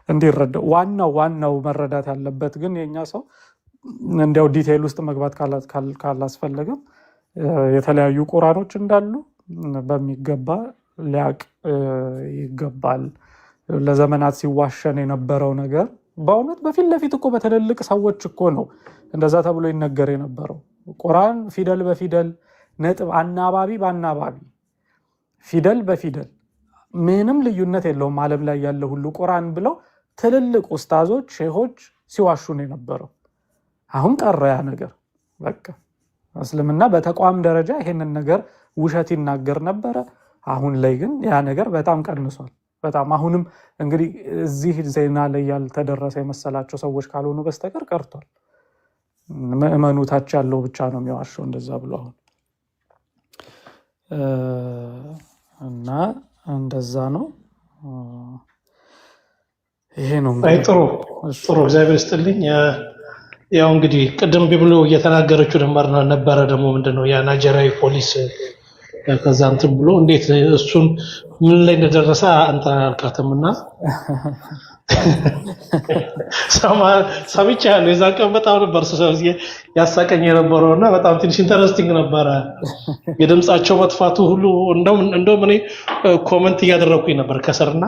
እንዲረዳው ዋናው ዋናው መረዳት ያለበት ግን የኛ ሰው እንዲያው detail ውስጥ መግባት ካላስፈለገም የተለያዩ ቁራኖች እንዳሉ በሚገባ ሊያቅ ይገባል። ለዘመናት ሲዋሸን የነበረው ነገር በእውነት በፊት ለፊት እኮ በትልልቅ ሰዎች እኮ ነው እንደዛ ተብሎ ይነገር የነበረው። ቁርአን ፊደል በፊደል ነጥብ፣ አናባቢ በአናባቢ፣ ፊደል በፊደል ምንም ልዩነት የለውም ዓለም ላይ ያለ ሁሉ ቁርአን ብለው ትልልቅ ኡስታዞች፣ ሼሆች ሲዋሹ ነው የነበረው። አሁን ቀረ ያ ነገር በቃ። እስልምና በተቋም ደረጃ ይሄንን ነገር ውሸት ይናገር ነበረ። አሁን ላይ ግን ያ ነገር በጣም ቀንሷል። በጣም አሁንም እንግዲህ እዚህ ዜና ላይ ያልተደረሰ የመሰላቸው ሰዎች ካልሆኑ በስተቀር ቀርቷል። ምዕመኑ ታች ያለው ብቻ ነው የሚዋሸው እንደዛ ብሎ አሁን እና እንደዛ ነው። ይሄ ነው አይ እንግዲህ። ጥሩ። እሺ። ጥሩ፣ እግዚአብሔር ይስጥልኝ። ያው እንግዲህ ቅድም ቢብሎ እየተናገረችው ነበረ ደግሞ ምንድነው ያ ናይጄሪያዊ ፖሊስ ከዛ እንትን ብሎ እንዴት እሱን ምን ላይ እንደደረሰ እንትን አላልካትም እና ሰምቻለሁ። የዛን ቀን በጣም ነበር ያሳቀኝ የነበረው እና በጣም ትንሽ interesting ነበረ። የድምፃቸው መጥፋቱ ሁሉ እንደውም እኔ comment እያደረግኩኝ ነበር ከስርና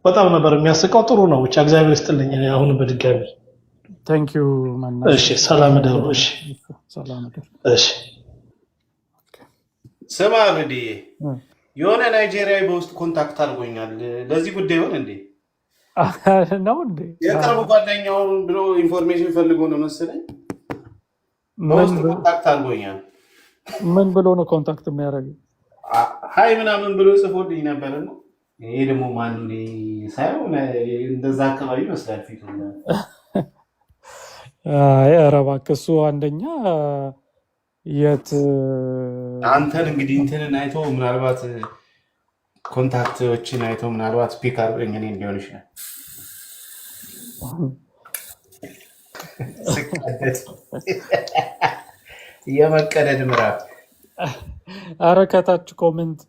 በጣም ነበር የሚያስቀው። ጥሩ ነው ብቻ፣ እግዚአብሔር ይስጥልኝ። አሁንም በድጋሚ Thank you መናገር። እሺ፣ ሰላም እደሩ። እሺ። ሰላም እደር። እሺ። ስማ ብድዬ፣ የሆነ ናይጄሪያዊ በውስጥ contact አድርጎኛል። ለዚህ ጉዳይ ይሆን እንዴ? ነው እንዴ? የቅርብ ጓደኛውን ብሎ information ፈልጎ ነው መሰለኝ። በውስጥ contact አድርጎኛል። ምን ብሎ ነው contact የሚያደርገው? Hi ምናምን ብሎ ጽፎልኝ ነበር እና ይሄ ደግሞ ማን ሳይሆን እንደዛ አካባቢ ይመስላል ፊቱ። አይ ኧረ እባክህ፣ እሱ አንደኛ የት አንተን እንግዲህ እንትንን አይቶ፣ ምናልባት contact ኦችን አይቶ ምናልባት pick አድርጎኝ እኔን ሊሆን ይችላል። ስቀደድ፣ የመቀደድ ምዕራፍ። ኧረ ከታች comment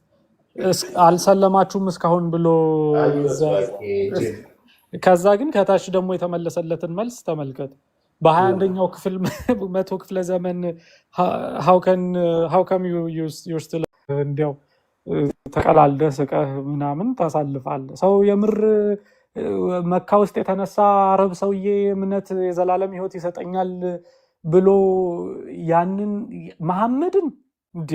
አልሰለማችሁም እስካሁን ብሎ ከዛ ግን ከታች ደግሞ የተመለሰለትን መልስ ተመልከት። በ21ኛው ክፍል መቶ ክፍለ ዘመን how come you're still እንዲያው ተቀላልደህ ስቀህ ምናምን ታሳልፋለህ። ሰው የምር መካ ውስጥ የተነሳ አረብ ሰውዬ እምነት የዘላለም ሕይወት ይሰጠኛል ብሎ ያንን መሐመድን እንዴ!